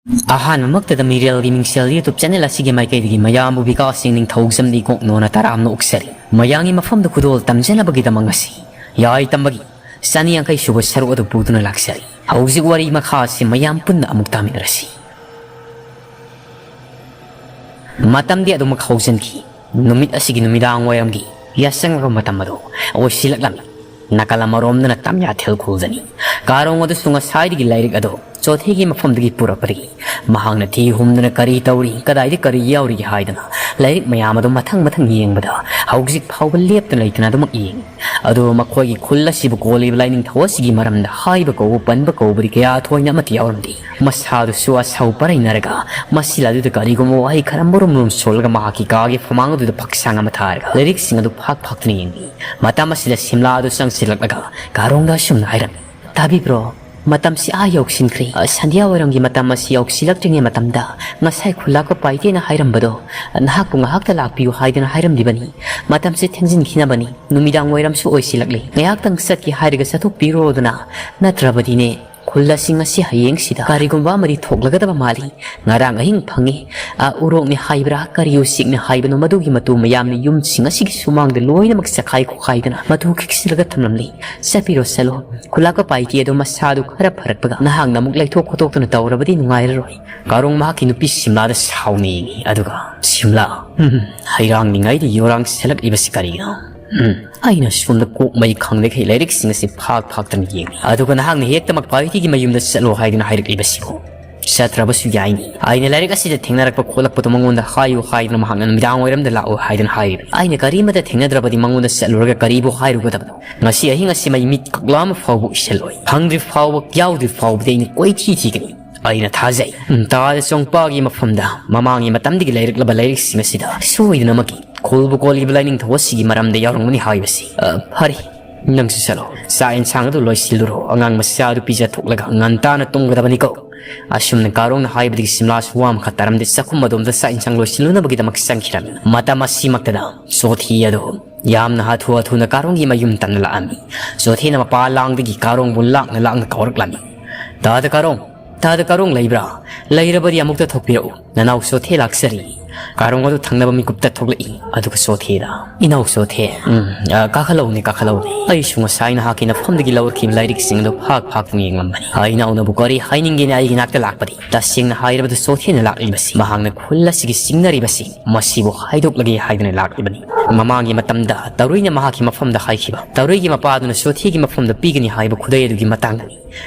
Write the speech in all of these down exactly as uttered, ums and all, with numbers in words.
ꯑꯍꯥꯟꯕꯃꯛꯇꯗ ꯃꯤꯔꯦꯜꯒꯤ ꯃꯤꯡꯁꯦꯜ YouTube channel ꯑꯁꯤꯒꯤ ꯃꯥꯏꯀꯩꯗꯒꯤ ꯃꯌꯥꯝꯕꯨ ꯕꯤꯀꯥꯁ ꯁꯤꯡ ꯅꯤꯡꯊꯧꯖꯝꯗ ꯏꯀꯣꯛꯅꯣꯅ ꯇꯔꯥꯝꯅ ꯑꯣꯛꯆꯔꯤ꯫ ꯃꯌꯥꯝꯒꯤ ꯃꯐꯝꯗ ꯈꯨꯗꯣꯜ ꯇꯝꯖꯅꯕꯒꯤꯗꯃꯛ ꯉꯁꯤ ꯌꯥꯏ ꯇꯝꯕꯒꯤ ꯆꯅꯤ ꯌꯥꯡꯈꯩ ꯁꯨꯕ ꯁꯔꯨꯛ ꯑꯗꯨ ꯄꯨꯗꯨꯅ ꯂꯥꯛꯆꯔꯤ꯫ ꯍꯧꯖꯤꯛ ꯋꯥꯔꯤ ꯃꯈꯥ ꯑꯁꯤ ꯃꯌꯥꯝ ꯄꯨꯟꯅ ꯑꯃꯨꯛ ꯇꯥꯃꯤꯟꯅꯔꯁꯤ꯫ ꯃꯇꯝꯗꯤ ꯑꯗꯨꯃꯛ ꯍꯧꯖꯤꯟꯈꯤ꯫ ꯅꯨꯃꯤꯠ ꯑꯁꯤꯒꯤ ꯅꯨꯃꯤꯗꯥꯡ ꯋꯥꯏꯔꯝꯒꯤ ꯌꯥꯆꯪꯉꯛꯄ ꯃꯇꯝ ꯑꯗꯨ ꯑꯣꯏꯁꯤꯜꯂꯛꯂꯝꯃꯤ꯫ ꯅꯥꯀꯜ ꯑꯃꯔꯣꯝꯗꯅ ꯇꯝꯌꯥꯊꯦꯜ ꯈꯨꯜꯗꯅꯤ꯫ ꯀꯥꯔꯣꯡ ꯑꯗꯨꯁꯨ ꯉꯁꯥꯏꯗꯒꯤ ꯂꯥꯏꯔꯤꯛ ꯑꯗꯨ ꯆꯣꯊꯦꯒꯤ ꯃꯐꯝꯗꯒꯤ ꯄꯨꯔꯛꯄꯗꯒꯤ ꯃꯍꯥꯛꯅ ꯊꯤ ꯍꯨꯝꯗꯨꯅ ꯀꯔꯤ ꯇꯧꯔꯤ, ꯀꯗꯥꯏꯗ ꯀꯔꯤ ꯌꯥꯎꯔꯤꯒꯦ ꯍꯥꯏꯗꯅ ꯂꯥꯏꯔꯤꯛ ꯃꯌꯥꯝ ꯑꯗꯨ ꯃꯊꯪ ꯃꯊꯪ ꯌꯦꯡꯕꯗ ꯍꯧꯖꯤꯛ ꯐꯥꯎꯕ ꯂꯦꯞꯇꯅ ꯂꯩꯇꯅ ꯑꯗꯨꯃꯛ ꯌꯦꯡꯉꯤ꯫ ꯑꯗꯨꯕꯨ ꯃꯈꯣꯏꯒꯤ ꯈꯨꯜ ꯑꯁꯤꯕꯨ ꯀꯣꯜꯂꯤꯕ ꯂꯥꯏꯅꯤꯡꯊꯧ ꯑꯁꯤꯒꯤ ꯃꯔꯝꯗ ꯍꯥꯏꯕ ꯀꯧꯕ ꯄꯟꯕ ꯀꯧꯕꯗꯤ ꯀꯌꯥ ꯊꯣꯏꯅ ꯑꯃꯠꯇ ꯌꯥꯎꯔꯝꯗꯦ꯫ ꯃꯁꯥꯗꯨꯁꯨ ꯑꯁꯥꯎ ꯄꯔꯩꯅꯔꯒ ꯃꯁꯤꯜ ꯑꯗꯨꯗ ꯀꯔꯤꯒꯨꯝꯕ ꯋꯥꯍꯩ ꯈꯔ ꯃꯔꯨꯝ ꯃꯔꯨꯝ ꯁꯣꯜꯂꯒ ꯃꯍꯥꯛꯀꯤ ꯀꯥꯒꯤ ꯐꯃꯥꯡ ꯑꯗꯨꯗ ꯐꯛꯁꯥꯡ ꯑꯃ ꯊꯥꯔꯒ ꯂꯥꯏꯔꯤꯛꯁꯤꯡ ꯑꯗꯨ ꯐꯥꯛ ꯐꯥꯛꯇꯨꯅ ꯌꯦꯡꯂꯤ꯫ ꯃꯇꯝ ꯑꯁꯤꯗ ꯁꯤꯝꯂꯥ ꯑꯗꯨ ꯆꯪꯁꯤꯜꯂꯛꯂꯒ ꯀꯥꯔꯣꯡꯗ ꯑꯁꯨꯝꯅ ꯍꯥꯏꯔꯝꯃꯤ, "ꯇꯥꯕꯤꯕ꯭ꯔꯣ? ꯃꯇꯝꯁꯤ ꯑꯥ ꯌꯧꯁꯤꯟꯈ꯭ꯔꯦ꯫ ꯑ, ꯁꯟꯙ꯭ꯌꯥ ꯋꯥꯏꯔꯝꯒꯤ ꯃꯇꯝ ꯑꯁꯤ ꯌꯧꯁꯤꯜꯂꯛꯇ꯭ꯔꯤꯉꯩ ꯃꯇꯝꯗ ꯉꯁꯥꯏ ꯈꯨꯂꯥꯛꯄ ꯄꯥꯏꯇꯦꯅ ꯍꯥꯏꯔꯝꯕꯗꯣ, ꯅꯍꯥꯛꯄꯨ ꯉꯥꯏꯍꯥꯛꯇ ꯂꯥꯛꯄꯤꯌꯨ ꯍꯥꯏꯗꯨꯅ ꯍꯥꯏꯔꯝꯂꯤꯕꯅꯤ꯫ ꯃꯇꯝꯁꯤ ꯊꯦꯡꯖꯤꯟꯈꯤꯅꯕꯅꯤ꯫ ꯅꯨꯃꯤꯗꯥꯡ ꯋꯥꯏꯔꯝꯁꯨ ꯑꯣꯏꯁꯤꯜꯂꯛꯂꯦ꯫ ꯉꯥꯏꯍꯥꯛꯇꯪ ꯆꯠꯀꯦ ꯍꯥꯏꯔꯒ ꯆꯠꯊꯣꯛꯄꯤꯔꯣꯗꯅ꯫ ꯅꯠꯇ꯭ꯔꯕꯗꯤꯅꯦ, ꯈꯨꯜ ꯑꯁꯤ ꯉꯁꯤ ꯍꯌꯦꯡꯁꯤꯗ ꯀꯔꯤꯒꯨꯝꯕ ꯑꯃꯗꯤ ꯊꯣꯛꯂꯒꯗꯕ ꯃꯥꯜꯂꯤ꯫ ꯉꯔꯥꯡ ꯑꯍꯤꯡ ꯐꯪꯉꯤ꯫ ꯑ, ꯎꯔꯣꯛꯅꯤ ꯍꯥꯏꯕ꯭ꯔꯥ, ꯀꯔꯤ ꯎꯆꯦꯛꯅꯤ ꯍꯥꯏꯕꯅꯣ, ꯃꯗꯨꯒꯤ ꯃꯇꯨ ꯃꯌꯥꯝꯅ ꯌꯨꯝꯁꯤꯡ ꯑꯁꯤꯒꯤ ꯁꯨꯃꯥꯡꯗ ꯂꯣꯏꯅꯃꯛ ꯆꯈꯥꯏ ꯈꯣꯈꯥꯏꯗꯅ ꯃꯇꯨ ꯈꯤꯛꯆꯤꯜꯂꯒ ꯊꯝꯂꯝꯂꯤ꯫ ꯆꯠꯄꯤꯔꯣ, ꯆꯠꯂꯣ꯫ ꯈꯨꯂꯥꯛꯄ ꯄꯥꯏꯇꯦ ꯑꯗꯣ ꯃꯁꯥꯗꯨ ꯈꯔ ꯐꯔꯛꯄꯒ ꯅꯍꯥꯛꯅ ꯑꯃꯨꯛ ꯂꯩꯊꯣꯛ ꯈꯣꯠꯇꯣꯛꯇꯨꯅ ꯇꯧꯔꯕꯗꯤ ꯅꯨꯡꯉꯥꯏꯔꯔꯣꯏ꯫" ꯀꯥꯔꯣꯡ ꯃꯍꯥꯛꯀꯤ ꯅꯨꯄꯤ ꯁꯤꯝꯂꯥꯗ ꯁꯥꯎꯅ ꯌꯦꯡꯉꯤ꯫ ꯑꯗꯨꯒ, "ꯁꯤꯝꯂꯥ, ꯍꯝ, ꯍꯩꯔꯥꯡꯂꯤꯉꯩꯗ ꯌꯣꯔꯥꯡ ꯁꯦꯜꯂꯛꯂꯤꯕꯁꯤ ꯀꯔꯤꯒꯤꯅꯣ? ꯎꯝ, ꯑꯩꯅ ꯁꯣꯝꯗ ꯀꯣꯛ ꯃꯩ ꯈꯪꯗꯈꯩ ꯂꯥꯏꯔꯤꯛꯁꯤꯡ ꯑꯁꯤ ꯐꯥꯛ ꯐꯥꯛꯇꯅ ꯌꯦꯡꯂꯤ꯫ ꯑꯗꯨꯒ ꯅꯍꯥꯛꯅ ꯍꯦꯛꯇꯃꯛ ꯄꯥꯏꯇꯤꯒꯤ ꯃꯌꯨꯝꯗ ꯆꯠꯂꯣ ꯍꯥꯏꯗꯨꯅ ꯍꯥꯏꯔꯛꯂꯤꯕꯁꯤꯕꯨ?" "ꯆꯠꯇ꯭ꯔꯕꯁꯨ ꯌꯥꯏꯅꯤ꯫ ꯑꯩꯅ ꯂꯥꯏꯔꯤꯛ ꯑꯁꯤꯗ ꯊꯦꯡꯅꯔꯛꯄ ꯈꯣꯠꯂꯛꯄꯗꯣ ꯃꯉꯣꯟꯗ ꯍꯥꯏꯌꯨ ꯍꯥꯏꯗꯨꯅ ꯃꯍꯥꯛꯅ ꯅꯨꯃꯤꯗꯥꯡ ꯋꯥꯏꯔꯝꯗ ꯂꯥꯛꯑꯣ ꯍꯥꯏꯗꯨꯅ ꯍꯥꯏꯔꯤꯕꯅꯤ꯫ ꯑꯩꯅ ꯀꯔꯤꯃꯇ ꯊꯦꯡꯅꯗ꯭ꯔꯕꯗꯤ ꯃꯉꯣꯟꯗ ꯆꯠꯂꯨꯔꯒ ꯀꯔꯤꯕꯨ ꯍꯥꯏꯔꯨꯒꯗꯕꯅꯣ? ꯉꯁꯤ ꯑꯍꯤꯡ ꯑꯁꯤ ꯃꯩ ꯃꯤꯠ ꯀꯛꯂꯥ ꯑꯃ ꯐꯥꯎꯕ ꯎꯏꯁꯜꯂꯣꯏ꯫ ꯐꯪꯗ꯭ꯔꯤ ꯐꯥꯎꯕ, ꯌꯥꯎꯗ꯭ꯔꯤ ꯐꯥꯎꯕꯗꯤ ꯑꯩꯅ ꯀꯣꯏꯊꯤ ꯊꯤꯒꯅꯤ꯫ ꯑꯩꯅ ꯊꯥꯖꯩ꯫ ꯎꯝ, ꯇꯥꯗ ꯆꯣꯡꯄꯥꯒꯤ ꯃꯐꯝꯗ ꯃꯃꯥꯡꯒꯤ ꯃꯇꯝꯗꯒꯤ ꯂꯩꯔꯛꯂꯕ ꯂꯥꯏꯔꯤꯛꯁꯤꯡ ꯑꯁꯤꯗ ꯁꯣꯏꯗꯅꯃꯛꯀꯤ ꯈꯨꯜꯕꯨ ꯀꯣꯜꯂꯤꯕ ꯂꯥꯏꯅꯤꯡꯊꯧ ꯑꯁꯤꯒꯤ ꯃꯔꯝꯗ ꯌꯥꯎꯔꯝꯒꯅꯤ ꯍꯥꯏꯕꯁꯤ꯫ ꯑ, ꯐꯔꯦ, ꯅꯪꯁꯨ ꯆꯠꯂꯣ꯫ ꯆꯥꯛ ꯏꯟꯁꯥꯡ ꯑꯗꯨ ꯂꯣꯏꯁꯤꯜꯂꯨꯔꯣ꯫ ꯑꯉꯥꯡ ꯃꯆꯥ ꯑꯗꯨ ꯄꯤꯖꯊꯣꯛꯂꯒ ꯉꯟꯇꯥꯅ ꯇꯨꯝꯒꯗꯕꯅꯤꯀꯣ꯫ ꯑꯁꯨꯝꯅ ꯀꯥꯔꯣꯡꯅ ꯍꯥꯏꯕꯗꯒꯤ ꯁꯤꯝꯂꯥꯁꯨ ꯋꯥ ꯑꯃꯈꯛ ꯇꯥꯔꯝꯗꯦ꯫ ꯆꯥꯛꯈꯨꯝ ꯑꯗꯣꯝꯗ ꯆꯥꯛ ꯏꯟꯁꯥꯡ ꯂꯣꯏꯁꯤꯜꯂꯨꯅꯕꯒꯤꯗꯃꯛ ꯆꯪꯈꯤꯔꯝꯃꯤ꯫ ꯃꯇꯝ ꯑꯁꯤꯃꯛꯇꯗ ꯆꯣꯊꯤ ꯑꯗꯨ ꯌꯥꯝꯅ ꯍꯥꯊꯨ ꯍꯥꯊꯨꯅ ꯀꯥꯔꯣꯡꯒꯤ ꯃꯌꯨꯝ ꯇꯝꯅ ꯂꯥꯛꯑꯝꯃꯤ꯫ ꯆꯣꯊꯤꯅ ꯃꯄꯥ ꯂꯥꯡꯗꯒꯤ ꯀꯥꯔꯣꯡꯕꯨ ꯂꯥꯛꯅ ꯂꯥꯛꯅ ꯀꯧꯔꯛꯂꯝꯃꯤ꯫ "ꯇꯥꯗ ꯀꯥꯔꯣꯡ, "ꯇꯥꯗ, ꯀꯥꯔꯣꯡ ꯂꯩꯕ꯭ꯔꯥ? ꯂꯩꯔꯕꯗꯤ ꯑꯃꯨꯛꯇ ꯊꯣꯛꯄꯤꯔꯛꯎ꯫ ꯅꯅꯥꯎ ꯆꯣꯊꯦ ꯂꯥꯛꯆꯔꯤ꯫" ꯀꯥꯔꯣꯡ ꯑꯗꯨ ꯊꯪꯅꯕ ꯃꯤꯀꯨꯞꯇ ꯊꯣꯛꯂꯛꯏ꯫ ꯑꯗꯨꯒ ꯆꯣꯊꯦꯗ, "ꯏꯅꯥꯎ ꯆꯣꯊꯦ, ꯎꯝ, ꯑ, ꯀꯥꯈꯠꯂꯛꯎꯅꯦ, ꯀꯥꯈꯠꯂꯛꯎꯅꯦ꯫ ꯑꯩꯁꯨ ꯉꯁꯥꯏ ꯅꯍꯥꯛꯀꯤ ꯅꯐꯝꯗꯒꯤ ꯂꯧꯔꯛꯈꯤꯕ ꯂꯥꯏꯔꯤꯛꯁꯤꯡ ꯑꯗꯨ ꯐꯥꯛ ꯐꯥꯛꯇꯨꯅ ꯌꯦꯡꯂꯝꯕꯅꯤ꯫ ꯑ, ꯏꯅꯥꯎꯅꯕꯨ ꯀꯔꯤ ꯍꯥꯏꯅꯤꯡꯒꯦꯅꯦ ꯑꯩꯒꯤ ꯅꯥꯛꯇ ꯂꯥꯛꯄꯗꯤ? ꯇꯁꯦꯡꯅ ꯍꯥꯏꯔꯕꯗ ꯆꯣꯊꯦꯅ ꯂꯥꯛꯂꯤꯕꯁꯤ ꯃꯍꯥꯛꯅ ꯈꯨꯜ ꯑꯁꯤꯒꯤ ꯆꯤꯡꯅꯔꯤꯕꯁꯤ ꯃꯁꯤꯕꯨ ꯍꯥꯏꯗꯣꯛꯂꯒꯦ ꯍꯥꯏꯗꯨꯅ ꯂꯥꯛꯂꯤꯕꯅꯤ꯫ ꯃꯃꯥꯡꯒꯤ ꯃꯇꯝꯗ ꯇꯔꯨꯏꯅ ꯃꯍꯥꯛꯀꯤ ꯃꯐꯝꯗ ꯍꯥꯏꯈꯤꯕ, ꯇꯔꯨꯏꯒꯤ ꯃꯄꯥꯗꯨꯅ ꯆꯣꯊꯦꯒꯤ ꯃꯐꯝꯗ ꯄꯤꯒꯅꯤ ꯍꯥꯏꯕ ꯈꯨꯗꯩ ꯑꯗꯨꯒꯤ ꯃꯇꯥꯡꯗꯅꯤ꯫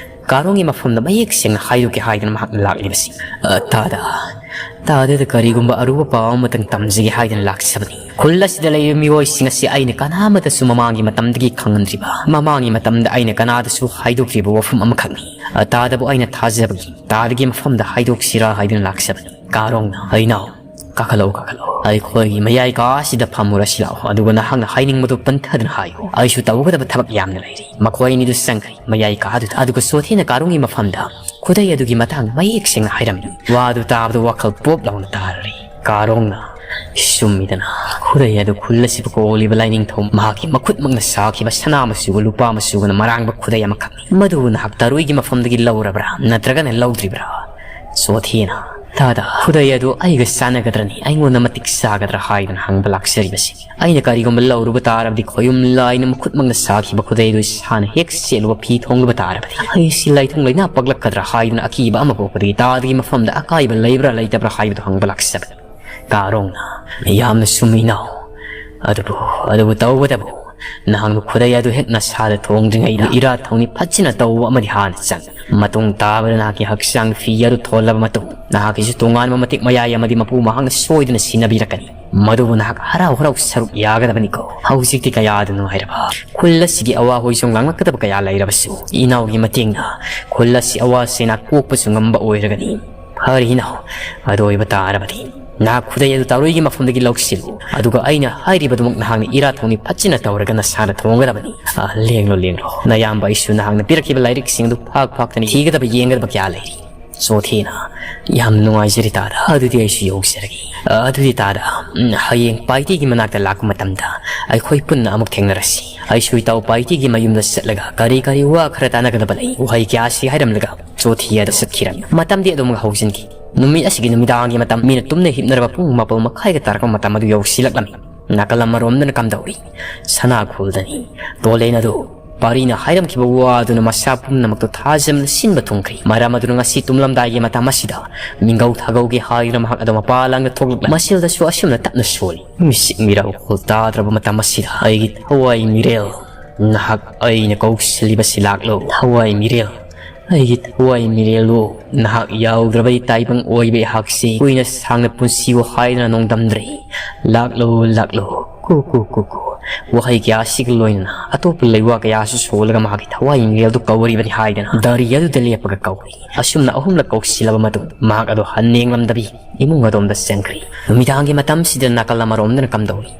ꯀꯥꯔꯣꯡꯒꯤ ꯃꯐꯝꯗ ꯃꯌꯦꯛ ꯁꯦꯡꯅ ꯍꯥꯏꯗꯣꯛꯀꯦ ꯍꯥꯏꯗꯅ ꯃꯍꯥꯛꯅ ꯂꯥꯛꯂꯤꯕꯁꯤ꯫ ꯑ, ꯇꯥꯗ, ꯇꯥꯗꯗ ꯀꯔꯤꯒꯨꯝꯕ ꯑꯔꯨꯕ ꯄꯥꯎ ꯑꯃꯇꯪ ꯇꯝꯖꯒꯦ ꯍꯥꯏꯗꯅ ꯂꯥꯛꯆꯕꯅꯤ꯫ ꯈꯨꯜ ꯑꯁꯤꯗ ꯂꯩꯔꯤꯕ ꯃꯤꯑꯣꯏꯁꯤꯡ ꯑꯁꯤ ꯑꯩꯅ ꯀꯅꯥꯃꯠꯇꯁꯨ ꯃꯃꯥꯡꯒꯤ ꯃꯇꯝꯗꯒꯤ ꯈꯪꯍꯟꯗ꯭ꯔꯤꯕ, ꯃꯃꯥꯡꯒꯤ ꯃꯇꯝꯗ ꯑꯩꯅ ꯀꯅꯥꯗꯁꯨ ꯍꯥꯏꯗꯣꯛꯇ꯭ꯔꯤꯕ ꯋꯥꯐꯝ ꯑꯃꯈꯛꯅꯤ꯫ ꯑ, ꯇꯥꯗꯕꯨ ꯑꯩꯅ ꯊꯥꯖꯕꯒꯤ ꯇꯥꯗꯒꯤ ꯃꯐꯝꯗ ꯍꯥꯏꯗꯣꯛꯁꯤꯔꯥ ꯍꯥꯏꯗꯨꯅ ꯂꯥꯛꯆꯕꯅꯤ꯫ ꯀꯥꯔꯣꯡꯅ, "ꯏꯅꯥꯎ, ꯀꯥꯈꯠꯂꯛꯎ, ꯀꯥꯈꯠꯂꯛꯎ꯫ ꯑꯩꯈꯣꯏꯒꯤ ꯃꯌꯥꯏ ꯀꯥ ꯑꯁꯤꯗ ꯐꯝꯃꯨꯔꯁꯤ ꯂꯥꯛꯑꯣ꯫ ꯑꯗꯨꯒ ꯅꯍꯥꯛꯅ ꯍꯥꯏꯅꯤꯡꯕꯗꯨ ꯄꯟꯊꯗꯅ ꯍꯥꯏꯌꯨ꯫ ꯑꯩꯁꯨ ꯇꯧꯒꯗꯕ ꯊꯕꯛ ꯌꯥꯝꯅ ꯂꯩꯔꯤ꯫" ꯃꯈꯣꯏ ꯑꯅꯤꯗꯨ ꯆꯪꯈ꯭ꯔꯦ ꯃꯌꯥꯏ ꯀꯥꯗꯨꯗ꯫ ꯑꯗꯨꯒ ꯆꯣꯊꯦꯅ ꯀꯥꯔꯣꯡꯒꯤ ꯃꯐꯝꯗ ꯈꯨꯗꯩ ꯑꯗꯨꯒꯤ ꯃꯇꯥꯡꯗ ꯃꯌꯦꯛ ꯁꯦꯡꯅ ꯍꯥꯏꯔꯝꯃꯤ꯫ ꯋꯥꯗꯨ ꯇꯥꯕꯗ ꯋꯥꯈꯜ ꯄꯣꯞ ꯂꯥꯎꯅ ꯇꯥꯔꯔꯤ꯫ ꯀꯥꯔꯣꯡꯅ, "ꯆꯨꯝꯃꯤꯗꯅ, ꯈꯨꯗꯩ ꯑꯗꯨ ꯈꯨꯜ ꯑꯁꯤꯕꯨ ꯀꯣꯜꯂꯤꯕ ꯂꯥꯏꯅꯤꯡꯊꯧ ꯃꯍꯥꯛꯀꯤ ꯃꯈꯨꯠꯃꯛꯅ ꯁꯥꯈꯤꯕ ꯁꯅꯥ ꯃꯆꯨꯒ ꯂꯨꯄꯥ ꯃꯆꯨꯒꯅ ꯃꯔꯥꯡꯕ ꯈꯨꯗꯩ ꯑꯃꯈꯛꯅꯤ꯫ ꯃꯗꯨ ꯅꯍꯥꯛ ꯇꯔꯨꯏꯒꯤ ꯃꯐꯝꯗꯒꯤ ꯂꯧꯔꯕ꯭ꯔꯥ, ꯅꯠꯇ꯭ꯔꯒꯅ ꯂꯧꯗ꯭ꯔꯤꯕ꯭ꯔꯥ?" ꯆꯣꯊꯦꯅ, "ꯇꯥꯗ, ꯈꯨꯗꯩ ꯑꯗꯨ ꯑꯩꯒ ꯆꯥꯟꯅꯒꯗ꯭ꯔꯅꯤ? ꯑꯩꯉꯣꯟꯗ ꯃꯇꯤꯛ ꯆꯥꯒꯗ꯭ꯔꯥ ꯍꯥꯏꯗꯨꯅ ꯍꯪꯕ ꯂꯥꯛꯆꯔꯤꯕꯁꯤ꯫ ꯑꯩꯅ ꯀꯔꯤꯒꯨꯝꯕ ꯂꯧꯔꯨꯕ ꯇꯥꯔꯕꯗꯤ, ꯈꯣꯌꯨꯝ ꯂꯥꯏꯅ ꯃꯈꯨꯠꯃꯛꯅ ꯁꯥꯈꯤꯕ ꯈꯨꯗꯩ ꯑꯗꯨ ꯏꯁꯥꯅ ꯍꯦꯛ ꯁꯦꯠꯂꯨꯕ ꯐꯤ ꯊꯣꯡꯂꯨꯕ ꯇꯥꯔꯕꯗꯤ, ꯑꯩꯁꯤ ꯂꯥꯏꯊꯨꯡ ꯂꯩꯅꯥ ꯄꯛꯂꯛꯀꯗ꯭ꯔꯥ ꯍꯥꯏꯗꯨꯅ ꯑꯀꯤꯕ ꯑꯃ ꯄꯣꯛꯄꯗꯒꯤ ꯇꯥꯗꯒꯤ ꯃꯐꯝꯗ ꯑꯀꯥꯏꯕ ꯂꯩꯕ꯭ꯔꯥ ꯂꯩꯇꯕ꯭ꯔꯥ ꯍꯥꯏꯕꯗꯨ ꯍꯪꯕ ꯂꯥꯛꯆꯕꯅꯤ꯫" ꯀꯥꯔꯣꯡꯅ, "ꯌꯥꯝꯅ ꯆꯨꯝꯃꯤ ꯏꯅꯥꯎ꯫ ꯑꯗꯨꯕꯨ, ꯑꯗꯨꯕꯨ ꯇꯧꯕꯇꯕꯨ ꯅꯍꯥꯛꯅ ꯈꯨꯗꯩ ꯑꯗꯨ ꯍꯦꯛ ꯅꯁꯥꯗ ꯊꯣꯡꯗ꯭ꯔꯤꯉꯩꯗ ꯏꯔꯥꯠ ꯊꯧꯅꯤ ꯐꯖꯅ ꯇꯧꯕ ꯑꯃꯗꯤ ꯍꯥꯟꯅ ꯆꯪꯏ꯫ ꯃꯇꯨꯡ ꯇꯥꯕꯗ ꯅꯍꯥꯛꯀꯤ ꯍꯛꯆꯥꯡ ꯐꯤ ꯑꯗꯨ ꯊꯣꯜꯂꯕ ꯃꯇꯨꯡ ꯅꯍꯥꯛꯀꯤꯁꯨ ꯇꯣꯉꯥꯟꯕ ꯃꯇꯤꯛ ꯃꯌꯥꯏ ꯑꯃꯗꯤ ꯃꯄꯨ ꯃꯍꯥꯛꯅ ꯁꯣꯏꯗꯅ ꯁꯤꯟꯅꯕꯤꯔꯛꯀꯅꯤ꯫ ꯃꯗꯨꯕꯨ ꯅꯍꯥꯛ ꯍꯔꯥꯎ ꯍꯔꯥꯎ ꯁꯔꯨꯛ ꯌꯥꯒꯗꯕꯅꯤꯀꯣ꯫ ꯍꯧꯖꯤꯛꯇꯤ ꯀꯌꯥꯗ ꯅꯨꯡꯉꯥꯏꯔꯕ꯫ ꯈꯨꯜ ꯑꯁꯤꯒꯤ ꯑꯋꯥ ꯍꯣꯏꯖꯣꯡ ꯂꯥꯡꯂꯛꯀꯗꯕ ꯀꯌꯥ ꯂꯩꯔꯕꯁꯨ ꯏꯅꯥꯎꯒꯤ ꯃꯇꯦꯡꯅ ꯈꯨꯜ ꯑꯁꯤ ꯑꯋꯥ ꯆꯩꯅꯥ ꯀꯣꯛꯄꯁꯨ ꯉꯝꯕ ꯑꯣꯏꯔꯒꯅꯤ꯫" "ꯐꯔꯦ ꯏꯅꯥꯎ, ꯑꯗꯨ ꯑꯣꯏꯕ ꯇꯥꯔꯕꯗꯤ ꯅꯍꯥꯛ ꯈꯨꯗꯩ ꯑꯗꯨ ꯇꯥꯔꯨꯏꯒꯤ ꯃꯐꯝꯗꯒꯤ ꯂꯧꯁꯤꯜꯂꯨ꯫ ꯑꯗꯨꯒ ꯑꯩꯅ ꯍꯥꯏꯔꯤꯕꯗꯨꯃꯛ ꯅꯍꯥꯛꯅ ꯏꯔꯥꯠ ꯊꯧꯅꯤ ꯐꯖꯅ ꯇꯧꯔꯒ ꯅꯁꯥꯅ ꯊꯣꯡꯒꯗꯕꯅꯤ꯫ ꯑ, ꯂꯦꯡꯂꯣ, ꯂꯦꯡꯂꯣ꯫ ꯅꯌꯥꯝꯕ ꯑꯩꯁꯨ ꯅꯍꯥꯛꯅ ꯄꯤꯔꯛꯈꯤꯕ ꯂꯥꯏꯔꯤꯛꯁꯤꯡ ꯑꯗꯨ ꯐꯥꯛ ꯐꯥꯛꯇꯅ ꯊꯤꯒꯗꯕ, ꯌꯦꯡꯒꯗꯕ ꯀꯌꯥ ꯂꯩꯔꯤ꯫" ꯆꯣꯊꯦꯅ, "ꯌꯥꯝꯅ ꯅꯨꯡꯉꯥꯏꯖꯔꯦ ꯇꯥꯗ꯫ ꯑꯗꯨꯗꯤ ꯑꯩꯁꯨ ꯌꯧꯖꯔꯒꯦ꯫ ꯑ, ꯑꯗꯨꯗꯤ ꯇꯥꯗ, ꯎꯝ, ꯍꯌꯦꯡ ꯄꯥꯏꯇꯤꯒꯤ ꯃꯅꯥꯛꯇ ꯂꯥꯛꯄ ꯃꯇꯝꯗ ꯑꯩꯈꯣꯏ ꯄꯨꯟꯅ ꯑꯃꯨꯛ ꯊꯦꯡꯅꯔꯁꯤ꯫ ꯑꯩꯁꯨ ꯏꯇꯥꯎ ꯄꯥꯏꯇꯤꯒꯤ ꯃꯌꯨꯝꯗ ꯆꯠꯂꯒ ꯀꯔꯤ ꯀꯔꯤ ꯋꯥ ꯈꯔ ꯇꯥꯟꯅꯒꯗꯕ ꯂꯩ, ꯎꯍꯩ ꯀꯌꯥꯁꯤ ꯍꯥꯏꯔꯝꯂꯒ ꯆꯣꯊꯤ ꯑꯗꯨ ꯆꯠꯈꯤꯔꯝꯃꯤ꯫ ꯃꯇꯝꯗꯤ ꯑꯗꯨꯝ ꯍꯧꯖꯤꯟꯈꯤ꯫ ꯅꯨꯃꯤꯠ ꯑꯁꯤꯒꯤ ꯅꯨꯃꯤꯗꯥꯡꯒꯤ ꯃꯇꯝ, ꯃꯤꯅ ꯇꯨꯝꯅ ꯍꯤꯞꯅꯔꯕ ꯄꯨꯡ ꯃꯥꯄꯜ ꯃꯈꯥꯏꯒ ꯇꯥꯔꯛꯄ ꯃꯇꯝ ꯑꯗꯨ ꯌꯧꯁꯤꯜꯂꯛꯂꯝꯃꯤ꯫ ꯅꯥꯀꯜ ꯑꯃꯔꯣꯝꯗꯅ ꯀꯝꯗꯧꯔꯤ? ꯁꯅꯥꯈꯣꯜꯗꯅꯤ꯫ ꯇꯣꯂꯦꯟ ꯑꯗꯨ ꯄꯥꯔꯤꯅ ꯍꯥꯏꯔꯝꯈꯤꯕ ꯋꯥ ꯑꯗꯨꯅ ꯃꯁꯥ ꯄꯨꯝꯅꯃꯛꯇꯨ ꯊꯥꯖꯕꯅ ꯁꯤꯟꯕ ꯊꯨꯡꯈ꯭ꯔꯤ꯫ ꯃꯔꯝ ꯑꯗꯨꯅ ꯉꯁꯤ ꯇꯨꯝꯂꯝꯗꯥꯏꯒꯤ ꯃꯇꯝ ꯑꯁꯤꯗ ꯃꯤꯡꯒꯧ ꯊꯥꯒꯧꯒꯦ ꯍꯥꯏꯗꯨꯅ ꯃꯍꯥꯛ ꯑꯗꯨ ꯃꯄꯥꯂꯥꯡꯗ ꯊꯣꯛꯂꯛꯂꯝꯃꯤ꯫ ꯃꯁꯤꯜꯗꯁꯨ ꯑꯁꯨꯝꯅ ꯇꯞꯅ ꯁꯣꯜꯂꯤ꯫ ꯃꯤꯁꯤꯛ ꯃꯤꯔꯥꯎꯈꯣꯜ ꯇꯥꯗ꯭ꯔꯕ ꯃꯇꯝ ꯑꯁꯤꯗ, "ꯑꯩꯒꯤ ꯊꯋꯥꯏ ꯃꯤꯔꯦꯜ, ꯅꯍꯥꯛ ꯑꯩꯅ ꯀꯧꯁꯤꯜꯂꯤꯕꯁꯤ ꯂꯥꯛꯂꯣ꯫ ꯊꯋꯥꯏ ꯃꯤꯔꯦꯜ, ꯑꯩꯒꯤ ꯊꯋꯥꯏ ꯃꯤꯔꯦꯜꯂꯣ, ꯅꯍꯥꯛ ꯌꯥꯎꯗ꯭ꯔꯕꯗꯤ ꯇꯥꯏꯕꯪ ꯑꯣꯏꯕ ꯑꯩꯍꯥꯛꯁꯤ ꯀꯨꯏꯅ ꯁꯥꯡꯅ ꯄꯨꯟꯁꯤꯌꯣ ꯍꯥꯏꯗꯨꯅ ꯅꯣꯡꯗꯝꯗ꯭ꯔꯦ꯫ ꯂꯥꯛꯂꯣ, ꯂꯥꯛꯂꯣ, ꯀꯨ, ꯀꯨ, ꯀꯨ, ꯀꯨ꯫" ꯋꯥꯍꯩ ꯀꯌꯥꯁꯤꯒ ꯂꯣꯏꯅꯅ ꯑꯇꯣꯞꯄ ꯂꯩꯋꯥ ꯀꯌꯥꯁꯨ ꯁꯣꯜꯂꯒ ꯃꯍꯥꯛꯀꯤ ꯊꯋꯥꯏ ꯃꯤꯔꯦꯜꯗꯨ ꯀꯧꯔꯤꯕꯅꯤ ꯍꯥꯏꯗꯅ ꯗꯥꯔꯤ ꯑꯗꯨꯗ ꯂꯦꯞꯄꯒ ꯀꯧꯔꯤ꯫ ꯑꯁꯨꯝꯅ ꯑꯍꯨꯝꯂꯛ ꯀꯧꯁꯤꯜꯂꯕ ꯃꯇꯨꯡ ꯃꯍꯥꯛ ꯑꯗꯨ ꯍꯟꯅ ꯌꯦꯡꯂꯝꯗꯕꯤ ꯏꯃꯨꯡ ꯑꯗꯣꯝꯗ ꯆꯪꯈ꯭ꯔꯤ꯫ ꯅꯨꯃꯤꯗꯥꯡꯒꯤ ꯃꯇꯝꯁꯤꯗ ꯅꯥꯀꯜ ꯑꯃꯔꯣꯝꯗꯅ ꯀꯝꯗꯧꯔꯤ?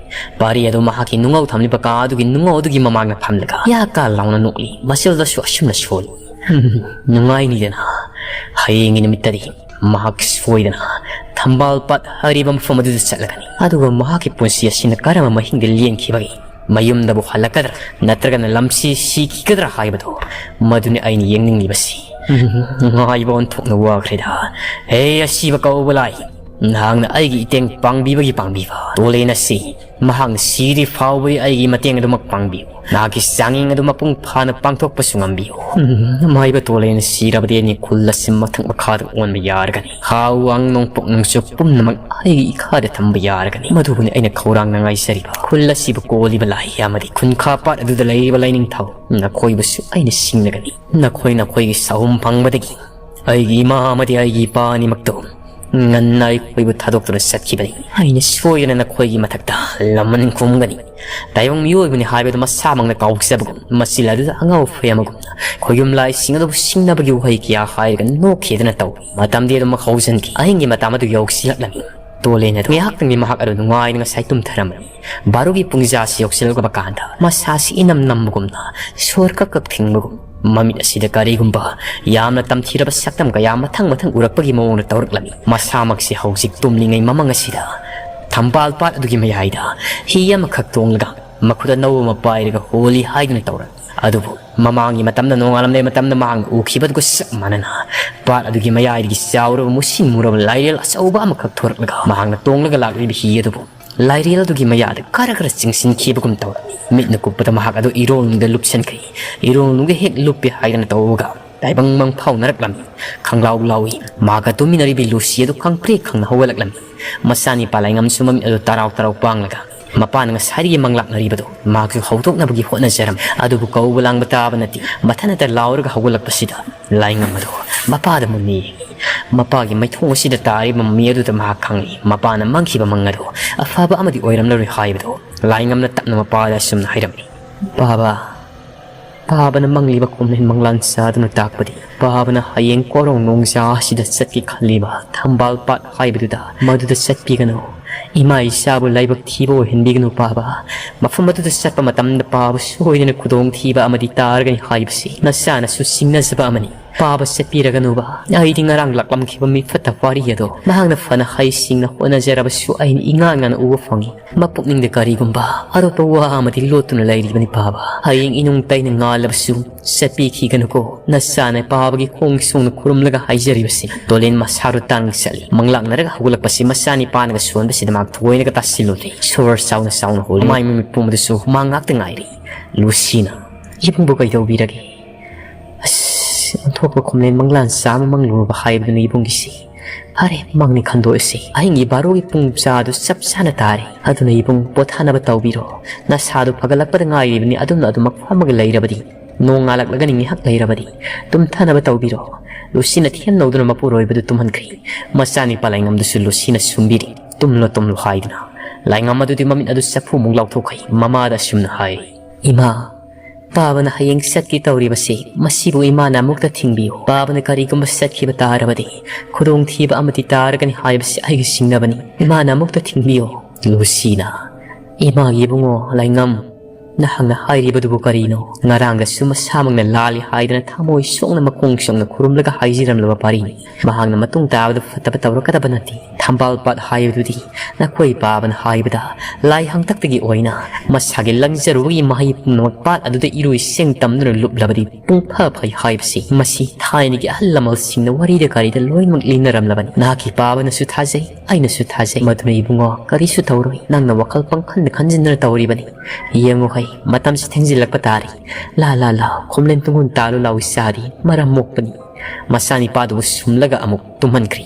ꯄꯥꯔꯤ ꯑꯗꯨ ꯃꯍꯥꯛꯀꯤ ꯅꯨꯡꯉꯧ ꯊꯝꯂꯤꯕ ꯀꯥ ꯑꯗꯨꯒꯤ ꯅꯨꯡꯉꯧ ꯑꯗꯨꯒꯤ ꯃꯃꯥꯡꯗ ꯐꯝꯂꯒ ꯌꯥ ꯀꯥ ꯂꯥꯎꯅ ꯅꯣꯛꯂꯤ꯫ ꯃꯁꯤꯜꯗꯁꯨ ꯑꯁꯨꯝꯅ ꯁꯣꯜꯂꯤ꯫ ꯅꯨꯡꯉꯥꯏꯅꯤꯗꯅ꯫ ꯍꯌꯦꯡꯒꯤ ꯅꯨꯃꯤꯠꯇꯗꯤ ꯃꯍꯥꯛ ꯁꯣꯏꯗꯅ ꯊꯝꯕꯥꯜ ꯄꯥꯠ ꯍꯥꯏꯔꯤꯕ ꯃꯐꯝ ꯑꯗꯨꯗ ꯆꯠꯂꯒꯅꯤ꯫ ꯑꯗꯨꯒ ꯃꯍꯥꯛꯀꯤ ꯄꯨꯟꯁꯤ ꯑꯁꯤꯅ ꯀꯔꯝꯕ ꯃꯍꯤꯡꯗ ꯂꯦꯟꯈꯤꯕꯒꯦ? ꯃꯌꯨꯝꯗꯕꯨ ꯍꯜꯂꯛꯀꯗ꯭ꯔꯥ ꯅꯠꯇ꯭ꯔꯒꯅ ꯂꯝꯁꯤ ꯁꯤꯈꯤꯒꯗ꯭ꯔꯥ ꯍꯥꯏꯕꯗꯣ, ꯃꯗꯨꯅꯤ ꯑꯩꯅ ꯌꯦꯡꯅꯤꯡꯂꯤꯕꯁꯤ꯫ ꯉꯥꯏꯕ ꯑꯣꯟꯊꯣꯛꯅ ꯋꯥꯈ꯭ꯔꯦꯗ꯫ ꯍꯦ ꯑꯁꯤꯕ ꯀꯧꯕ ꯂꯥꯏ, ꯅꯍꯥꯛꯅ ꯑꯩꯒꯤ ꯏꯇꯦꯡ ꯄꯥꯡꯕꯤꯕꯒꯤ ꯄꯥꯡꯕꯤꯕ꯫ ꯇꯣꯂꯦꯟ ꯑꯁꯤ ꯃꯍꯥꯛꯅ ꯁꯤꯗ꯭ꯔꯤ ꯐꯥꯎꯕꯗꯤ ꯑꯩꯒꯤ ꯃꯇꯦꯡ ꯑꯗꯨꯃꯛ ꯄꯥꯡꯕꯤꯌꯨ꯫ ꯅꯍꯥꯛꯀꯤ ꯆꯥꯡꯌꯦꯡ ꯑꯗꯨ ꯃꯄꯨꯡ ꯐꯥꯅ ꯄꯥꯡꯊꯣꯛꯄꯁꯨ ꯉꯝꯕꯤꯌꯨ꯫ ꯎꯝ, ꯃꯥꯏꯕ ꯇꯣꯂꯦꯟ ꯁꯤꯔꯕꯗꯤ ꯑꯩꯅ ꯈꯨꯜ ꯑꯁꯤ ꯃꯊꯛ ꯃꯈꯥꯗ ꯑꯣꯟꯕ ꯌꯥꯔꯒꯅꯤ꯫ ꯍꯥꯎ ꯋꯥꯡ ꯅꯣꯡꯄꯣꯛ ꯅꯣꯡꯆꯨꯞ ꯄꯨꯝꯅꯃꯛ ꯑꯩꯒꯤ ꯏꯈꯥꯗ ꯊꯝꯕ ꯌꯥꯔꯒꯅꯤ꯫ ꯃꯗꯨꯕꯨꯅꯤ ꯑꯩꯅ ꯈꯧꯔꯥꯡꯅ ꯉꯥꯏꯖꯔꯤꯕ꯫ ꯈꯨꯜ ꯑꯁꯤꯕꯨ ꯀꯣꯜꯂꯤꯕ ꯂꯥꯏ ꯑꯃꯗꯤ ꯈꯨꯟꯈꯥ ꯄꯥꯠ ꯑꯗꯨꯗ ꯂꯩꯔꯤꯕ ꯂꯥꯏꯅꯤꯡꯊꯧ, ꯅꯈꯣꯏꯕꯨꯁꯨ ꯑꯩꯅ ꯁꯤꯡꯅꯒꯅꯤ꯫ ꯅꯈꯣꯏ ꯅꯈꯣꯏꯒꯤ ꯁꯥꯍꯨꯝ ꯐꯪꯕꯗꯒꯤ ꯑꯩꯒꯤ ꯏꯃꯥ ꯑꯃꯗꯤ ꯑꯩꯒꯤ ꯏꯄꯥ ꯑꯅꯤꯃꯛꯇꯣ ꯉꯟꯅ ꯑꯩꯈꯣꯏꯕꯨ ꯊꯥꯗꯣꯛꯇꯨꯅ ꯆꯠꯈꯤꯕꯅꯤ꯫ ꯑꯩꯅ ꯁꯣꯏꯗꯅ ꯅꯈꯣꯏꯒꯤ ꯃꯊꯛꯇ ꯂꯃꯟ ꯈꯨꯝꯒꯅꯤ꯫ ꯇꯥꯏꯕꯪ ꯃꯤꯑꯣꯏꯕꯅꯤ ꯍꯥꯏꯕꯗꯨ ꯃꯁꯥꯃꯛꯅ ꯀꯥꯎꯖꯕꯒꯨꯝ, ꯃꯆꯤꯜ ꯑꯗꯨꯗ ꯑꯉꯥꯎ ꯑꯐꯩ ꯑꯃꯒꯨꯝꯅ ꯈꯣꯏꯌꯨꯝ ꯂꯥꯏꯁꯤꯡ ꯑꯗꯨꯕꯨ ꯁꯤꯡꯅꯕꯒꯤ ꯋꯥꯍꯩ ꯀꯌꯥ ꯍꯥꯏꯔꯒ ꯅꯣꯛꯈꯤꯗꯅ ꯇꯧꯏ꯫ ꯃꯇꯝꯗꯤ ꯑꯗꯨꯃꯛ ꯍꯧꯖꯤꯟꯈꯤ꯫ ꯑꯍꯤꯡꯒꯤ ꯃꯇꯝ ꯑꯗꯨ ꯌꯧꯁꯤꯜꯂꯛꯂꯝꯃꯤ꯫ ꯇꯣꯂꯦꯟ ꯑꯗꯨ ꯉꯥꯏꯍꯥꯛꯇꯪꯗꯤ ꯃꯍꯥꯛ ꯑꯗꯨ ꯅꯨꯡꯉꯥꯏꯅ ꯉꯁꯥꯏ ꯇꯨꯝꯊꯔꯝꯕꯅꯤ꯫ ꯕꯥꯔꯣꯒꯤ ꯄꯨꯡꯖꯥꯁꯤ ꯌꯧꯁꯤꯜꯂꯛꯂꯕ ꯀꯥꯟꯗ ꯃꯁꯥꯁꯤ ꯏꯅꯝ ꯅꯝꯕꯒꯨꯝꯅ, ꯁꯣꯔ ꯀꯛ ꯀꯛ ꯊꯤꯡꯕꯒꯨꯝ, ꯃꯃꯤꯠ ꯑꯁꯤꯗ ꯀꯔꯤꯒꯨꯝꯕ ꯌꯥꯝꯅ ꯇꯝꯊꯤꯔꯕ ꯁꯛꯇꯝ ꯀꯌꯥ ꯃꯊꯪ ꯃꯊꯪ ꯎꯔꯛꯄꯒꯤ ꯃꯑꯣꯡꯗ ꯇꯧꯔꯛꯂꯝꯃꯤ꯫ ꯃꯁꯥꯃꯛꯁꯤ ꯍꯧꯖꯤꯛ ꯇꯨꯝꯂꯤꯉꯩ ꯃꯃꯪ ꯑꯁꯤꯗ ꯊꯝꯕꯥꯜ ꯄꯥꯠ ꯑꯗꯨꯒꯤ ꯃꯌꯥꯏꯗ ꯍꯤ ꯑꯃꯈꯛ ꯇꯣꯡꯂꯒ ꯃꯈꯨꯠ ꯑꯅꯧꯕ ꯑꯃ ꯄꯥꯏꯔꯒ ꯍꯣꯜꯂꯤ ꯍꯥꯏꯗꯨꯅ ꯇꯧꯔꯝꯃꯤ꯫ ꯑꯗꯨꯕꯨ ꯃꯃꯥꯡꯒꯤ ꯃꯇꯝꯗ, ꯅꯣꯡꯉꯥꯜꯂꯝꯗꯥꯏ ꯃꯇꯝꯗ ꯃꯍꯥꯛꯅ ꯎꯈꯤꯕꯗꯨꯒ ꯆꯞ ꯃꯥꯟꯅꯅ ꯄꯥꯠ ꯑꯗꯨꯒꯤ ꯃꯌꯥꯏꯗꯒꯤ ꯆꯥꯎꯔꯕ ꯃꯨꯁꯤꯟ ꯃꯨꯔꯕ ꯂꯥꯏꯔꯦꯜ ꯑꯆꯧꯕ ꯑꯃꯈꯛ ꯊꯣꯔꯛꯂꯒ ꯃꯍꯥꯛꯅ ꯇꯣꯡꯂꯒ ꯂꯥꯛꯂꯤꯕ ꯍꯤ ꯑꯗꯨꯕꯨ ꯂꯥꯏꯔꯦꯜ ꯑꯗꯨꯒꯤ ꯃꯌꯥꯗ ꯈꯔ ꯈꯔ ꯆꯤꯡꯁꯤꯟꯈꯤꯕꯒꯨꯝ ꯇꯧꯔꯝꯃꯤ꯫ ꯃꯤꯠꯅ ꯀꯨꯞꯄꯗ ꯃꯍꯥꯛ ꯑꯗꯨ ꯏꯔꯣꯜꯅꯨꯡꯗ ꯂꯨꯞꯁꯤꯟꯈ꯭ꯔꯦ꯫ ꯏꯔꯣꯜꯅꯨꯡꯗ ꯍꯦꯛ ꯂꯨꯞꯄꯦ ꯍꯥꯏꯗꯅ ꯇꯧꯕꯒ ꯇꯥꯏꯕꯪ ꯃꯪ ꯐꯥꯎꯅꯔꯛꯂꯝꯃꯤ꯫ ꯈꯪꯂꯥꯎ ꯂꯥꯎꯏ꯫ ꯃꯍꯥꯛꯀ ꯇꯨꯃꯤꯟꯅꯔꯤꯕꯤ ꯂꯨꯁꯤ ꯑꯗꯨ ꯈꯪꯄ꯭ꯔꯦꯛ ꯈꯪꯅ ꯍꯧꯒꯠꯂꯛꯂꯝꯃꯤ꯫ ꯃꯆꯥꯅꯤꯄꯥ ꯂꯥꯏꯉꯝꯁꯨ ꯃꯃꯤꯠ ꯑꯗꯨ ꯇꯔꯥꯎ ꯇꯔꯥꯎ ꯄꯥꯡꯂꯒ ꯃꯄꯥꯅ ꯉꯁꯥꯏꯗꯒꯤ ꯃꯪꯂꯥꯛꯅꯔꯤꯕꯗꯨ ꯃꯍꯥꯛꯁꯨ ꯍꯧꯗꯣꯛꯅꯕꯒꯤ ꯍꯣꯠꯅꯖꯔꯝꯃꯤ꯫ ꯑꯗꯨꯕꯨ ꯀꯧꯕ ꯂꯥꯡꯕ ꯇꯥꯕ ꯅꯠꯇꯦ꯫ ꯃꯊꯟꯇ ꯂꯥꯎꯔꯒ ꯍꯧꯒꯠꯂꯛꯄꯁꯤꯗ ꯂꯥꯏꯉꯝ ꯑꯗꯨ ꯃꯄꯥꯗ ꯃꯨꯟꯅ ꯌꯦꯡꯏ꯫ ꯃꯄꯥꯒꯤ ꯃꯥꯏꯊꯣꯡ ꯑꯁꯤꯗ ꯇꯥꯔꯤꯕ ꯃꯃꯤ ꯑꯗꯨꯗ ꯃꯍꯥꯛ ꯈꯪꯂꯤ, ꯃꯄꯥꯅ ꯃꯪꯈꯤꯕ ꯃꯪ ꯑꯗꯨ ꯑꯐꯕ ꯑꯃꯗꯤ ꯑꯣꯏꯔꯝꯂꯔꯣꯏ ꯍꯥꯏꯕꯗꯨ ꯂꯥꯏꯉꯝꯅ ꯇꯞꯅ ꯃꯄꯥꯗ ꯑꯁꯨꯝꯅ ꯍꯥꯏꯔꯝꯃꯤ, "ꯄꯥꯕ, ꯄꯥꯕꯅ ꯃꯪꯂꯤꯕ ꯈꯣꯝꯂꯦꯟ ꯃꯪꯂꯥꯟ ꯆꯥꯗꯨꯅ ꯇꯥꯛꯄꯗꯤ ꯄꯥꯕꯅ ꯍꯌꯦꯡ ꯀꯣꯔꯧ ꯅꯣꯡꯖꯥ ꯑꯁꯤꯗ ꯆꯠꯀꯦ ꯈꯜꯂꯤꯕ ꯊꯝꯕꯥꯜ ꯄꯥꯠ ꯍꯥꯏꯕꯗꯨꯗ, ꯃꯗꯨꯗ ꯆꯠꯄꯤꯒꯅꯨ꯫ ꯏꯃꯥ ꯏꯆꯥꯕꯨ ꯂꯥꯏꯕꯛ ꯊꯤꯕ ꯑꯣꯏꯍꯟꯕꯤꯒꯅꯨ ꯄꯥꯕ꯫ ꯃꯐꯝ ꯑꯗꯨꯗ ꯆꯠꯄ ꯃꯇꯝꯗ ꯄꯥꯕ ꯁꯣꯏꯗꯅ ꯈꯨꯗꯣꯡꯊꯤꯕ ꯑꯃꯗꯤ ꯇꯥꯔꯒꯅꯤ ꯍꯥꯏꯕꯁꯤ ꯅꯆꯥꯅꯁꯨ ꯆꯤꯡꯅꯖꯕ ꯑꯃꯅꯤ꯫ ꯄꯥꯕ ꯆꯠꯄꯤꯔꯒꯅꯨꯕ꯫ ꯑꯩꯗꯤ ꯉꯔꯥꯡ ꯂꯥꯛꯂꯝꯈꯤꯕ ꯃꯤꯐꯠꯇ ꯋꯥꯔꯤ ꯑꯗꯣ ꯃꯍꯥꯛꯅ ꯐꯅ ꯍꯩꯁꯤꯡꯅ ꯍꯣꯠꯅꯖꯔꯕꯁꯨ ꯑꯩꯅ ꯏꯉꯥꯟ ꯉꯥꯟꯅ ꯎꯕ ꯐꯪꯏ꯫ ꯃꯄꯨꯛꯅꯤꯡꯗ ꯀꯔꯤꯒꯨꯝꯕ ꯑꯔꯣꯠꯄ ꯋꯥ ꯑꯃꯗꯤ ꯂꯣꯠꯇꯨꯅ ꯂꯩꯔꯤꯕꯅꯤ ꯄꯥꯕ꯫ ꯍꯌꯦꯡ ꯏꯅꯨꯡ ꯇꯩꯅ ꯉꯥꯜꯂꯕꯁꯨ ꯆꯠꯄꯤꯈꯤꯒꯅꯨꯀꯣ꯫ ꯅꯆꯥꯅ ꯄꯥꯕꯒꯤ ꯈꯣꯡ ꯁꯣꯡꯅ ꯈꯨꯔꯨꯝꯂꯒ ꯍꯥꯏꯖꯔꯤꯕꯁꯤꯅꯤ꯫" ꯇꯣꯂꯦꯟ ꯃꯁꯥꯗꯨ ꯇꯥꯡꯅ ꯆꯠꯂꯤ꯫ ꯃꯪꯂꯥꯛꯅꯔꯒ ꯍꯧꯒꯠꯂꯛꯄꯁꯤ ꯃꯆꯥꯅꯤꯄꯥꯅꯒ ꯁꯣꯟꯕꯁꯤꯗ ꯃꯍꯥꯛ ꯊꯑꯣꯏꯅꯒ ꯇꯥꯁꯤꯜꯂꯨꯗꯦ꯫ ꯁꯣꯔ ꯆꯥꯎꯅ ꯆꯥꯎꯅ ꯍꯣꯜꯂꯤ꯫ ꯃꯥꯏ ꯃꯃꯤꯠ ꯄꯨꯝꯕꯗꯁꯨ ꯍꯨꯃꯥꯡ ꯉꯥꯛꯇ ꯉꯥꯏꯔꯤ꯫ ꯂꯨꯁꯤꯅ, "ꯏꯕꯨꯡꯕꯨ ꯀꯩꯗꯧꯕꯤꯔꯒꯦ?" "ꯑꯁ, ꯑꯣꯟꯊꯣꯛꯄ ꯈꯣꯝꯂꯦꯟ ꯃꯪꯂꯥꯟ ꯆꯥ ꯑꯃ ꯃꯪꯂꯨꯔꯕ ꯍꯥꯏꯕꯗꯨꯅꯤ ꯏꯕꯨꯡꯒꯤꯁꯤ꯫ ꯐꯔꯦ, ꯃꯪꯅꯤ ꯈꯟꯗꯣꯛꯑꯁꯤ꯫ ꯑꯍꯤꯡꯒꯤ ꯕꯥꯔꯣꯒꯤ ꯄꯨꯡ ꯆꯥꯗꯨ ꯆꯞ ꯆꯥꯅ ꯇꯥꯔꯦ꯫ ꯑꯗꯨꯅ ꯏꯕꯨꯡ, ꯄꯣꯊꯥꯅꯕ ꯇꯧꯕꯤꯔꯣ꯫ ꯅꯁꯥꯗꯨ ꯐꯒꯠꯂꯛꯄꯗ ꯉꯥꯏꯔꯤꯕꯅꯤ, ꯑꯗꯨꯝꯅ ꯑꯗꯨꯃꯛ ꯐꯝꯃꯒ ꯂꯩꯔꯕꯗꯤ ꯅꯣꯡꯉꯥꯜꯂꯛꯂꯒꯅꯤ ꯉꯥꯏꯍꯥꯛ ꯂꯩꯔꯕꯗꯤ꯫ ꯇꯨꯝꯊꯅꯕ ꯇꯧꯕꯤꯔꯣ꯫" ꯂꯨꯁꯤꯅ ꯊꯦꯝꯅꯧꯗꯨꯅ ꯃꯄꯨꯔꯣꯏꯕꯗꯨ ꯇꯨꯝꯍꯟꯈ꯭ꯔꯦ꯫ ꯃꯆꯥꯅꯤꯄꯥ ꯂꯥꯏꯉꯝꯗꯨꯁꯨ ꯂꯨꯁꯤꯅ ꯁꯨꯝꯕꯤꯔꯤ꯫ "ꯇꯨꯝꯂꯣ, ꯇꯨꯝꯂꯣ" ꯍꯥꯏꯗꯨꯅ꯫ ꯂꯥꯏꯉꯝ ꯑꯗꯨꯗꯤ ꯃꯃꯤꯠ ꯑꯗꯨ ꯆꯐꯨꯃꯨꯛ ꯂꯥꯎꯊꯣꯛꯈ꯭ꯔꯦ꯫ ꯃꯃꯥꯗ ꯑꯁꯨꯝꯅ ꯍꯥꯏꯔꯤ, "ꯏꯃꯥ, ꯄꯥꯕꯅ ꯍꯌꯦꯡ ꯆꯠꯀꯦ ꯇꯧꯔꯤꯕꯁꯤ, ꯃꯁꯤꯕꯨ ꯏꯃꯥꯅ ꯑꯃꯨꯛꯇ ꯊꯤꯡꯕꯤꯌꯨ꯫ ꯄꯥꯕꯅ ꯀꯔꯤꯒꯨꯝꯕ ꯆꯠꯈꯤꯕ ꯇꯥꯔꯕꯗꯤ ꯈꯨꯗꯣꯡꯊꯤꯕ ꯑꯃꯗꯤ ꯇꯥꯔꯒꯅꯤ ꯍꯥꯏꯕꯁꯤ ꯑꯩꯒꯤ ꯆꯤꯡꯅꯕꯅꯤ꯫ ꯏꯃꯥꯅ ꯑꯃꯨꯛꯇ ꯊꯤꯡꯕꯤꯌꯨ꯫" ꯂꯨꯁꯤꯅ, "ꯏꯃꯥꯒꯤ ꯏꯕꯨꯡꯉꯣ ꯂꯥꯏꯉꯝ, ꯅꯍꯥꯛꯅ ꯍꯥꯏꯔꯤꯕꯗꯨꯕꯨ ꯀꯔꯤꯅꯣ? ꯉꯔꯥꯡꯗꯁꯨ ꯃꯁꯥꯃꯛꯅ ꯂꯥꯜꯂꯤ ꯍꯥꯏꯗꯅ ꯊꯃꯣꯏ ꯁꯣꯛꯅ ꯃꯈꯣꯡ ꯁꯣꯛꯅ ꯈꯨꯔꯨꯝꯂꯒ ꯍꯥꯏꯖꯔꯝꯂꯕ ꯄꯥꯔꯤꯅꯤ꯫ ꯃꯍꯥꯛꯅ ꯃꯇꯨꯡ ꯇꯥꯕꯗ ꯐꯠꯇꯕ ꯇꯧꯔꯛꯀꯗꯕ ꯅꯠꯇꯦ꯫ ꯊꯝꯕꯥꯜ ꯄꯥꯠ ꯍꯥꯏꯕꯗꯨꯗꯤ ꯅꯈꯣꯏ ꯄꯥꯕꯅ ꯍꯥꯏꯕꯗ ꯂꯥꯏ ꯍꯥꯡꯇꯛꯇꯒꯤ ꯑꯣꯏꯅ ꯃꯁꯥꯒꯤ ꯂꯪꯖꯔꯨꯕꯒꯤ ꯃꯍꯩ ꯄꯨꯝꯅꯃꯛ ꯄꯥꯠ ꯑꯗꯨꯗ ꯏꯔꯣꯏ ꯁꯦꯡ ꯇꯝꯗꯨꯅ ꯂꯨꯞꯂꯕꯗꯤ ꯄꯨꯡꯐ ꯐꯩ ꯍꯥꯏꯕꯁꯤ ꯃꯁꯤ ꯊꯥꯏꯅꯒꯤ ꯑꯍꯜ ꯂꯃꯟꯁꯤꯡꯅ ꯋꯥꯔꯤꯗ ꯀꯔꯤꯗ ꯂꯣꯏꯅꯃꯛ ꯂꯤꯅꯔꯝꯂꯕꯅꯤ꯫ ꯅꯍꯥꯛꯀꯤ ꯄꯥꯕꯅꯁꯨ ꯊꯥꯖꯩ, ꯑꯩꯅꯁꯨ ꯊꯥꯖꯩ꯫ ꯃꯗꯨꯅ ꯏꯕꯨꯡꯉꯣ, ꯀꯔꯤꯁꯨ ꯇꯧꯔꯣꯏ꯫ ꯅꯪꯅ ꯋꯥꯈꯜ ꯄꯪꯈꯟꯗ ꯈꯟꯖꯤꯟꯗꯨꯅ ꯇꯧꯔꯤꯕꯅꯤ꯫ ꯌꯦꯡꯉꯨ ꯍꯩ, ꯃꯇꯝꯁꯤ ꯊꯦꯡꯖꯤꯜꯂꯛꯄ ꯇꯥꯔꯦ꯫ ꯂꯥ ꯂꯥ ꯂꯥ, ꯈꯣꯝꯂꯦꯟ ꯇꯨꯡꯒꯨꯟ ꯇꯥꯜꯂꯨ ꯂꯥꯎ ꯏꯆꯥꯗꯤ, ꯃꯔꯝ ꯃꯣꯛꯄꯅꯤ꯫ ꯃꯆꯥꯅꯤꯄꯥꯗꯨꯕꯨ ꯁꯨꯝꯂꯒ ꯑꯃꯨꯛ ꯇꯨꯝꯍꯟꯈ꯭ꯔꯤ꯫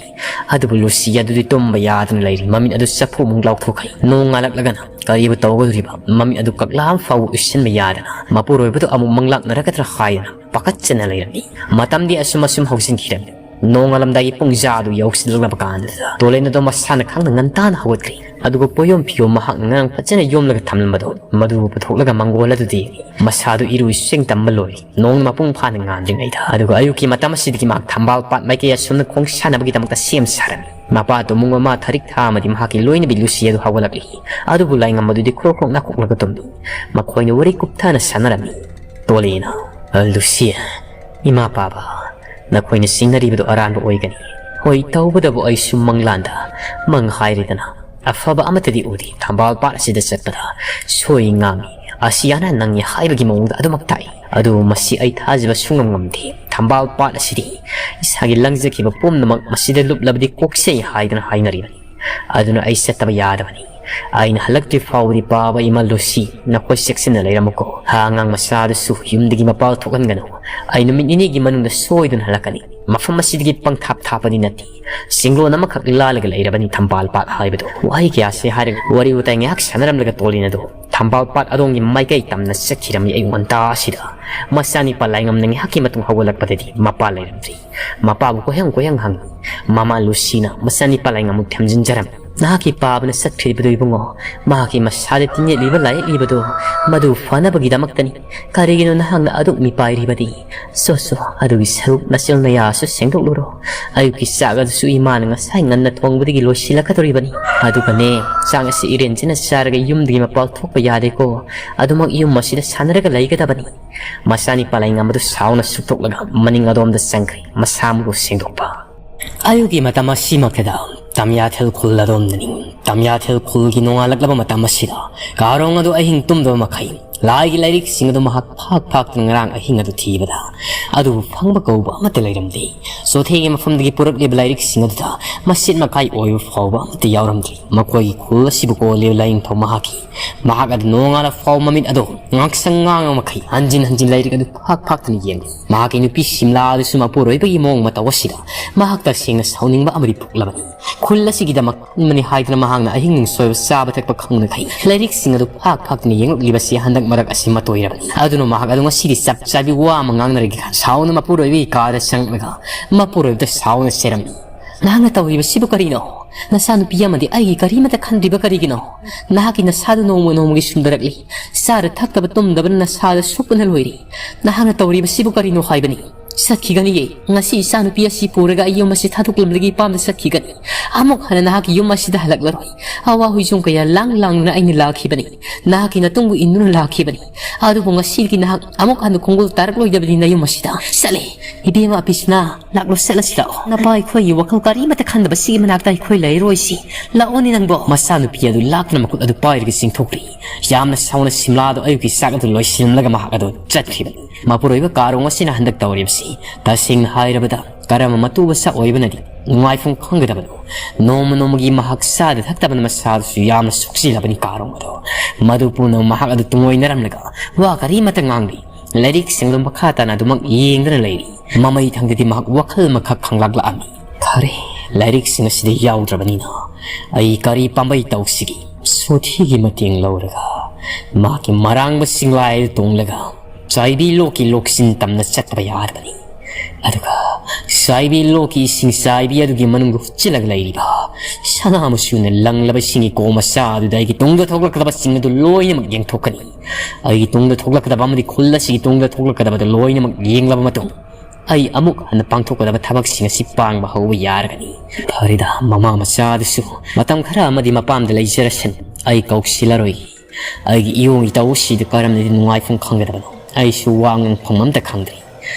ꯑꯗꯨꯕꯨ ꯂꯨꯁꯤ ꯑꯗꯨꯗꯤ ꯇꯨꯝꯕ ꯌꯥꯗꯅ ꯂꯩꯔꯤ꯫ ꯃꯃꯤꯠ ꯑꯗꯨ ꯆꯐꯨ ꯑꯃꯨꯛ ꯂꯥꯎꯊꯣꯛꯈ꯭ꯔꯦ꯫ ꯅꯣꯡ ꯉꯥꯜꯂꯛꯂꯒꯅ ꯀꯔꯤꯕꯨ ꯇꯧꯒꯗꯧꯔꯤꯕ? ꯃꯃꯤꯠ ꯑꯗꯨ ꯀꯛꯂꯥ ꯑꯃ ꯐꯥꯎꯕ ꯎꯏꯁꯤꯟꯕ ꯌꯥꯗꯅ ꯃꯄꯨꯔꯣꯏꯕꯗꯨ ꯑꯃꯨꯛ ꯃꯪꯂꯥꯛꯅꯔꯒꯗ꯭ꯔꯥ ꯍꯥꯏꯗꯅ ꯄꯥꯈꯠꯆꯅ ꯂꯩꯔꯝꯃꯤ꯫ ꯃꯇꯝꯗꯤ ꯑꯁꯨꯝ ꯑꯁꯨꯝ ꯍꯧꯖꯤꯟꯈꯤꯔꯝꯃꯤ꯫ ꯅꯣꯡꯉꯥꯜꯂꯝꯗꯥꯏꯒꯤ ꯄꯨꯡꯖꯥꯗꯨ ꯌꯧꯁꯤꯜꯂꯛꯂꯕ ꯀꯥꯟꯗꯨꯗ ꯇꯣꯂꯦꯟ ꯑꯗꯣ ꯃꯁꯥꯅ ꯈꯪꯅ ꯉꯟꯇꯥꯅ ꯍꯧꯒꯠꯈ꯭ꯔꯦ꯫ ꯑꯗꯨꯒ ꯄꯣꯌꯣꯝ ꯐꯤꯌꯣꯝ ꯃꯍꯥꯛꯅ ꯉꯔꯥꯡ ꯐꯖꯅ ꯌꯣꯝꯂꯒ ꯊꯝꯂꯝꯕꯗꯣ ꯃꯗꯨ ꯄꯨꯊꯣꯛꯂꯒ ꯃꯪꯒꯣꯜ ꯑꯗꯨꯗ ꯌꯦꯡꯉꯤ꯫ ꯃꯁꯥꯗꯨ ꯏꯔꯨ ꯏꯁꯤꯡ ꯇꯝꯕ ꯂꯣꯏꯔꯦ꯫ ꯅꯣꯡ ꯃꯄꯨꯡ ꯐꯥꯅ ꯉꯥꯟꯗ꯭ꯔꯤꯉꯩꯗ꯫ ꯑꯗꯨꯒ ꯑꯌꯨꯛꯀꯤ ꯃꯇꯝ ꯑꯁꯤꯗꯒꯤ ꯃꯍꯥꯛ ꯊꯝꯕꯥꯜ ꯄꯥꯠ ꯃꯥꯏꯀꯩ ꯑꯁꯣꯝꯗ ꯈꯣꯡ ꯁꯥꯟꯅꯕꯒꯤꯗꯃꯛꯇ ꯁꯦꯝ ꯁꯥꯔꯝꯃꯤ꯫ ꯃꯄꯥ ꯇꯨꯝꯃꯨ ꯃꯃꯥ ꯊꯔꯤꯛ ꯊꯥ ꯑꯃꯗꯤ ꯃꯍꯥꯛꯀꯤ ꯂꯣꯏꯅꯕꯤ ꯂꯨꯁꯤ ꯑꯗꯨ ꯍꯧꯒꯠꯂꯛꯂꯤ꯫ ꯑꯗꯨꯕꯨ ꯂꯥꯏꯉꯝ ꯑꯗꯨꯗꯤ ꯈ꯭ꯔꯣꯛ ꯈ꯭ꯔꯣꯛ ꯅꯥꯈꯣꯛꯂꯒ ꯇꯨꯝꯃꯤ꯫ ꯃꯈꯣꯏꯅ ꯋꯥꯔꯤ ꯀꯨꯞꯊꯅ ꯁꯥꯟꯅꯔꯝꯃꯤ꯫ ꯇꯣꯂꯦꯅ, "ꯂꯨꯁꯤ, ꯏꯃꯥ ꯄꯥꯕ, ꯅꯈꯣꯏꯅ ꯆꯤꯡꯅꯔꯤꯕꯗꯨ ꯑꯔꯥꯟꯕ ꯑꯣꯏꯒꯅꯤ꯫ ꯍꯣꯏ, ꯇꯧꯕꯗꯕꯨ ꯑꯩꯁꯨ ꯃꯪꯂꯥꯟꯗ ꯃꯪ ꯍꯥꯏꯔꯤꯗꯅ ꯑꯐꯕ ꯑꯃꯠꯇꯗꯤ ꯎꯗꯦ꯫ ꯊꯝꯕꯥꯜ ꯄꯥꯠ ꯑꯁꯤꯗ ꯆꯠꯄꯗ ꯁꯣꯏ ꯉꯥꯝꯃꯤ꯫ ꯑꯁꯤ ꯑꯅꯥ ꯅꯪꯉꯤ ꯍꯥꯏꯕꯒꯤ ꯃꯑꯣꯡꯗ ꯑꯗꯨꯃꯛ ꯇꯥꯛꯏ꯫ ꯑꯗꯨꯕꯨ ꯃꯁꯤ ꯑꯩ ꯊꯥꯖꯕ ꯁꯨꯡꯉꯝ ꯉꯝꯗꯦ꯫ ꯊꯝꯕꯥꯜ ꯄꯥꯠ ꯑꯁꯤꯗꯤ ꯏꯁꯥꯒꯤ ꯂꯪꯖꯈꯤꯕ ꯄꯨꯝꯅꯃꯛ ꯃꯁꯤꯗ ꯂꯨꯞꯂꯕꯗꯤ ꯀꯣꯛꯆꯩ ꯍꯥꯏꯗꯅ ꯍꯥꯏꯅꯔꯤꯕꯅꯤ꯫ ꯑꯗꯨꯅ ꯑꯩ ꯆꯠꯇꯕ ꯌꯥꯗꯕꯅꯤ꯫ ꯑꯩꯅ ꯍꯜꯂꯛꯇ꯭ꯔꯤ ꯐꯥꯎꯕꯗꯤ ꯄꯥꯕ ꯏꯃꯥ ꯂꯨꯁꯤ, ꯅꯈꯣꯏ ꯆꯦꯛꯁꯤꯟꯅ ꯂꯩꯔꯝꯃꯨꯀꯣ꯫ ꯍꯥ, ꯑꯉꯥꯡ ꯃꯆꯥꯗꯨꯁꯨ ꯌꯨꯝꯗꯒꯤ ꯃꯄꯥꯟ ꯊꯣꯛꯍꯟꯒꯅꯨ꯫ ꯑꯩ ꯅꯨꯃꯤꯠ ꯅꯤꯅꯤꯒꯤ ꯃꯅꯨꯡꯗ ꯁꯣꯏꯗꯅ ꯍꯜꯂꯛꯀꯅꯤ꯫ ꯃꯐꯝ ꯑꯁꯤꯗꯒꯤ ꯄꯪꯊꯥꯞ ꯊꯥꯞꯄꯗꯤ ꯅꯠꯇꯦ꯫ ꯆꯤꯡꯂꯣꯟ ꯑꯃꯈꯛ ꯂꯥꯜꯂꯒ ꯂꯩꯔꯕꯅꯤ ꯊꯝꯕꯥꯜ ꯄꯥꯠ ꯍꯥꯏꯕꯗꯨ꯫" ꯋꯥꯍꯩ ꯀꯌꯥꯁꯤ ꯍꯥꯏꯔꯒ ꯋꯥꯔꯤ ꯋꯥꯇꯥꯏ ꯉꯥꯏꯍꯥꯛ ꯁꯥꯟꯅꯔꯝꯂꯒ ꯇꯣꯂꯤꯟ ꯑꯗꯨ ꯊꯝꯕꯥꯜ ꯄꯥꯠ ꯑꯗꯣꯝꯒꯤ ꯃꯥꯏꯀꯩ ꯇꯝꯅ ꯆꯠꯈꯤꯔꯝꯃꯤ꯫ ꯑꯌꯨꯛ ꯉꯟꯇꯥ ꯑꯁꯤꯗ ꯃꯆꯥꯅꯤꯄꯥ ꯂꯥꯏꯉꯝꯅ ꯉꯥꯏꯍꯥꯛꯀꯤ ꯃꯇꯨꯡ ꯍꯧꯒꯠꯂꯛꯄꯗꯗꯤ ꯃꯄꯥ ꯂꯩꯔꯝꯗ꯭ꯔꯤ꯫ ꯃꯄꯥꯕꯨ ꯀꯣꯏꯍꯪ ꯀꯣꯏꯍꯪ ꯍꯪꯉꯤ꯫ ꯃꯃꯥ ꯂꯨꯁꯤꯅ ꯃꯆꯥꯅꯤꯄꯥ ꯂꯥꯏꯉꯝꯕꯨ ꯊꯦꯝꯖꯤꯟꯖꯔꯝꯃꯤ꯫ "ꯅꯍꯥꯛꯀꯤ ꯄꯥꯕꯅ ꯆꯠꯈ꯭ꯔꯤꯕꯗꯨ ꯏꯕꯨꯡꯉꯣ, ꯃꯍꯥꯛꯀꯤ ꯃꯁꯥꯗ ꯇꯤꯡꯌꯦꯠꯂꯤꯕ ꯂꯥꯏꯌꯦꯛꯂꯤꯕꯗꯨ ꯃꯗꯨ ꯐꯅꯕꯒꯤꯗꯃꯛꯇꯅꯤ꯫ ꯀꯔꯤꯒꯤꯅꯣ ꯅꯍꯥꯛꯅ ꯑꯗꯨꯛ ꯃꯤꯄꯥꯏꯔꯤꯕꯗꯤ? ꯁꯣ ꯁꯣ, ꯑꯗꯨꯒꯤ ꯁꯔꯨꯛ ꯅꯆꯤꯜ ꯅꯌꯥꯁꯨ ꯁꯦꯡꯗꯣꯛꯂꯨꯔꯣ꯫ ꯑꯌꯨꯛꯀꯤ ꯆꯥꯛ ꯑꯗꯨꯁꯨ ꯏꯃꯥꯅ ꯉꯁꯥꯏ ꯉꯟꯅ ꯊꯣꯡꯕꯗꯒꯤ ꯂꯣꯏꯁꯤꯜꯂꯛꯀꯗꯧꯔꯤꯕꯅꯤ꯫ ꯑꯗꯨꯒꯅꯦ, ꯆꯥꯛ ꯑꯁꯤ ꯏꯔꯦꯟꯖꯅ ꯆꯥꯔꯒ ꯌꯨꯝꯗꯒꯤ ꯃꯄꯥꯜ ꯊꯣꯛꯄ ꯌꯥꯗꯦꯀꯣ꯫ ꯑꯗꯨꯃꯛ ꯌꯨꯝ ꯑꯁꯤꯗ ꯁꯥꯟꯅꯔꯒ ꯂꯩꯒꯗꯕꯅꯤ"꯫ ꯃꯆꯥꯅꯤ ꯄꯥꯂꯩꯉꯝꯕꯗꯨ ꯁꯥꯎꯅ ꯁꯨꯛꯇꯣꯛꯂꯒ ꯃꯅꯤꯡ ꯑꯗꯣꯝꯗ ꯆꯪꯈ꯭ꯔꯦ, ꯃꯁꯥ ꯃꯎ ꯁꯦꯡꯗꯣꯛꯄ꯫ ꯑꯌꯨꯛꯀꯤ ꯃꯇꯝ ꯑꯁꯤꯃꯛꯇꯗ ꯇꯝꯌꯥꯊꯦꯜ ꯈꯨꯜ ꯑꯗꯣꯝꯗꯅꯤ꯫ ꯇꯝꯌꯥꯊꯦꯜ ꯈꯨꯜꯒꯤ ꯅꯣꯡꯉꯥꯜꯂꯛꯂꯕ ꯃꯇꯝ ꯑꯁꯤꯗ ꯀꯥꯔꯣꯡ ꯑꯗꯨ ꯑꯍꯤꯡ ꯇꯨꯝꯗꯕ ꯃꯈꯩ ꯂꯥꯏꯒꯤ ꯂꯥꯏꯔꯤꯛꯁꯤꯡ ꯑꯗꯨ ꯃꯍꯥꯛ ꯐꯥꯛ ꯐꯥꯛꯇꯨꯅ ꯉꯔꯥꯡ ꯑꯍꯤꯡ ꯑꯗꯨ ꯊꯤꯕꯗ ꯑꯗꯨꯕꯨ ꯐꯪꯕ ꯀꯧꯕ ꯑꯃꯠꯇ ꯂꯩꯔꯝꯗꯦ꯫ ꯆꯣꯊꯦꯒꯤ ꯃꯐꯝꯗꯒꯤ ꯄꯨꯔꯛꯂꯤꯕ ꯂꯥꯏꯔꯤꯛꯁꯤꯡ ꯑꯗꯨꯗ ꯃꯆꯦꯠ ꯃꯀꯥꯏ ꯑꯣꯏꯕ ꯐꯥꯎꯕ ꯑꯃꯠꯇ ꯌꯥꯎꯔꯝꯗ꯭ꯔꯤ꯫ ꯃꯈꯣꯏꯒꯤ ꯈꯨꯜ ꯑꯁꯤꯕꯨ ꯀꯣꯜꯂꯤꯕ ꯂꯥꯏꯅꯤꯡꯊꯧ ꯃꯍꯥꯛꯀꯤ ꯃꯍꯥꯛ ꯑꯗꯨ ꯅꯣꯡꯉꯥꯜꯂ ꯐꯥꯎ ꯃꯃꯤꯠ ꯑꯗꯨ ꯉꯥꯡꯁꯪ ꯉꯥꯡꯕ ꯃꯈꯩ ꯍꯟꯖꯤꯟ ꯍꯟꯖꯤꯟ ꯂꯥꯏꯔꯤꯛ ꯑꯗꯨ ꯐꯥꯛ ꯐꯥꯛꯇꯨꯅ ꯌꯦꯡꯂꯤ꯫ ꯃꯍꯥꯛꯀꯤ ꯅꯨꯄꯤ ꯁꯤꯝꯂꯥ ꯑꯗꯨꯁꯨ ꯃꯄꯨꯔꯣꯏꯕꯒꯤ ꯃꯑꯣꯡ ꯃꯇꯧ ꯑꯁꯤꯗ ꯃꯍꯥꯛ ꯇꯁꯦꯡꯅ ꯁꯥꯎꯅꯤꯡꯕ ꯑꯃꯗꯤ ꯄꯣꯛꯂꯕꯅꯤ꯫ ꯈꯨꯜ ꯑꯁꯤꯒꯤꯗꯃꯛ ꯈꯟꯕꯅꯤ ꯍꯥꯏꯗꯨꯅ ꯃꯍꯥꯛꯅ ꯑꯍꯤꯡ ꯅꯨꯡꯁꯣꯏꯕ ꯆꯥꯕ ꯊꯛꯄ ꯈꯪꯗꯈꯩ ꯂꯥꯏꯔꯤꯛꯁꯤꯡ ꯑꯗꯨ ꯐꯥꯛ ꯐꯥꯛꯇꯨꯅ ꯌꯦꯡꯂꯛꯂꯤꯕꯁꯤ ꯍꯟꯗꯛ ꯃꯔꯛ ꯑꯁꯤ ꯃꯇꯣꯏꯔꯕꯅꯤ꯫ ꯑꯗꯨꯅ ꯃꯍꯥꯛ ꯑꯗꯨ ꯉꯁꯤꯗꯤ ꯆꯞ ꯆꯥꯕꯤ ꯋꯥ ꯑꯃ ꯉꯥꯡꯅꯔꯒꯦ ꯈꯟ ꯁꯥꯎꯅ ꯃꯄꯨꯔꯣꯏꯕꯒꯤ ꯀꯥꯗ ꯆꯪꯂꯛꯂꯒ ꯃꯄꯨꯔꯣꯏꯕꯗ ꯁꯥꯎꯅ ꯆꯩꯔꯝꯃꯤ꯫ "ꯅꯍꯥꯛꯅ ꯇꯧꯔꯤꯕꯁꯤꯕꯨ ꯀꯔꯤꯅꯣ? ꯅꯆꯥꯅꯨꯄꯤ ꯑꯃꯗꯤ ꯑꯩꯒꯤ ꯀꯔꯤꯃꯇ ꯈꯟꯗ꯭ꯔꯤꯕ ꯀꯔꯤꯒꯤꯅꯣ? ꯅꯍꯥꯛꯀꯤ ꯅꯁꯥꯗꯨ ꯅꯣꯡꯃ ꯅꯣꯡꯃꯒꯤ ꯁꯨꯝꯗꯔꯛꯂꯤ꯫ ꯆꯥꯔ ꯊꯛꯇꯕ ꯇꯨꯝꯗꯕꯅ ꯅꯁꯥꯗ ꯁꯣꯛꯄꯅ ꯂꯣꯏꯔꯦ꯫ ꯅꯍꯥꯛꯅ ꯇꯧꯔꯤꯕꯁꯤꯕꯨ ꯀꯔꯤꯅꯣ ꯍꯥꯏꯕꯅꯤ?" "ꯆꯠꯈꯤꯒꯅꯤꯌꯦ꯫ ꯉꯁꯤ ꯏꯆꯥꯅꯨꯄꯤ ꯑꯁꯤ ꯄꯨꯔꯒ ꯑꯩ ꯌꯨꯝ ꯑꯁꯤ ꯊꯥꯗꯣꯛꯂꯝꯂꯒ ꯏꯄꯥꯝꯗ ꯆꯠꯈꯤꯒꯅꯤ꯫ ꯑꯃꯨꯛ ꯍꯟꯅ ꯅꯍꯥꯛꯀꯤ ꯌꯨꯝ ꯑꯁꯤꯗ ꯍꯜꯂꯛꯂꯔꯣꯏ꯫ ꯑꯋꯥ ꯍꯨꯏꯖꯣꯡ ꯀꯌꯥ ꯂꯥꯡ ꯂꯥꯡꯗꯨꯅ ꯑꯩꯅ ꯂꯥꯛꯈꯤꯕꯅꯤ꯫ ꯅꯍꯥꯛꯀꯤ ꯅꯇꯨꯡꯕꯨ ꯏꯟꯗꯨꯅ ꯂꯥꯛꯈꯤꯕꯅꯤ꯫ ꯑꯗꯨꯕꯨ ꯉꯁꯤꯗꯒꯤ ꯅꯍꯥꯛ ꯑꯃꯨꯛ ꯍꯟꯅ ꯈꯣꯡꯒꯨꯜ ꯇꯥꯔꯛꯂꯣꯏꯗꯕꯅꯤ ꯅꯌꯨꯝ ꯑꯁꯤꯗ꯫ ꯆꯠꯂꯦ, ꯏꯕꯦꯝꯃ ꯑꯄꯤꯁꯅꯥ, ꯂꯥꯛꯂꯣ, ꯆꯠꯂꯁꯤ ꯂꯥꯛꯑꯣ꯫ ꯅꯄꯥ ꯑꯩꯈꯣꯏꯒꯤ ꯋꯥꯈꯜ ꯀꯔꯤꯃꯇ ꯈꯟꯗꯕ ꯁꯤꯒꯤ ꯃꯅꯥꯛꯇ ꯑꯩꯈꯣꯏ ꯂꯩꯔꯣꯏꯁꯤ꯫ ꯂꯥꯛꯑꯣꯅꯦ ꯅꯪꯕꯣ꯫" ꯃꯆꯥꯅꯨꯄꯤ ꯑꯗꯨ ꯂꯥꯛꯇꯨꯅ ꯃꯈꯨꯠ ꯑꯗꯨ ꯄꯥꯏꯔꯒ ꯆꯤꯡꯊꯣꯛꯈ꯭ꯔꯤ꯫ ꯌꯥꯝꯅ ꯁꯥꯎꯅ ꯁꯤꯝꯂꯥꯗꯣ ꯑꯌꯨꯛꯀꯤ ꯆꯥꯛ ꯑꯗꯨ ꯂꯣꯏꯁꯤꯜꯂꯝꯂꯒ ꯃꯍꯥꯛ ꯑꯗꯨ ꯆꯠꯈꯤꯕꯅꯤ꯫ ꯃꯄꯨꯔꯣꯏꯕ ꯀꯥꯔꯣꯡ ꯑꯁꯤꯅ ꯍꯟꯗꯛ ꯇꯧꯔꯤꯕꯁꯤ ꯇꯁꯦꯡꯅ ꯍꯥꯏꯔꯕꯗ ꯀꯔꯝꯕ ꯃꯇꯨ ꯃꯆꯥ ꯑꯣꯏꯕꯅꯗꯤ ꯅꯨꯡꯉꯥꯏꯐꯝ ꯈꯪꯒꯗꯕꯅꯣ? ꯅꯣꯡꯃ ꯅꯣꯡꯃꯒꯤ ꯃꯍꯥꯛ ꯆꯥꯗ ꯊꯛꯇꯕꯅ ꯃꯁꯥꯗꯨꯁꯨ ꯌꯥꯝꯅ ꯁꯣꯛꯆꯤꯜꯂꯕꯅꯤ ꯀꯥꯔꯣꯡ ꯑꯗꯣ꯫ ꯃꯗꯨ ꯄꯨꯝꯅꯃꯛ ꯃꯍꯥꯛ ꯑꯗꯨ ꯇꯨꯡꯑꯣꯏꯅꯔꯝꯂꯒ ꯋꯥ ꯀꯔꯤꯃꯠꯇ ꯉꯥꯡꯗꯦ꯫ ꯂꯥꯏꯔꯤꯛꯁꯤꯡ ꯑꯗꯨ ꯃꯈꯥ ꯇꯥꯅ ꯑꯗꯨꯃꯛ ꯌꯦꯡꯗꯨꯅ ꯂꯩꯔꯤ꯫ ꯃꯃꯩ ꯊꯪꯗꯗꯤ ꯃꯍꯥꯛ ꯋꯥꯈꯜ ꯑꯃꯈꯛ ꯈꯪꯂꯛꯂꯛꯑꯝꯃꯤ꯫ "ꯐꯔꯦ, ꯂꯥꯏꯔꯤꯛꯁꯤꯡ ꯑꯁꯤꯗ ꯌꯥꯎꯗ꯭ꯔꯕꯅꯤꯅ ꯑꯩ ꯀꯔꯤ ꯄꯥꯝꯕꯩ ꯇꯧꯁꯤꯒꯦ?" ꯁꯣꯊꯤꯒꯤ ꯃꯇꯦꯡ ꯂꯧꯔꯒ ꯃꯍꯥꯛꯀꯤ ꯃꯔꯥꯡꯕ ꯆꯤꯡꯂꯥꯏꯗ ꯇꯣꯡꯂꯒ ꯆꯥꯏꯕꯤ ꯂꯣꯛꯀꯤ ꯂꯣꯛꯁꯤꯟ ꯇꯝꯅ ꯆꯠꯄ ꯌꯥꯔꯕꯅꯤ꯫ ꯑꯗꯨꯒ ꯁꯣ ꯆꯥꯏꯕꯤ ꯂꯣꯛꯀꯤ ꯏꯁꯤꯡ ꯆꯥꯏꯕꯤ ꯑꯗꯨꯒꯤ ꯃꯅꯨꯡꯗ ꯍꯨꯠꯆꯤꯜꯂꯒ ꯂꯩꯔꯤꯕ ꯁꯅꯥ ꯃꯆꯨꯅ ꯂꯪꯂꯕ ꯏꯁꯤꯡꯒꯤ ꯀꯣ ꯃꯆꯥ ꯑꯗꯨꯗ ꯑꯩꯒꯤ ꯇꯨꯡꯗ ꯊꯣꯛꯂꯛꯀꯗꯕ ꯆꯤꯡ ꯑꯗꯨ ꯂꯣꯏꯅꯃꯛ ꯌꯦꯡꯊꯣꯛꯀꯅꯤ꯫ ꯑꯩꯒꯤ ꯇꯨꯡꯗ ꯊꯣꯛꯂꯛꯀꯗꯕ ꯑꯃꯗꯤ ꯈꯨꯜ ꯑꯁꯤꯒꯤ ꯇꯨꯡꯗ ꯊꯣꯛꯂꯛꯀꯗꯕꯗꯨ ꯂꯣꯏꯅꯃꯛ ꯌꯦꯡꯂꯕ ꯃꯇꯨꯡ, ꯑꯩ ꯑꯃꯨꯛ ꯍꯟꯅ ꯄꯥꯡꯊꯣꯛꯀꯗꯕ ꯊꯕꯛꯁꯤꯡ ꯑꯁꯤ ꯄꯥꯡꯕ ꯍꯧꯕ ꯌꯥꯔꯒꯅꯤ꯫ ꯐꯔꯦꯗ, ꯃꯃꯥ ꯃꯆꯥ ꯑꯗꯨꯁꯨ ꯃꯇꯝ ꯈꯔ ꯑꯃꯗꯤ ꯃꯄꯥꯝꯗ ꯂꯩꯖꯔꯁꯅꯨ꯫ ꯑꯩ ꯀꯧꯁꯤꯜꯂꯔꯣꯏ꯫ ꯑꯩꯒꯤ ꯏꯌꯣꯡ ꯏꯇꯧꯁꯤꯗ ꯀꯔꯝꯅꯗꯤ ꯅꯨꯡꯉꯥꯏꯐꯝ ꯈꯪꯒꯗꯕꯅꯣ? ꯑꯩꯁꯨ ꯋꯥ ꯉꯥꯡꯐꯝ ꯑꯝꯇ ꯈꯪꯗ꯭ꯔꯤ꯫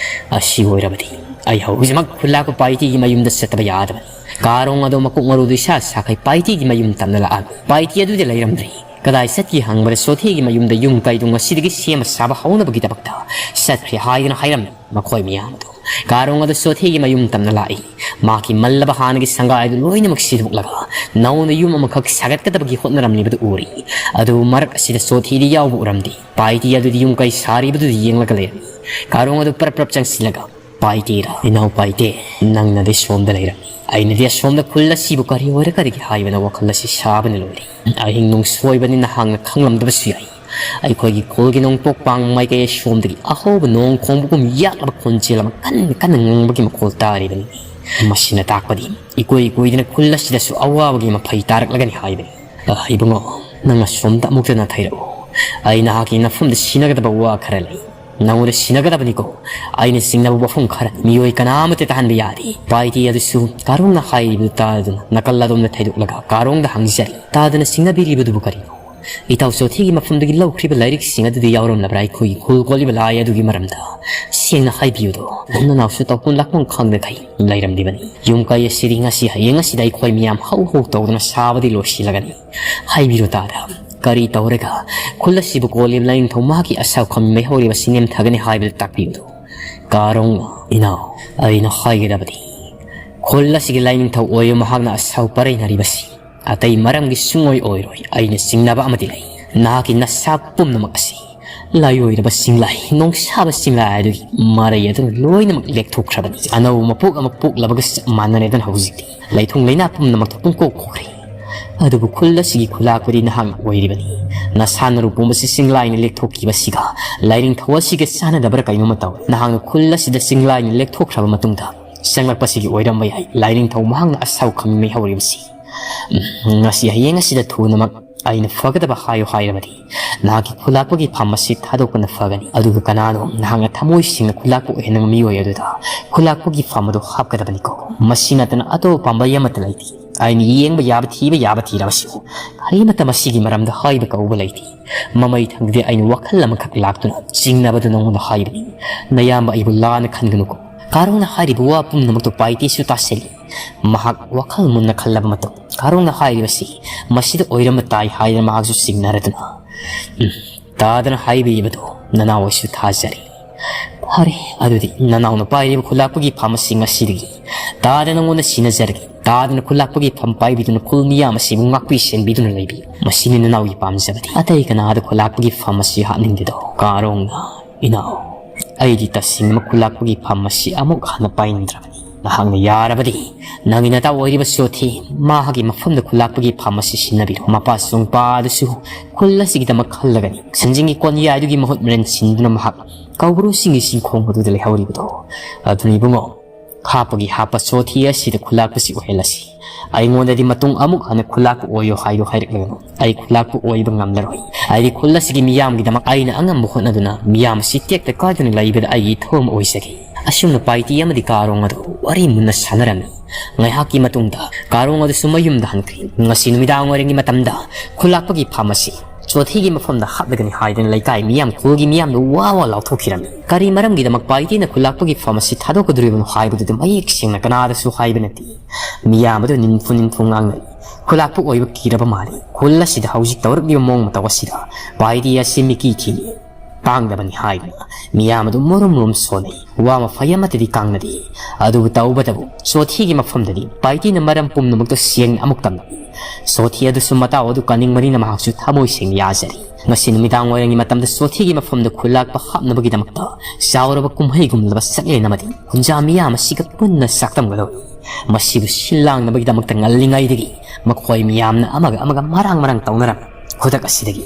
ꯑꯁꯤ ꯑꯣꯏꯔꯕꯗꯤ ꯑꯩ ꯍꯧꯖꯤꯛꯃꯛ ꯈꯨꯜꯂꯥꯛꯄ ꯄꯥꯏꯇꯤꯒꯤ ꯃꯌꯨꯝꯗ ꯆꯠꯇꯕ ꯌꯥꯗꯕꯅꯤ꯫ ꯀꯥꯔꯣꯡ ꯑꯗꯣ ꯃꯀꯣꯛ ꯃꯔꯨꯗꯨ ꯏꯁꯥ ꯁꯥꯈꯩ ꯄꯥꯏꯇꯤꯒꯤ ꯃꯌꯨꯝ ꯇꯝꯅ ꯂꯥꯛꯑꯝꯃꯤ꯫ ꯄꯥꯏꯇꯤ ꯑꯗꯨꯗꯤ ꯂꯩꯔꯝꯗ꯭ꯔꯤ꯫ ꯀꯗꯥꯏ ꯆꯠꯈꯤ ꯍꯪꯕꯗ ꯆꯣꯊꯦꯒꯤ ꯃꯌꯨꯝꯗ ꯌꯨꯝ ꯀꯩꯗꯨ ꯉꯁꯤꯗꯒꯤ ꯁꯦꯝꯕ ꯁꯥꯕ ꯍꯧꯅꯕꯒꯤꯗꯃꯛꯇ ꯆꯠꯈ꯭ꯔꯦ ꯍꯥꯏꯗꯨꯅ ꯍꯥꯏꯔꯝꯃꯤ꯫ ꯃꯈꯣꯏ ꯃꯌꯥꯝ ꯑꯗꯨ ꯀꯥꯔꯣꯡ ꯑꯗꯨ ꯆꯣꯊꯦꯒꯤ ꯃꯌꯨꯝ ꯇꯝꯅ ꯂꯥꯛꯏ꯫ ꯃꯍꯥꯛꯀꯤ ꯃꯜꯂꯕ ꯍꯥꯟꯅꯒꯤ ꯁꯪꯒꯥꯏ ꯑꯗꯨ ꯂꯣꯏꯅꯃꯛ ꯁꯤꯗꯣꯛꯂꯒ ꯅꯧꯅ ꯌꯨꯝ ꯑꯃꯈꯛ ꯁꯥꯒꯠꯀꯗꯕꯒꯤ ꯍꯣꯠꯅꯔꯝꯂꯤꯕꯗꯨ ꯎꯔꯤ꯫ ꯑꯗꯨꯕꯨ ꯃꯔꯛ ꯑꯁꯤꯗ ꯆꯣꯊꯦꯗꯤ ꯌꯥꯎꯕ ꯎꯔꯝꯗꯦ꯫ ꯄꯥꯏꯇꯤ ꯑꯗꯨꯗꯤ ꯌꯨꯝ ꯀꯩ ꯁꯥꯔꯤꯕꯗꯨꯗ ꯌꯦꯡꯂꯒ ꯂꯩꯔꯝꯃꯤ꯫ ꯀꯥꯔꯣꯡ ꯑꯗꯨ ꯄꯔꯞ ꯄꯔꯞ ꯆꯪꯁꯤꯜꯂꯒ, "ꯄꯥꯏꯇꯦꯔꯥ? ꯏꯅꯥꯎ ꯄꯥꯏꯇꯦ, ꯅꯪꯅꯗꯤ ꯁꯣꯝꯗ ꯂꯩꯔꯝꯃꯤ, ꯑꯩꯅꯗꯤ ꯑꯁꯣꯝꯗ ꯈꯨꯜ ꯑꯁꯤꯕꯨ ꯀꯔꯤ ꯑꯣꯏꯔꯒꯗꯒꯦ ꯍꯥꯏꯕꯅ ꯋꯥꯈꯜ ꯑꯁꯤ ꯁꯥꯕꯅ ꯂꯣꯏꯔꯦ꯫ ꯑꯍꯤꯡ ꯅꯨꯡꯁꯣꯏꯕꯅꯤ, ꯅꯍꯥꯛꯅ ꯈꯪꯂꯝꯗꯕꯁꯨ ꯌꯥꯏ꯫ ꯑꯩꯈꯣꯏꯒꯤ ꯈꯨꯜꯒꯤ ꯅꯣꯡꯄꯣꯛ ꯄꯥꯡ ꯃꯥꯏꯀꯩ ꯑꯁꯣꯝꯗꯒꯤ ꯑꯍꯧꯕ ꯅꯣꯡ ꯈꯣꯡꯕꯒꯨꯝ ꯌꯥꯛꯂꯕ ꯈꯣꯟꯖꯦꯜ ꯑꯃ ꯀꯟꯅ ꯀꯟꯅ ꯉꯪꯕꯒꯤ ꯃꯈꯣꯜ ꯇꯥꯔꯤꯕꯅꯤ꯫ ꯃꯁꯤꯅ ꯇꯥꯛꯄꯗꯤ ꯏꯀꯨꯏ ꯀꯨꯏꯗꯅ ꯈꯨꯜ ꯑꯁꯤꯗꯁꯨ ꯑꯋꯥꯕꯒꯤ ꯃꯐꯩ ꯇꯥꯔꯛꯂꯒꯅꯤ ꯍꯥꯏꯕꯅꯤ꯫ ꯑ, ꯏꯕꯨꯡꯉꯣ, ꯅꯪ ꯑꯁꯣꯝꯗ ꯑꯃꯨꯛꯇ ꯅꯥꯊꯩꯔꯛꯎ꯫ ꯑꯩ ꯅꯍꯥꯛꯀꯤ ꯅꯐꯝꯗ ꯁꯤꯟꯅꯒꯗꯕ ꯋꯥ ꯈꯔ ꯂꯩ꯫ ꯅꯉꯣꯟꯗ ꯁꯤꯟꯅꯒꯗꯕꯅꯤꯀꯣ꯫ ꯑꯩꯅ ꯆꯤꯡꯅꯕ ꯋꯥꯐꯝ ꯈꯔ ꯃꯤꯑꯣꯏ ꯀꯅꯥꯃꯠꯇ ꯇꯥꯍꯟꯕ ꯌꯥꯗꯦ꯫" ꯄꯥꯏꯇꯤ ꯑꯗꯨꯁꯨ ꯀꯥꯔꯣꯡꯅ ꯍꯥꯏꯔꯤꯕꯗꯨ ꯇꯥꯗꯨꯅ ꯅꯥꯀꯜ ꯑꯗꯣꯝꯗ ꯊꯩꯗꯣꯛꯂꯒ ꯀꯥꯔꯣꯡꯗ ꯍꯪꯖꯔꯤ, "ꯇꯥꯗꯅ ꯆꯤꯡꯅꯕꯤꯔꯤꯕꯗꯨꯕꯨ ꯀꯔꯤꯅꯣ? ꯏꯇꯥꯎ ꯆꯣꯊꯤꯒꯤ ꯃꯐꯝꯗꯒꯤ ꯂꯧꯈ꯭ꯔꯤꯕ ꯂꯥꯏꯔꯤꯛꯁꯤꯡ ꯑꯗꯨꯗꯤ ꯌꯥꯎꯔꯝꯂꯕ꯭ꯔꯥ? ꯑꯩꯈꯣꯏꯒꯤ ꯈꯨꯜ ꯀꯣꯜꯂꯤꯕ ꯂꯥꯏ ꯑꯗꯨꯒꯤ ꯃꯔꯝꯗ ꯁꯦꯡꯅ ꯍꯥꯏꯕꯤꯌꯨꯗꯣ꯫ ꯅꯅꯥꯎꯁꯨ ꯇꯧꯐꯝ ꯂꯥꯛꯐꯝ ꯈꯪꯗꯈꯩ ꯂꯩꯔꯝꯂꯤꯕꯅꯤ꯫ ꯌꯨꯝ ꯀꯩ ꯑꯁꯤꯗꯤ ꯉꯁꯤ ꯍꯌꯦꯡ ꯑꯁꯤꯗ ꯑꯩꯈꯣꯏ ꯃꯤꯌꯥꯝ ꯍꯧ ꯍꯧ ꯇꯧꯗꯨꯅ ꯁꯥꯕꯗꯤ ꯂꯣꯏꯁꯤꯜꯂꯒꯅꯤ꯫ ꯍꯥꯏꯕꯤꯔꯣ ꯇꯥꯗ, ꯀꯔꯤ ꯇꯧꯔꯒ ꯈꯨꯜ ꯑꯁꯤꯕꯨ ꯀꯣꯜꯂꯤꯕ ꯂꯥꯏꯅꯤꯡꯊꯧ ꯃꯍꯥꯛꯀꯤ ꯑꯁꯥꯎ ꯈꯝꯃꯤ ꯃꯩꯍꯧꯔꯤꯕꯁꯤ ꯅꯦꯝꯊꯒꯅꯤ ꯍꯥꯏꯕꯗꯨ ꯇꯥꯛꯄꯤꯌꯨꯗꯣ꯫" ꯀꯥꯔꯣꯡꯅ, "ꯏꯅꯥꯎ, ꯑꯩꯅ ꯍꯥꯏꯒꯗꯕꯗꯤ ꯈꯨꯜ ꯑꯁꯤꯒꯤ ꯂꯥꯏꯅꯤꯡꯊꯧ ꯑꯣꯏꯔꯤꯕ ꯃꯍꯥꯛꯅ ꯑꯁꯥꯎ ꯄꯔꯩꯅꯔꯤꯕꯁꯤ ꯑꯇꯩ ꯃꯔꯝꯒꯤ ꯁꯨꯡꯑꯣꯏ ꯑꯣꯏꯔꯣꯏ꯫ ꯑꯩꯅ ꯆꯤꯡꯅꯕ ꯑꯃꯗꯤ ꯂꯩ꯫ ꯅꯍꯥꯛꯀꯤ ꯅꯁꯥ ꯄꯨꯝꯅꯃꯛ ꯑꯁꯤ ꯂꯥꯏꯑꯣꯏꯔꯕ ꯆꯤꯡꯂꯥꯏ, ꯅꯣꯡꯁꯥꯕ ꯆꯤꯡꯂꯥꯏ ꯑꯗꯨꯒꯤ ꯃꯔꯩ ꯑꯗꯨꯅ ꯂꯣꯏꯅꯃꯛ ꯂꯦꯛꯊꯣꯛꯈ꯭ꯔꯕꯅꯤ꯫ ꯑꯅꯧꯕ ꯃꯄꯣꯛ ꯑꯃ ꯄꯣꯛꯂꯕꯒ ꯆꯞ ꯃꯥꯟꯅꯔꯦꯗꯅ ꯍꯧꯖꯤꯛꯇꯤ꯫ ꯂꯩꯊꯨꯡ ꯂꯩꯅꯥ ꯄꯨꯝꯅꯃꯛꯇ ꯄꯨꯡꯀꯣꯛ ꯀꯣꯛꯈ꯭ꯔꯦ꯫ ꯑꯗꯨꯕꯨ ꯈꯨꯜ ꯑꯁꯤꯒꯤ ꯈꯨꯂꯥꯛꯄꯗꯤ ꯅꯍꯥꯛꯅ ꯑꯣꯏꯔꯤꯕꯅꯤ꯫ ꯅꯁꯥ ꯅꯔꯨ ꯄꯨꯝꯕꯁꯤ ꯆꯤꯡꯂꯥꯏꯅ ꯂꯦꯛꯊꯣꯛꯈꯤꯕꯁꯤꯒ ꯂꯥꯏꯅꯤꯡꯊꯧ ꯑꯁꯤꯒ ꯆꯥꯟꯅꯗꯕ꯭ꯔꯥ ꯀꯩꯅꯣꯝꯃ ꯇꯧꯏ꯫ ꯅꯍꯥꯛꯅ ꯈꯨꯜ ꯑꯁꯤꯗ ꯆꯤꯡꯂꯥꯏꯅ ꯂꯦꯛꯊꯣꯛꯈ꯭ꯔꯕ ꯃꯇꯨꯡꯗ ꯆꯪꯂꯛꯄꯁꯤꯒꯤ ꯑꯣꯏꯔꯝꯕ ꯌꯥꯏ꯫ ꯂꯥꯏꯅꯤꯡꯊꯧ ꯃꯍꯥꯛꯅ ꯑꯁꯥꯎ ꯈꯪꯅꯤꯡꯉꯩ ꯍꯧꯔꯤꯕꯁꯤ꯫ "ꯎꯝ, ꯉꯁꯤ ꯍꯌꯦꯡ ꯑꯁꯤꯗ ꯊꯨꯅꯃꯛ ꯑꯩꯅ ꯐꯒꯗꯕ ꯍꯥꯏꯌꯨ ꯍꯥꯏꯔꯕꯗꯤ ꯅꯍꯥꯛꯀꯤ ꯈꯨꯂꯥꯛꯄꯒꯤ ꯐꯝ ꯑꯁꯤ ꯊꯥꯗꯣꯛꯄꯅ ꯐꯒꯅꯤ꯫ ꯑꯗꯨꯒ ꯀꯅꯥꯅꯣ ꯅꯍꯥꯛꯅ ꯊꯃꯣꯏ ꯁꯦꯡꯅ ꯈꯨꯂꯥꯛꯄ ꯑꯣꯏꯍꯟꯅꯤꯡꯕ ꯃꯤꯑꯣꯏ ꯑꯗꯨꯗ ꯈꯨꯂꯥꯛꯄꯒꯤ ꯐꯝ ꯑꯗꯨ ꯍꯥꯞꯀꯗꯕꯅꯤꯀꯣ꯫ ꯃꯁꯤ ꯅꯠꯇꯅ ꯑꯇꯣꯞꯄ ꯄꯥꯝꯕꯩ ꯑꯃꯠꯇ ꯂꯩꯇꯦ꯫ ꯑꯩꯅ ꯌꯦꯡꯕ ꯌꯥꯕ ꯊꯤꯕ ꯌꯥꯕ ꯊꯤꯔꯕꯁꯨ ꯀꯔꯤꯃꯠꯇ ꯃꯁꯤꯒꯤ ꯃꯔꯝꯗ ꯍꯥꯏꯕ ꯀꯧꯕ ꯂꯩꯇꯦ꯫ ꯃꯃꯩ ꯊꯪꯗꯗꯤ ꯑꯩꯅ ꯋꯥꯈꯜ ꯑꯃꯈꯛ ꯂꯥꯛꯇꯨꯅ ꯆꯤꯡꯅꯕꯗꯨ ꯅꯉꯣꯟꯗ ꯍꯥꯏꯕꯅꯤ꯫ ꯅꯌꯥꯝꯕ ꯑꯩꯕꯨ ꯂꯥꯟꯅ ꯈꯟꯒꯅꯨꯀꯣ꯫ ꯀꯥꯔꯣꯡꯅ ꯍꯥꯏꯔꯤꯕ ꯋꯥ ꯄꯨꯝꯅꯃꯛꯇꯨ ꯄꯥꯏꯇꯦꯁꯨ ꯇꯥꯁꯤꯜꯂꯤ꯫ ꯃꯍꯥꯛ ꯋꯥꯈꯜ ꯃꯨꯟꯅ ꯈꯜꯂꯕ ꯃꯇꯨꯡ ꯀꯥꯔꯣꯡꯅ ꯍꯥꯏꯔꯤꯕꯁꯤ ꯃꯁꯤꯗ ꯑꯣꯏꯔꯝꯕ ꯇꯥꯏ ꯍꯥꯏꯗꯅ ꯃꯍꯥꯛꯁꯨ ꯆꯤꯡꯅꯔꯗꯨꯅ, "ꯎꯝ, ꯇꯥꯗꯅ ꯍꯥꯏꯕꯤꯕꯗꯣ ꯅꯅꯥꯎ ꯑꯩꯁꯨ ꯊꯥꯖꯔꯤ꯫ ꯐꯔꯦ, ꯑꯗꯨꯗꯤ ꯅꯅꯥꯎꯅ ꯄꯥꯏꯔꯤꯕ ꯈꯨꯂꯥꯛꯄꯒꯤ ꯐꯝ ꯑꯁꯤ ꯉꯁꯤꯗꯒꯤ ꯇꯥꯗ ꯅꯉꯣꯟꯗ ꯁꯤꯟꯅꯖꯔꯒꯦ꯫ ꯇꯥꯗꯅ ꯈꯨꯂꯥꯛꯄꯒꯤ ꯐꯝ ꯄꯥꯏꯕꯤꯗꯨꯅ ꯈꯨꯜ ꯃꯤꯌꯥꯝ ꯑꯁꯤꯕꯨ ꯉꯥꯛꯄꯤ ꯁꯦꯟꯕꯤꯗꯨꯅ ꯂꯩꯕꯤꯌꯨ꯫ ꯃꯁꯤꯅꯤ ꯅꯅꯥꯎꯒꯤ ꯄꯥꯝꯖꯕꯗꯤ꯫ ꯑꯇꯩ ꯀꯅꯥꯗ ꯈꯨꯂꯥꯛꯄꯒꯤ ꯐꯝ ꯑꯁꯤ ꯍꯥꯞꯅꯤꯡꯗꯦꯗꯣ ꯀꯥꯔꯣꯡꯅ꯫ ꯏꯅꯥꯎ, ꯑꯩꯗꯤ ꯇꯁꯦꯡꯅꯃꯛ ꯈꯨꯂꯥꯛꯄꯒꯤ ꯐꯝ ꯑꯁꯤ ꯑꯃꯨꯛ ꯍꯟꯅ ꯄꯥꯏꯅꯤꯡꯗ꯭ꯔꯕꯅꯤ꯫ ꯅꯍꯥꯛꯅ ꯌꯥꯔꯕꯗꯤ ꯅꯪꯒꯤ ꯅꯇꯥꯎ ꯑꯣꯏꯔꯤꯕ ꯆꯣꯊꯤ ꯃꯍꯥꯛꯀꯤ ꯃꯐꯝꯗ ꯈꯨꯂꯥꯛꯄꯒꯤ ꯐꯝ ꯑꯁꯤ ꯁꯤꯟꯅꯕꯤꯔꯣ꯫ ꯃꯄꯥ ꯆꯣꯡꯄꯥ ꯑꯗꯨꯁꯨ ꯈꯨꯜ ꯑꯁꯤꯒꯤꯗꯃꯛ ꯈꯜꯂꯒꯅꯤ꯫ ꯁꯟꯖꯤꯡꯒꯤ ꯀꯣꯟꯌꯥꯏꯗꯨꯒꯤ ꯃꯍꯨꯠ ꯃꯔꯦꯟ ꯁꯤꯟꯗꯨꯅ ꯃꯍꯥꯛ ꯀꯧꯕ꯭ꯔꯨꯁꯤꯡꯒꯤ ꯆꯤꯡꯈꯣꯡ ꯑꯗꯨꯗ ꯂꯩꯍꯧꯔꯤꯕꯗꯣ꯫ ꯑꯗꯨꯅ ꯏꯕꯨꯡꯉꯣ, ꯍꯥꯞꯄꯒꯤ ꯍꯥꯞꯄ ꯆꯣꯊꯤ ꯑꯁꯤꯗ ꯈꯨꯂꯥꯛꯄꯁꯤ ꯑꯣꯏꯍꯜꯂꯁꯤ꯫ ꯑꯩꯉꯣꯟꯗꯗꯤ ꯃꯇꯨꯡ ꯑꯃꯨꯛ ꯍꯟꯅ ꯈꯨꯂꯥꯛꯄ ꯑꯣꯏꯌꯣ ꯍꯥꯏꯗꯣ ꯍꯥꯏꯔꯛꯂꯒꯅꯨ꯫ ꯑꯩ ꯈꯨꯂꯥꯛꯄ ꯑꯣꯏꯕ ꯉꯝꯂꯔꯣꯏ꯫ ꯑꯩꯗꯤ ꯈꯨꯜ ꯑꯁꯤꯒꯤ ꯃꯤꯌꯥꯝꯒꯤꯗꯃꯛ ꯑꯩꯅ ꯑꯉꯝꯕ ꯍꯣꯠꯅꯗꯨꯅ ꯃꯤꯌꯥꯝ ꯑꯁꯤ ꯇꯦꯛꯇ ꯀꯥꯏꯗꯅ ꯂꯩꯕꯗ ꯑꯩꯒꯤ ꯏꯊꯧ ꯑꯃ ꯑꯣꯏꯖꯒꯦ꯫ ꯑꯁꯨꯝꯅ ꯄꯥꯏꯇꯤ ꯑꯃꯗꯤ ꯀꯥꯔꯣꯡ ꯑꯗꯨ ꯋꯥꯔꯤ ꯃꯨꯟꯅ ꯁꯥꯟꯅꯔꯝꯃꯤ꯫ ꯉꯥꯏꯍꯥꯛꯀꯤ ꯃꯇꯨꯡꯗ ꯀꯥꯔꯣꯡ ꯑꯗꯨꯁꯨ ꯃꯌꯨꯝꯗ ꯍꯟꯈ꯭ꯔꯦ꯫ ꯉꯁꯤ ꯅꯨꯃꯤꯗꯥꯡ ꯋꯥꯏꯔꯝꯒꯤ ꯃꯇꯝꯗ ꯈꯨꯂꯥꯛꯄꯒꯤ ꯐꯝ ꯑꯁꯤ ꯆꯣꯊꯤꯒꯤ ꯃꯐꯝꯗ ꯍꯥꯞꯂꯒꯅꯤ ꯍꯥꯏꯗꯨꯅ ꯂꯩꯀꯥꯏ ꯃꯤꯌꯥꯝ, ꯈꯨꯜꯒꯤ ꯃꯤꯌꯥꯝꯅ ꯋꯥ ꯋꯥ ꯂꯥꯎꯊꯣꯛꯈꯤꯔꯝꯃꯤ꯫ ꯀꯔꯤ ꯃꯔꯝꯒꯤꯗꯃꯛ ꯄꯥꯏꯇꯤꯅ ꯈꯨꯂꯥꯛꯄꯒꯤ ꯐꯝ ꯑꯁꯤ ꯊꯥꯗꯣꯛꯀꯗꯧꯔꯤꯕꯅꯣ ꯍꯥꯏꯕꯗꯨꯗꯤ ꯃꯌꯦꯛ ꯁꯦꯡꯅ ꯀꯅꯥꯗꯁꯨ ꯍꯥꯏꯕ ꯅꯠꯇꯦ꯫ ꯃꯤꯌꯥꯝ ꯑꯗꯨ ꯅꯤꯟꯐꯨ ꯅꯤꯟꯐꯨ ꯉꯥꯡꯅꯔꯤ꯫ ꯈꯨꯂꯥꯛꯄ ꯑꯣꯏꯕ ꯀꯤꯔꯕ ꯃꯥꯜꯂꯤ꯫ ꯈꯨꯜ ꯑꯁꯤꯗ ꯍꯧꯖꯤꯛ ꯇꯧꯔꯛꯂꯤꯕ ꯃꯑꯣꯡ ꯃꯇꯧ ꯑꯁꯤꯗ ꯄꯥꯏꯇꯤ ꯑꯁꯤ ꯃꯤꯀꯤ ꯊꯤꯅꯤ꯫ ꯇꯥꯡꯗꯕꯅꯤ ꯍꯥꯏꯗꯨꯅ ꯃꯤꯌꯥꯝ ꯑꯗꯨ ꯃꯨꯔꯨꯝ ꯃꯨꯔꯨꯝ ꯁꯣꯟꯅꯩ꯫ ꯋꯥ ꯃꯐꯩ ꯑꯃꯠꯇꯗꯤ ꯀꯥꯡꯅꯗꯦ꯫ ꯑꯗꯨꯕꯨ ꯇꯧꯕꯇꯕꯨ ꯆꯣꯊꯤꯒꯤ ꯃꯐꯝꯗꯗꯤ ꯄꯥꯏꯇꯤꯅ ꯃꯔꯝ ꯄꯨꯝꯅꯃꯛꯇ ꯁꯦꯡꯅ ꯑꯃꯨꯛ ꯇꯝꯂꯝꯃꯤ꯫ ꯆꯣꯊꯤ ꯑꯗꯨꯁꯨ ꯃꯇꯥꯎ ꯑꯗꯨ ꯀꯟꯅꯤꯡꯕꯅꯤꯅ ꯃꯍꯥꯛꯁꯨ ꯊꯃꯣꯏ ꯁꯦꯡꯅ ꯌꯥꯖꯔꯤ꯫ ꯉꯁꯤ ꯅꯨꯃꯤꯗꯥꯡ ꯋꯥꯏꯔꯝꯒꯤ ꯃꯇꯝꯗ ꯆꯣꯊꯤꯒꯤ ꯃꯐꯝꯗ ꯈꯨꯂꯥꯛꯄ ꯍꯥꯞꯅꯕꯒꯤꯗꯃꯛꯇ ꯆꯥꯎꯔꯕ ꯀꯨꯝꯍꯩꯒꯨꯝꯂꯕ ꯆꯥꯛꯂꯦꯟ ꯑꯃꯗꯤ ꯈꯨꯟꯖꯥ ꯃꯤꯌꯥꯝ ꯑꯁꯤꯒ ꯄꯨꯟꯅ ꯆꯥꯛꯇꯝꯒꯗꯧꯔꯤ꯫ ꯃꯁꯤꯕꯨ ꯁꯤꯜ ꯂꯥꯡꯅꯕꯒꯤꯗꯃꯛꯇ ꯉꯜꯂꯤꯉꯩꯗꯒꯤ ꯃꯈꯣꯏ ꯃꯤꯌꯥꯝꯅ ꯑꯃꯒ ꯑꯃꯒ ꯃꯔꯥꯡ ꯃꯔꯥꯡ ꯇꯧꯅꯔꯝꯃꯤ꯫ ꯈꯨꯗꯛ ꯑꯁꯤꯗꯒꯤ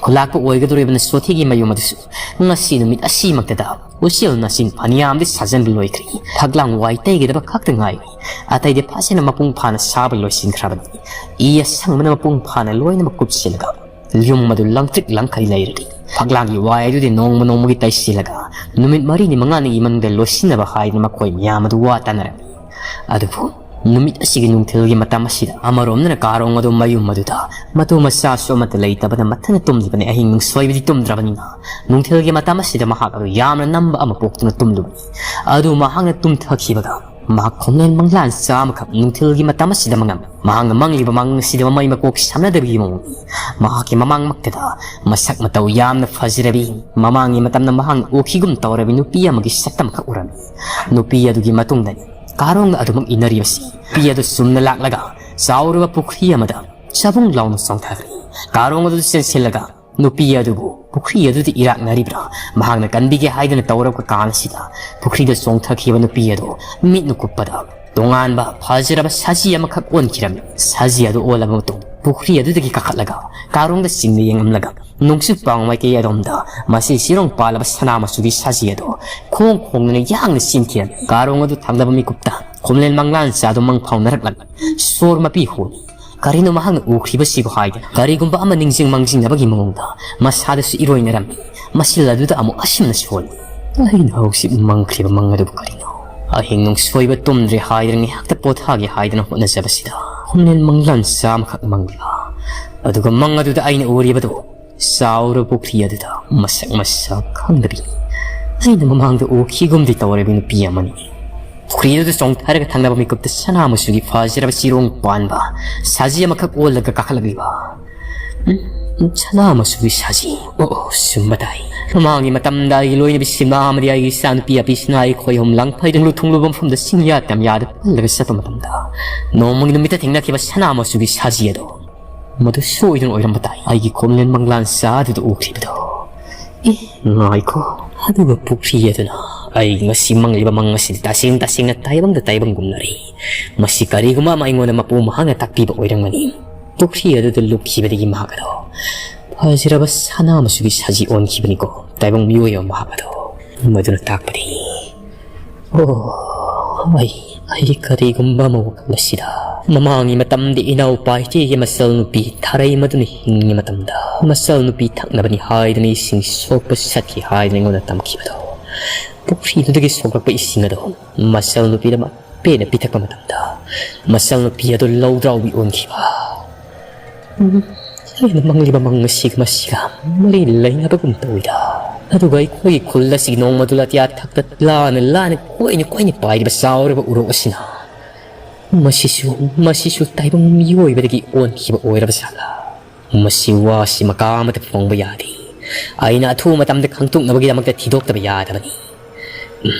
ꯈꯨꯂꯥꯛꯄ ꯑꯣꯏꯒꯗꯧꯔꯤꯕ ꯅꯁꯣꯊꯤꯒꯤ ꯃꯌꯨꯝ ꯑꯗꯨꯁꯨ ꯉꯁꯤ ꯅꯨꯃꯤꯠ ꯑꯁꯤꯃꯛꯇꯗ ꯎꯆꯦꯜ ꯅꯥꯆꯤꯟ ꯐꯅꯌꯥꯝꯗꯤ ꯁꯥꯖꯟꯕ ꯂꯣꯏꯈ꯭ꯔꯤ꯫ ꯐꯛꯂꯥꯡ ꯋꯥꯏ ꯇꯩꯒꯗꯕ ꯈꯛꯇ ꯉꯥꯏꯔꯤ꯫ ꯑꯇꯩꯗꯤ ꯐꯖꯅ ꯃꯄꯨꯡ ꯐꯥꯅ ꯁꯥꯕ ꯂꯣꯏꯁꯤꯟꯈ꯭ꯔꯕꯅꯤ꯫ ꯏ ꯑꯁꯪꯕꯅ ꯃꯄꯨꯡ ꯐꯥꯅ ꯂꯣꯏꯅꯃꯛ ꯀꯨꯞꯁꯤꯜꯂꯒ ꯌꯨꯝ ꯑꯗꯨ ꯂꯪꯇ꯭ꯔꯤꯛ ꯂꯪꯈꯩ ꯂꯩꯔꯤ꯫ ꯐꯛꯂꯥꯡꯒꯤ ꯋꯥꯏ ꯑꯗꯨꯗꯤ ꯅꯣꯡꯃ ꯅꯣꯡꯃꯒꯤ ꯇꯩꯁꯤꯜꯂꯒ ꯅꯨꯃꯤꯠ ꯃꯔꯤꯅꯤ ꯃꯉꯥꯅꯤꯒꯤ ꯃꯅꯨꯡꯗ ꯂꯣꯏꯁꯤꯟꯅꯕ ꯍꯥꯏꯗꯅ ꯃꯈꯣꯏ ꯃꯌꯥꯝ ꯑꯗꯨ ꯋꯥ ꯇꯥꯅꯔꯝꯃꯤ꯫ ꯑꯗꯨꯕꯨ ꯅꯨꯃꯤꯠ ꯑꯁꯤꯒꯤ ꯅꯨꯡꯊꯤꯜꯒꯤ ꯃꯇꯝ ꯑꯁꯤꯗ ꯑꯃꯔꯣꯝꯗꯅ ꯀꯥꯔꯣꯡ ꯑꯗꯨ ꯃꯌꯨꯝ ꯑꯗꯨꯗ ꯃꯇꯨ ꯃꯆꯥꯁꯨ ꯑꯃꯠꯇ ꯂꯩꯇꯕꯅ ꯃꯊꯟꯇ ꯇꯨꯝꯂꯤꯕꯅꯤ꯫ ꯑꯍꯤꯡ ꯅꯨꯡꯁꯣꯏꯕꯗꯤ ꯇꯨꯝꯗ꯭ꯔꯕꯅꯤꯅ ꯅꯨꯡꯊꯤꯜꯒꯤ ꯃꯇꯝ ꯑꯁꯤꯗ ꯃꯍꯥꯛ ꯑꯗꯨ ꯌꯥꯝꯅ ꯅꯝꯕ ꯑꯃ ꯄꯣꯛꯇꯨꯅ ꯇꯨꯝꯂꯨꯕꯅꯤ꯫ ꯑꯗꯨ ꯃꯍꯥꯛꯅ ꯇꯨꯝꯊꯈꯤꯕꯒ ꯃꯍꯥꯛ ꯈꯣꯝꯂꯦꯟ ꯃꯪꯂꯥꯟ ꯆꯥꯝꯃꯈꯛ ꯅꯨꯡꯊꯤꯜꯒꯤ ꯃꯇꯝ ꯑꯁꯤꯗ ꯃꯪꯉꯝꯃꯤ꯫ ꯃꯍꯥꯛꯅ ꯃꯪꯂꯤꯕ ꯃꯪ ꯑꯁꯤꯗ ꯃꯃꯩ ꯃꯀꯣꯛ ꯁꯝꯅꯗꯕꯒꯤ ꯃꯑꯣꯡꯅꯤ꯫ ꯃꯍꯥꯛꯀꯤ ꯃꯃꯥꯡꯃꯛꯇꯗ ꯃꯁꯛ ꯃꯇꯧ ꯌꯥꯝꯅ ꯐꯖꯔꯕꯤ, ꯃꯃꯥꯡꯒꯤ ꯃꯇꯝꯗ ꯃꯍꯥꯛꯅ ꯎꯈꯤꯒꯨꯝ ꯇꯧꯔꯕꯤ ꯅꯨꯄꯤ ꯑꯃꯒꯤ ꯁꯛꯇꯝꯈꯛ ꯎꯔꯝꯃꯤ꯫ ꯅꯨꯄꯤ ꯑꯗꯨꯒꯤ ꯃꯇꯨꯡꯗꯅꯤ ꯀꯥꯔꯣꯡꯒ ꯑꯗꯨꯃꯛ ꯏꯟꯅꯔꯤꯕꯁꯤ꯫ ꯅꯨꯄꯤ ꯑꯗꯨ ꯆꯨꯝꯅ ꯂꯥꯛꯂꯒ ꯆꯥꯎꯔꯕ ꯄꯨꯈ꯭ꯔꯤ ꯑꯃꯗ ꯆꯕꯨꯡ ꯂꯥꯎꯅ ꯆꯣꯡꯊꯈ꯭ꯔꯦ꯫ ꯀꯥꯔꯣꯡ ꯑꯗꯨ ꯆꯦꯟꯁꯤꯜꯂꯒ ꯅꯨꯄꯤ ꯑꯗꯨꯕꯨ ꯄꯨꯈ꯭ꯔꯤ ꯑꯗꯨꯗ ꯏꯔꯥꯛꯅꯔꯤꯕ꯭ꯔꯥ ꯃꯍꯥꯛꯅ ꯀꯟꯕꯤꯒꯦ ꯍꯥꯏꯗꯅ ꯇꯧꯔꯛꯄ ꯀꯥꯟꯁꯤꯗ ꯄꯨꯈ꯭ꯔꯤꯗ ꯆꯣꯡꯊꯈꯤꯕ ꯅꯨꯄꯤ ꯑꯗꯨ ꯃꯤꯠꯅ ꯀꯨꯞꯄꯗ ꯇꯣꯉꯥꯟꯕ ꯐꯖꯔꯕ ꯁꯖꯤ ꯑꯃꯈꯛ ꯑꯣꯟꯈꯤꯔꯝꯃꯤ꯫ ꯁꯖꯤ ꯑꯗꯨ ꯑꯣꯜꯂꯕ ꯃꯇꯨꯡ ꯄꯨꯈ꯭ꯔꯤ ꯑꯗꯨꯗꯒꯤ ꯀꯥꯈꯠꯂꯒ ꯀꯥꯔꯣꯡꯗ ꯆꯤꯡꯅ ꯌꯦꯡꯂꯝꯂꯒ ꯅꯣꯡꯆꯨꯞ ꯄꯥꯡ ꯃꯥꯏꯀꯩ ꯑꯗꯣꯝꯗ ꯃꯁꯤ ꯆꯤꯔꯣꯡ ꯄꯥꯜꯂꯕ ꯁꯅꯥ ꯃꯆꯨꯒꯤ ꯁꯖꯤ ꯑꯗꯨ ꯈꯣꯡ ꯈꯣꯡꯗꯨꯅ ꯌꯥꯡꯅ ꯆꯦꯟꯈꯤꯔꯝꯃꯤ꯫ ꯀꯥꯔꯣꯡ ꯑꯗꯨ ꯊꯪꯅꯕ ꯃꯤꯀꯨꯞꯇ ꯈꯣꯝꯂꯦꯟ ꯃꯪꯂꯥꯟ ꯆꯥꯗꯨ ꯃꯪ ꯐꯥꯎꯅꯔꯛꯂꯒ ꯁꯣꯔ ꯃꯄꯤ ꯍꯣꯜꯂꯤ꯫ ꯀꯔꯤꯅꯣ ꯃꯍꯥꯛꯅ ꯎꯈ꯭ꯔꯤꯕꯁꯤꯕꯨ ꯍꯥꯏꯗꯅ ꯀꯔꯤꯒꯨꯝꯕ ꯑꯃ ꯅꯤꯡꯁꯤꯡ ꯃꯥꯡꯖꯤꯡꯅꯕꯒꯤ ꯃꯑꯣꯡꯗ ꯃꯁꯥꯗꯁꯨ ꯏꯔꯣꯏꯅꯔꯝꯃꯤ꯫ ꯃꯁꯤꯜ ꯑꯗꯨꯗ ꯑꯃꯨꯛ ꯑꯁꯨꯝꯅ ꯁꯣꯜꯂꯤ꯫ ꯑꯩꯅ ꯍꯧꯖꯤꯛ ꯃꯪꯈ꯭ꯔꯤꯕ ꯃꯪ ꯑꯗꯨꯕꯨ ꯀꯔꯤꯅꯣ? ꯑꯍꯤꯡ ꯅꯨꯡꯁꯣꯏꯕ ꯇꯨꯝꯗ꯭ꯔꯦ ꯍꯥꯏꯗꯅ ꯉꯥꯏꯍꯥꯛꯇ ꯄꯣꯊꯥꯒꯦ ꯍꯥꯏꯗꯅ ꯍꯣꯠꯅꯖꯕꯁꯤꯗ ꯈꯣꯝꯂꯦꯟ ꯃꯪꯂꯥꯟ ꯆꯥꯝꯃꯈꯛ ꯃꯪꯂꯤꯕ꯫ ꯑꯗꯨꯒ ꯃꯪ ꯑꯗꯨꯗ ꯑꯩꯅ ꯎꯔꯤꯕꯗꯨ ꯆꯥꯎꯔꯕ ꯄꯨꯈ꯭ꯔꯤ ꯑꯗꯨꯗ ꯃꯁꯛ ꯃꯁꯥ ꯈꯪꯗꯕꯤ ꯑꯩꯅ ꯃꯃꯥꯡꯗ ꯎꯈꯤꯒꯨꯝꯗꯤ ꯇꯧꯔꯕꯤ ꯅꯨꯄꯤ ꯑꯃꯅꯤ꯫ ꯄꯨꯈ꯭ꯔꯤ ꯑꯗꯨꯗ ꯆꯣꯡꯊꯔꯒ ꯊꯪꯅꯕ ꯃꯤꯀꯨꯞꯇ ꯁꯅꯥ ꯃꯆꯨꯒꯤ ꯐꯖꯔꯕ ꯆꯤꯔꯣꯡ ꯄꯥꯟꯕ ꯁꯖꯤ ꯑꯃꯈꯛ ꯑꯣꯜꯂꯒ ꯀꯥꯈꯠꯂꯛꯂꯤꯕ꯫ ꯎꯝ, ꯁꯅꯥ ꯃꯆꯨꯒꯤ ꯁꯖꯤ꯫ ꯑꯣ, ꯑꯣ, ꯆꯨꯝꯕ ꯇꯥꯏ꯫ ꯃꯃꯥꯡꯒꯤ ꯃꯇꯝꯗ ꯑꯩꯒꯤ ꯂꯣꯏꯅꯕꯤ ꯁꯤꯃꯥ ꯑꯃꯗꯤ ꯑꯩꯒꯤ ꯏꯆꯥꯅꯨꯄꯤ ꯑꯄꯤꯁꯤꯅ ꯑꯩꯈꯣꯏ ꯑꯍꯨꯝ ꯂꯪꯐꯩꯗꯪ ꯂꯨ ꯊꯨꯡꯂꯨꯕ ꯃꯐꯝꯗ ꯆꯤꯡꯌꯥ ꯇꯝꯌꯥꯗ ꯄꯜꯂꯒ ꯆꯠꯄ ꯃꯇꯝꯗ ꯅꯣꯡꯃꯒꯤ ꯅꯨꯃꯤꯠꯇ ꯊꯦꯡꯅꯈꯤꯕ ꯁꯅꯥ ꯃꯆꯨꯒꯤ ꯁꯖꯤ ꯑꯗꯣ ꯃꯗꯨ ꯁꯣꯏꯗꯅ ꯑꯣꯏꯔꯝꯕ ꯇꯥꯏ꯫ ꯑꯩꯒꯤ ꯈꯣꯝꯂꯦꯟ ꯃꯪꯂꯥꯟ ꯆꯥ ꯑꯗꯨꯗ ꯎꯈ꯭ꯔꯤꯕꯗꯣ꯫ ꯑꯦ, ꯉꯥꯏꯈꯣ꯫ ꯑꯗꯨꯒ ꯄꯨꯈ꯭ꯔꯤ ꯑꯗꯨꯅ ꯑꯩ ꯉꯁꯤ ꯃꯪꯂꯤꯕ ꯃꯪ ꯑꯁꯤꯗꯤ ꯇꯁꯦꯡ ꯇꯁꯦꯡꯅ ꯇꯥꯏꯕꯪꯗ ꯇꯥꯏꯕꯪꯒꯨꯝꯅꯔꯤ꯫ ꯃꯁꯤ ꯀꯔꯤꯒꯨꯝꯕ ꯑꯃ ꯑꯩꯉꯣꯟꯗ ꯃꯄꯨ ꯃꯍꯥꯛꯅ ꯇꯥꯛꯄꯤꯕ ꯑꯣꯏꯔꯝꯒꯅꯤ꯫ ꯄꯨꯈ꯭ꯔꯤ ꯑꯗꯨꯗ ꯂꯨꯞꯈꯤꯕꯗꯒꯤ ꯃꯍꯥꯛ ꯑꯗꯣ ꯐꯖꯔꯕ ꯁꯅꯥ ꯃꯆꯨꯒꯤ ꯁꯖꯤ ꯑꯣꯟꯈꯤꯕꯅꯤꯀꯣ꯫ ꯇꯥꯏꯕꯪ ꯃꯤꯑꯣꯏ ꯑꯃ ꯃꯍꯥꯛ ꯑꯗꯣ ꯃꯗꯨꯅ ꯇꯥꯛꯄꯗꯤ, ꯑꯣ, ꯑꯩ, ꯑꯩ ꯀꯔꯤꯒꯨꯝꯕ ꯑꯃ ꯋꯥꯈꯜ ꯑꯁꯤꯗ ꯃꯃꯥꯡꯒꯤ ꯃꯇꯝꯗ ꯏꯅꯥꯎ ꯄꯥꯏꯇꯦꯒꯤ ꯃꯆꯜ ꯅꯨꯄꯤ ꯊꯔꯩ ꯃꯗꯨꯅ ꯍꯤꯡꯉꯤ ꯃꯇꯝꯗ ꯃꯆꯜ ꯅꯨꯄꯤ ꯊꯛꯅꯕꯅꯤ ꯍꯥꯏꯗꯨꯅ ꯏꯁꯤꯡ ꯁꯣꯛꯄ ꯆꯠꯈꯤ ꯍꯥꯏꯗꯨꯅ ꯑꯩꯉꯣꯟꯗ ꯇꯝꯈꯤꯕꯗꯣ, ꯄꯨꯈ꯭ꯔꯤꯗꯨꯗꯒꯤ ꯁꯣꯛꯂꯛꯄ ꯏꯁꯤꯡ ꯑꯗꯣ ꯃꯆꯜ ꯅꯨꯄꯤꯗ ꯃꯄꯦꯅ ꯄꯤꯊꯛꯄ ꯃꯇꯝꯗ ꯃꯆꯜ ꯅꯨꯄꯤ ꯑꯗꯨ ꯂꯧꯗ꯭ꯔꯥꯎꯕꯤ ꯑꯣꯟꯈꯤꯕ꯫ ꯎꯝ, ꯑꯩꯅ ꯃꯪꯂꯤꯕ ꯃꯪ ꯑꯁꯤꯒ ꯃꯁꯤꯒ ꯃꯔꯤ ꯂꯩꯅꯕꯒꯨꯝ ꯇꯧꯏꯗ꯫ ꯑꯗꯨꯒ ꯑꯩꯈꯣꯏꯒꯤ ꯈꯨꯜ ꯑꯁꯤꯒꯤ ꯅꯣꯡꯃꯗꯨ ꯑꯇꯤꯌꯥ ꯊꯛꯇ ꯂꯥꯅ ꯂꯥꯅ ꯀꯣꯏꯅ ꯀꯣꯏꯅ ꯄꯥꯏꯔꯤꯕ ꯆꯥꯎꯔꯕ ꯎꯔꯣꯛ ꯑꯁꯤꯅ ꯃꯁꯤꯁꯨ, ꯃꯁꯤꯁꯨ ꯇꯥꯏꯕꯪ ꯃꯤꯑꯣꯏꯕꯗꯒꯤ ꯑꯣꯟꯈꯤꯕ ꯑꯣꯏꯔꯕ ꯖꯥꯠꯂꯥ? ꯃꯁꯤ ꯋꯥꯁꯤ ꯃꯀꯥ ꯑꯃꯗ ꯐꯣꯡꯕ ꯌꯥꯗꯦ꯫ ꯑꯩꯅ ꯑꯊꯨꯕ ꯃꯇꯝꯗ ꯈꯪꯗꯣꯛꯅꯕꯒꯤꯗꯃꯛꯇ ꯊꯤꯗꯣꯛꯇꯕ ꯌꯥꯗꯕꯅꯤ꯫ ꯎꯝ,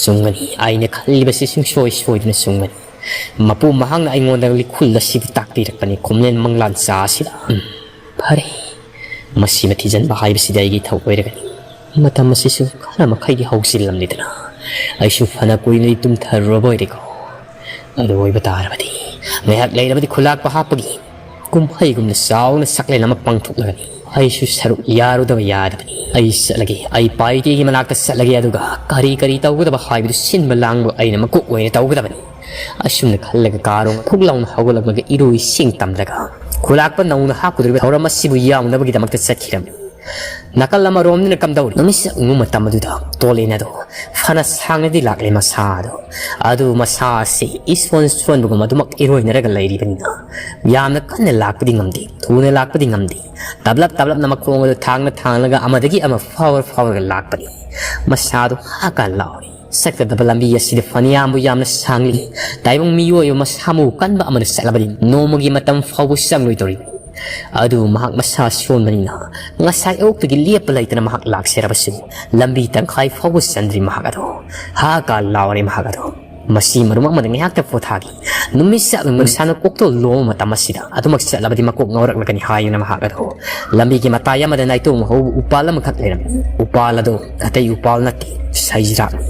ꯆꯨꯝꯒꯅꯤ꯫ ꯑꯩꯅ ꯈꯜꯂꯤꯕꯁꯤ ꯁꯨꯡꯁꯣꯏ ꯁꯣꯏꯗꯅ ꯆꯨꯝꯒꯅꯤ꯫ ꯃꯄꯨ ꯃꯍꯥꯛꯅ ꯑꯩꯉꯣꯟꯗ ꯂꯤꯈꯨꯜ ꯑꯁꯤꯕꯨ ꯇꯥꯛꯄꯤꯔꯛꯄꯅꯤ ꯈꯣꯝꯂꯦꯟ ꯃꯪꯂꯥꯟ ꯆꯥ ꯑꯁꯤꯗ꯫ ꯎꯝ, ꯐꯔꯦ꯫ ꯃꯁꯤꯃ ꯊꯤꯖꯤꯟꯕ ꯍꯥꯏꯕꯁꯤꯗꯤ ꯑꯩꯒꯤ ꯏꯊꯧ ꯑꯣꯏꯔꯒꯅꯤ꯫ ꯃꯇꯝ ꯑꯁꯤꯁꯨ ꯈꯔ ꯃꯈꯩꯗꯤ ꯍꯧꯖꯤꯜꯂꯝꯂꯤꯗꯅ꯫ ꯑꯩꯁꯨ ꯐꯅ ꯀꯨꯏꯅꯗꯤ ꯇꯨꯝꯊꯔꯨꯔꯕ ꯑꯣꯏꯔꯦꯀꯣ꯫ ꯑꯗꯨ ꯑꯣꯏꯕ ꯇꯥꯔꯕꯗꯤ ꯉꯥꯏꯍꯥꯛ ꯂꯩꯔꯕꯗꯤ ꯈꯨꯂꯥꯛꯄ ꯍꯥꯞꯄꯒꯤ ꯀꯨꯝꯍꯩꯒꯨꯝꯅ ꯆꯥꯎꯅ ꯆꯥꯛꯂꯦꯟ ꯑꯃ ꯄꯥꯡꯊꯣꯛꯂꯒꯅꯤ꯫ ꯑꯩꯁꯨ ꯁꯔꯨꯛ ꯌꯥꯔꯨꯗꯕ ꯌꯥꯗꯕꯅꯤ꯫ ꯑꯩ ꯆꯠꯂꯒꯦ, ꯑꯩ ꯄꯥꯏꯇꯦꯒꯤ ꯃꯅꯥꯛꯇ ꯆꯠꯂꯒꯦ, ꯑꯗꯨꯒ ꯀꯔꯤ ꯀꯔꯤ ꯇꯧꯒꯗꯕ ꯍꯥꯏꯕꯗꯨ ꯁꯤꯟꯕ ꯂꯥꯡꯕ ꯑꯩꯅ ꯃꯀꯣꯛ ꯑꯣꯏꯅ ꯇꯧꯒꯗꯕꯅꯤ꯫ ꯑꯁꯨꯝꯅ ꯈꯜꯂꯒ ꯀꯥꯔꯣꯡ ꯐꯨꯛ ꯂꯥꯎꯅ ꯍꯧꯒꯠꯂꯛꯂꯒ ꯏꯔꯨ ꯏꯁꯤꯡ ꯇꯝꯂꯒ ꯈꯨꯂꯥꯛꯄ ꯅꯧꯅ ꯍꯥꯞꯀꯗꯧꯔꯤꯕ ꯊꯧꯔꯝ ꯑꯁꯤꯕꯨ ꯌꯥꯎꯅꯕꯒꯤꯗꯃꯛꯇ ꯆꯠꯈꯤꯔꯝꯃꯤ꯫ ꯅꯥꯀꯜ ꯑꯃꯔꯣꯝꯗꯅ ꯀꯝꯗꯧꯔꯤ? ꯅꯨꯃꯤꯠ ꯁꯛ ꯎꯅꯨ ꯃꯇꯝ ꯑꯗꯨꯗ ꯇꯣꯂꯦꯟ ꯑꯗꯣ ꯐꯅ ꯁꯥꯡꯅꯗꯤ ꯂꯥꯛꯂꯦ ꯃꯁꯥꯗꯣ꯫ ꯑꯗꯨ ꯃꯁꯥ ꯑꯁꯤ ꯏꯁꯣꯟ ꯁꯣꯟꯕꯒꯨꯝ ꯑꯗꯨꯃꯛ ꯏꯔꯣꯏꯅꯔꯒ ꯂꯩꯔꯤꯕꯅꯤꯅ ꯌꯥꯝꯅ ꯀꯟꯅ ꯂꯥꯛꯄꯗꯤ ꯉꯝꯗꯦ, ꯊꯨꯅ ꯂꯥꯛꯄꯗꯤ ꯉꯝꯗꯦ꯫ ꯇꯞꯂꯞ ꯇꯞꯂꯞꯅ ꯃꯈꯣꯡ ꯑꯗꯨ ꯊꯥꯡꯅ ꯊꯥꯡꯂꯒ ꯑꯃꯗꯒꯤ ꯑꯃ ꯐꯥꯎꯔ ꯐꯥꯎꯔꯒ ꯂꯥꯛꯄꯅꯤ꯫ ꯃꯁꯥꯗꯣ ꯍꯥ ꯀꯥ ꯂꯥꯎꯔꯦ꯫ ꯆꯠꯀꯗꯕ ꯂꯝꯕꯤ ꯑꯁꯤꯗ ꯐꯅꯌꯥꯝꯕꯨ ꯌꯥꯝꯅ ꯁꯥꯡꯂꯤ꯫ ꯇꯥꯏꯕꯪ ꯃꯤꯑꯣꯏ ꯑꯃ ꯁꯥꯃꯨ ꯀꯟꯕ ꯑꯃꯅ ꯆꯠꯂꯕꯗꯤ ꯅꯣꯡꯃꯒꯤ ꯃꯇꯝ ꯐꯥꯎꯕ ꯆꯪꯂꯣꯏꯗꯧꯔꯤꯕꯅꯤ꯫ ꯑꯗꯨꯕꯨ ꯃꯍꯥꯛ ꯃꯁꯥ ꯁꯣꯟꯕꯅꯤꯅ ꯉꯁꯥꯏ ꯑꯌꯨꯛꯇꯒꯤ ꯂꯦꯞꯄ ꯂꯩꯇꯅ ꯃꯍꯥꯛ ꯂꯥꯛꯆꯔꯕꯁꯨ ꯂꯝꯕꯤ ꯇꯪꯈꯥꯏ ꯐꯥꯎꯕ ꯆꯟꯗ꯭ꯔꯤ ꯃꯍꯥꯛ ꯑꯗꯣ꯫ ꯍꯥ ꯀꯥ ꯂꯥꯎꯔꯦ ꯃꯍꯥꯛ ꯑꯗꯣ꯫ ꯃꯁꯤ ꯃꯔꯨꯝ ꯑꯃꯗ ꯉꯥꯏꯍꯥꯛꯇ ꯄꯣꯊꯥꯈꯤ꯫ ꯅꯨꯃꯤꯠ ꯆꯥꯛ ꯃꯁꯥꯅ ꯀꯣꯛꯇꯣ ꯂꯣꯝꯕ ꯃꯇꯝ ꯑꯁꯤꯗ ꯑꯗꯨꯃꯛ ꯆꯠꯂꯕꯗꯤ ꯃꯀꯣꯛ ꯉꯥꯎꯔꯛꯂꯒꯅꯤ ꯍꯥꯏꯗꯨꯅ ꯃꯍꯥꯛ ꯑꯗꯣ ꯂꯝꯕꯤꯒꯤ ꯃꯇꯥꯏ ꯑꯃꯗ ꯅꯥꯏꯇꯣꯝ ꯍꯧꯕ ꯎꯄꯥꯜ ꯑꯃꯈꯛ ꯂꯩꯔꯝꯃꯤ꯫ ꯎꯄꯥꯜ ꯑꯗꯣ ꯑꯇꯩ ꯎꯄꯥꯜ ꯅꯠꯇꯦ, ꯁꯩꯖꯤꯔꯥꯛꯅꯤ꯫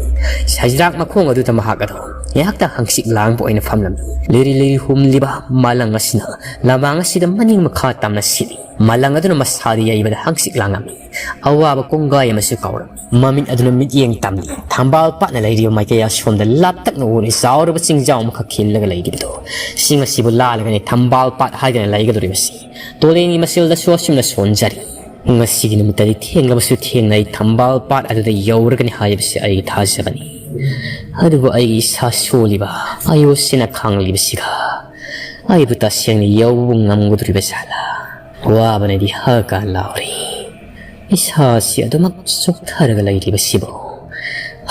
ꯁꯩꯖꯤꯔꯥꯛ ꯃꯈꯣꯡ ꯑꯗꯨꯗ ꯃꯍꯥꯛ ꯑꯗꯣ ꯉꯥꯏꯍꯥꯛꯇ ꯍꯪꯆꯤꯠ ꯂꯥꯡꯕ ꯑꯣꯏꯅ ꯐꯝꯂꯝꯃꯤ꯫ ꯂꯤꯔꯤ ꯂꯤꯔꯤ ꯍꯨꯝꯂꯤꯕ ꯃꯥꯂꯪ ꯑꯁꯤꯅ ꯂꯃꯥꯡ ꯑꯁꯤꯗ ꯃꯅꯤꯡ ꯃꯈꯥ ꯇꯝꯅ ꯁꯤꯠꯂꯤ꯫ ꯃꯥꯂꯪ ꯑꯗꯨꯅ ꯃꯁꯥꯗ ꯌꯩꯕꯗ ꯍꯪꯆꯤꯠ ꯂꯥꯡꯉꯝꯃꯤ꯫ ꯑꯋꯥꯕ ꯀꯣꯡꯒꯥꯏ ꯑꯃꯁꯨ ꯀꯥꯎꯔꯝꯃꯤ꯫ ꯃꯃꯤꯠ ꯑꯗꯨꯅ ꯃꯤꯠꯌꯦꯡ ꯇꯝꯂꯤ꯫ ꯊꯝꯕꯥꯜ ꯄꯥꯠꯅ ꯂꯩꯔꯤꯕ ꯃꯥꯏꯀꯩ ꯑꯁꯣꯝꯗ ꯂꯥꯞꯇꯛꯅ ꯎꯔꯤ ꯆꯥꯎꯔꯕ ꯆꯤꯡꯖꯥꯎ ꯑꯃꯈꯛ ꯈꯤꯜꯂꯒ ꯂꯩꯔꯤꯕꯗꯨ꯫ ꯆꯤꯡ ꯑꯁꯤꯕꯨ ꯂꯥꯜꯂꯒꯅꯤ ꯊꯝꯕꯥꯜ ꯄꯥꯠ ꯍꯥꯏꯗꯅ ꯂꯩꯒꯗꯧꯔꯤꯕꯁꯤ꯫ ꯇꯣꯂꯦꯟꯒꯤ ꯃꯆꯤꯜꯗꯁꯨ ꯑꯁꯨꯝꯅ ꯁꯣꯟꯖꯔꯤ꯫ ꯉꯁꯤꯒꯤ ꯅꯨꯃꯤꯠꯇꯗꯤ ꯊꯦꯡꯂꯕꯁꯨ ꯊꯦꯡꯅ ꯑꯩ ꯊꯝꯕꯥꯜ ꯄꯥꯠ ꯑꯗꯨꯗ ꯌꯧꯔꯒꯅꯤ ꯍꯥꯏꯕꯁꯤ ꯑꯩꯒꯤ ꯊꯥꯖꯕꯅꯤ꯫ ꯑꯗꯨꯕꯨ ꯑꯩꯒꯤ ꯏꯁꯥ ꯁꯣꯜꯂꯤꯕ, ꯑꯌꯣꯁꯤꯅ ꯈꯥꯡꯂꯤꯕꯁꯤꯒ ꯑꯩꯕꯨ ꯇꯁꯦꯡꯅ ꯌꯧꯕ ꯉꯝꯒꯗꯧꯔꯤꯕ ꯖꯥꯠꯂꯥ? ꯋꯥꯕꯅꯗꯤ ꯍꯥ ꯀꯥ ꯂꯥꯎꯔꯤ꯫ ꯏꯁꯥꯁꯤ ꯑꯗꯨꯃꯛ ꯆꯣꯛꯊꯔꯒ ꯂꯩꯔꯤꯕꯁꯤꯕꯨ꯫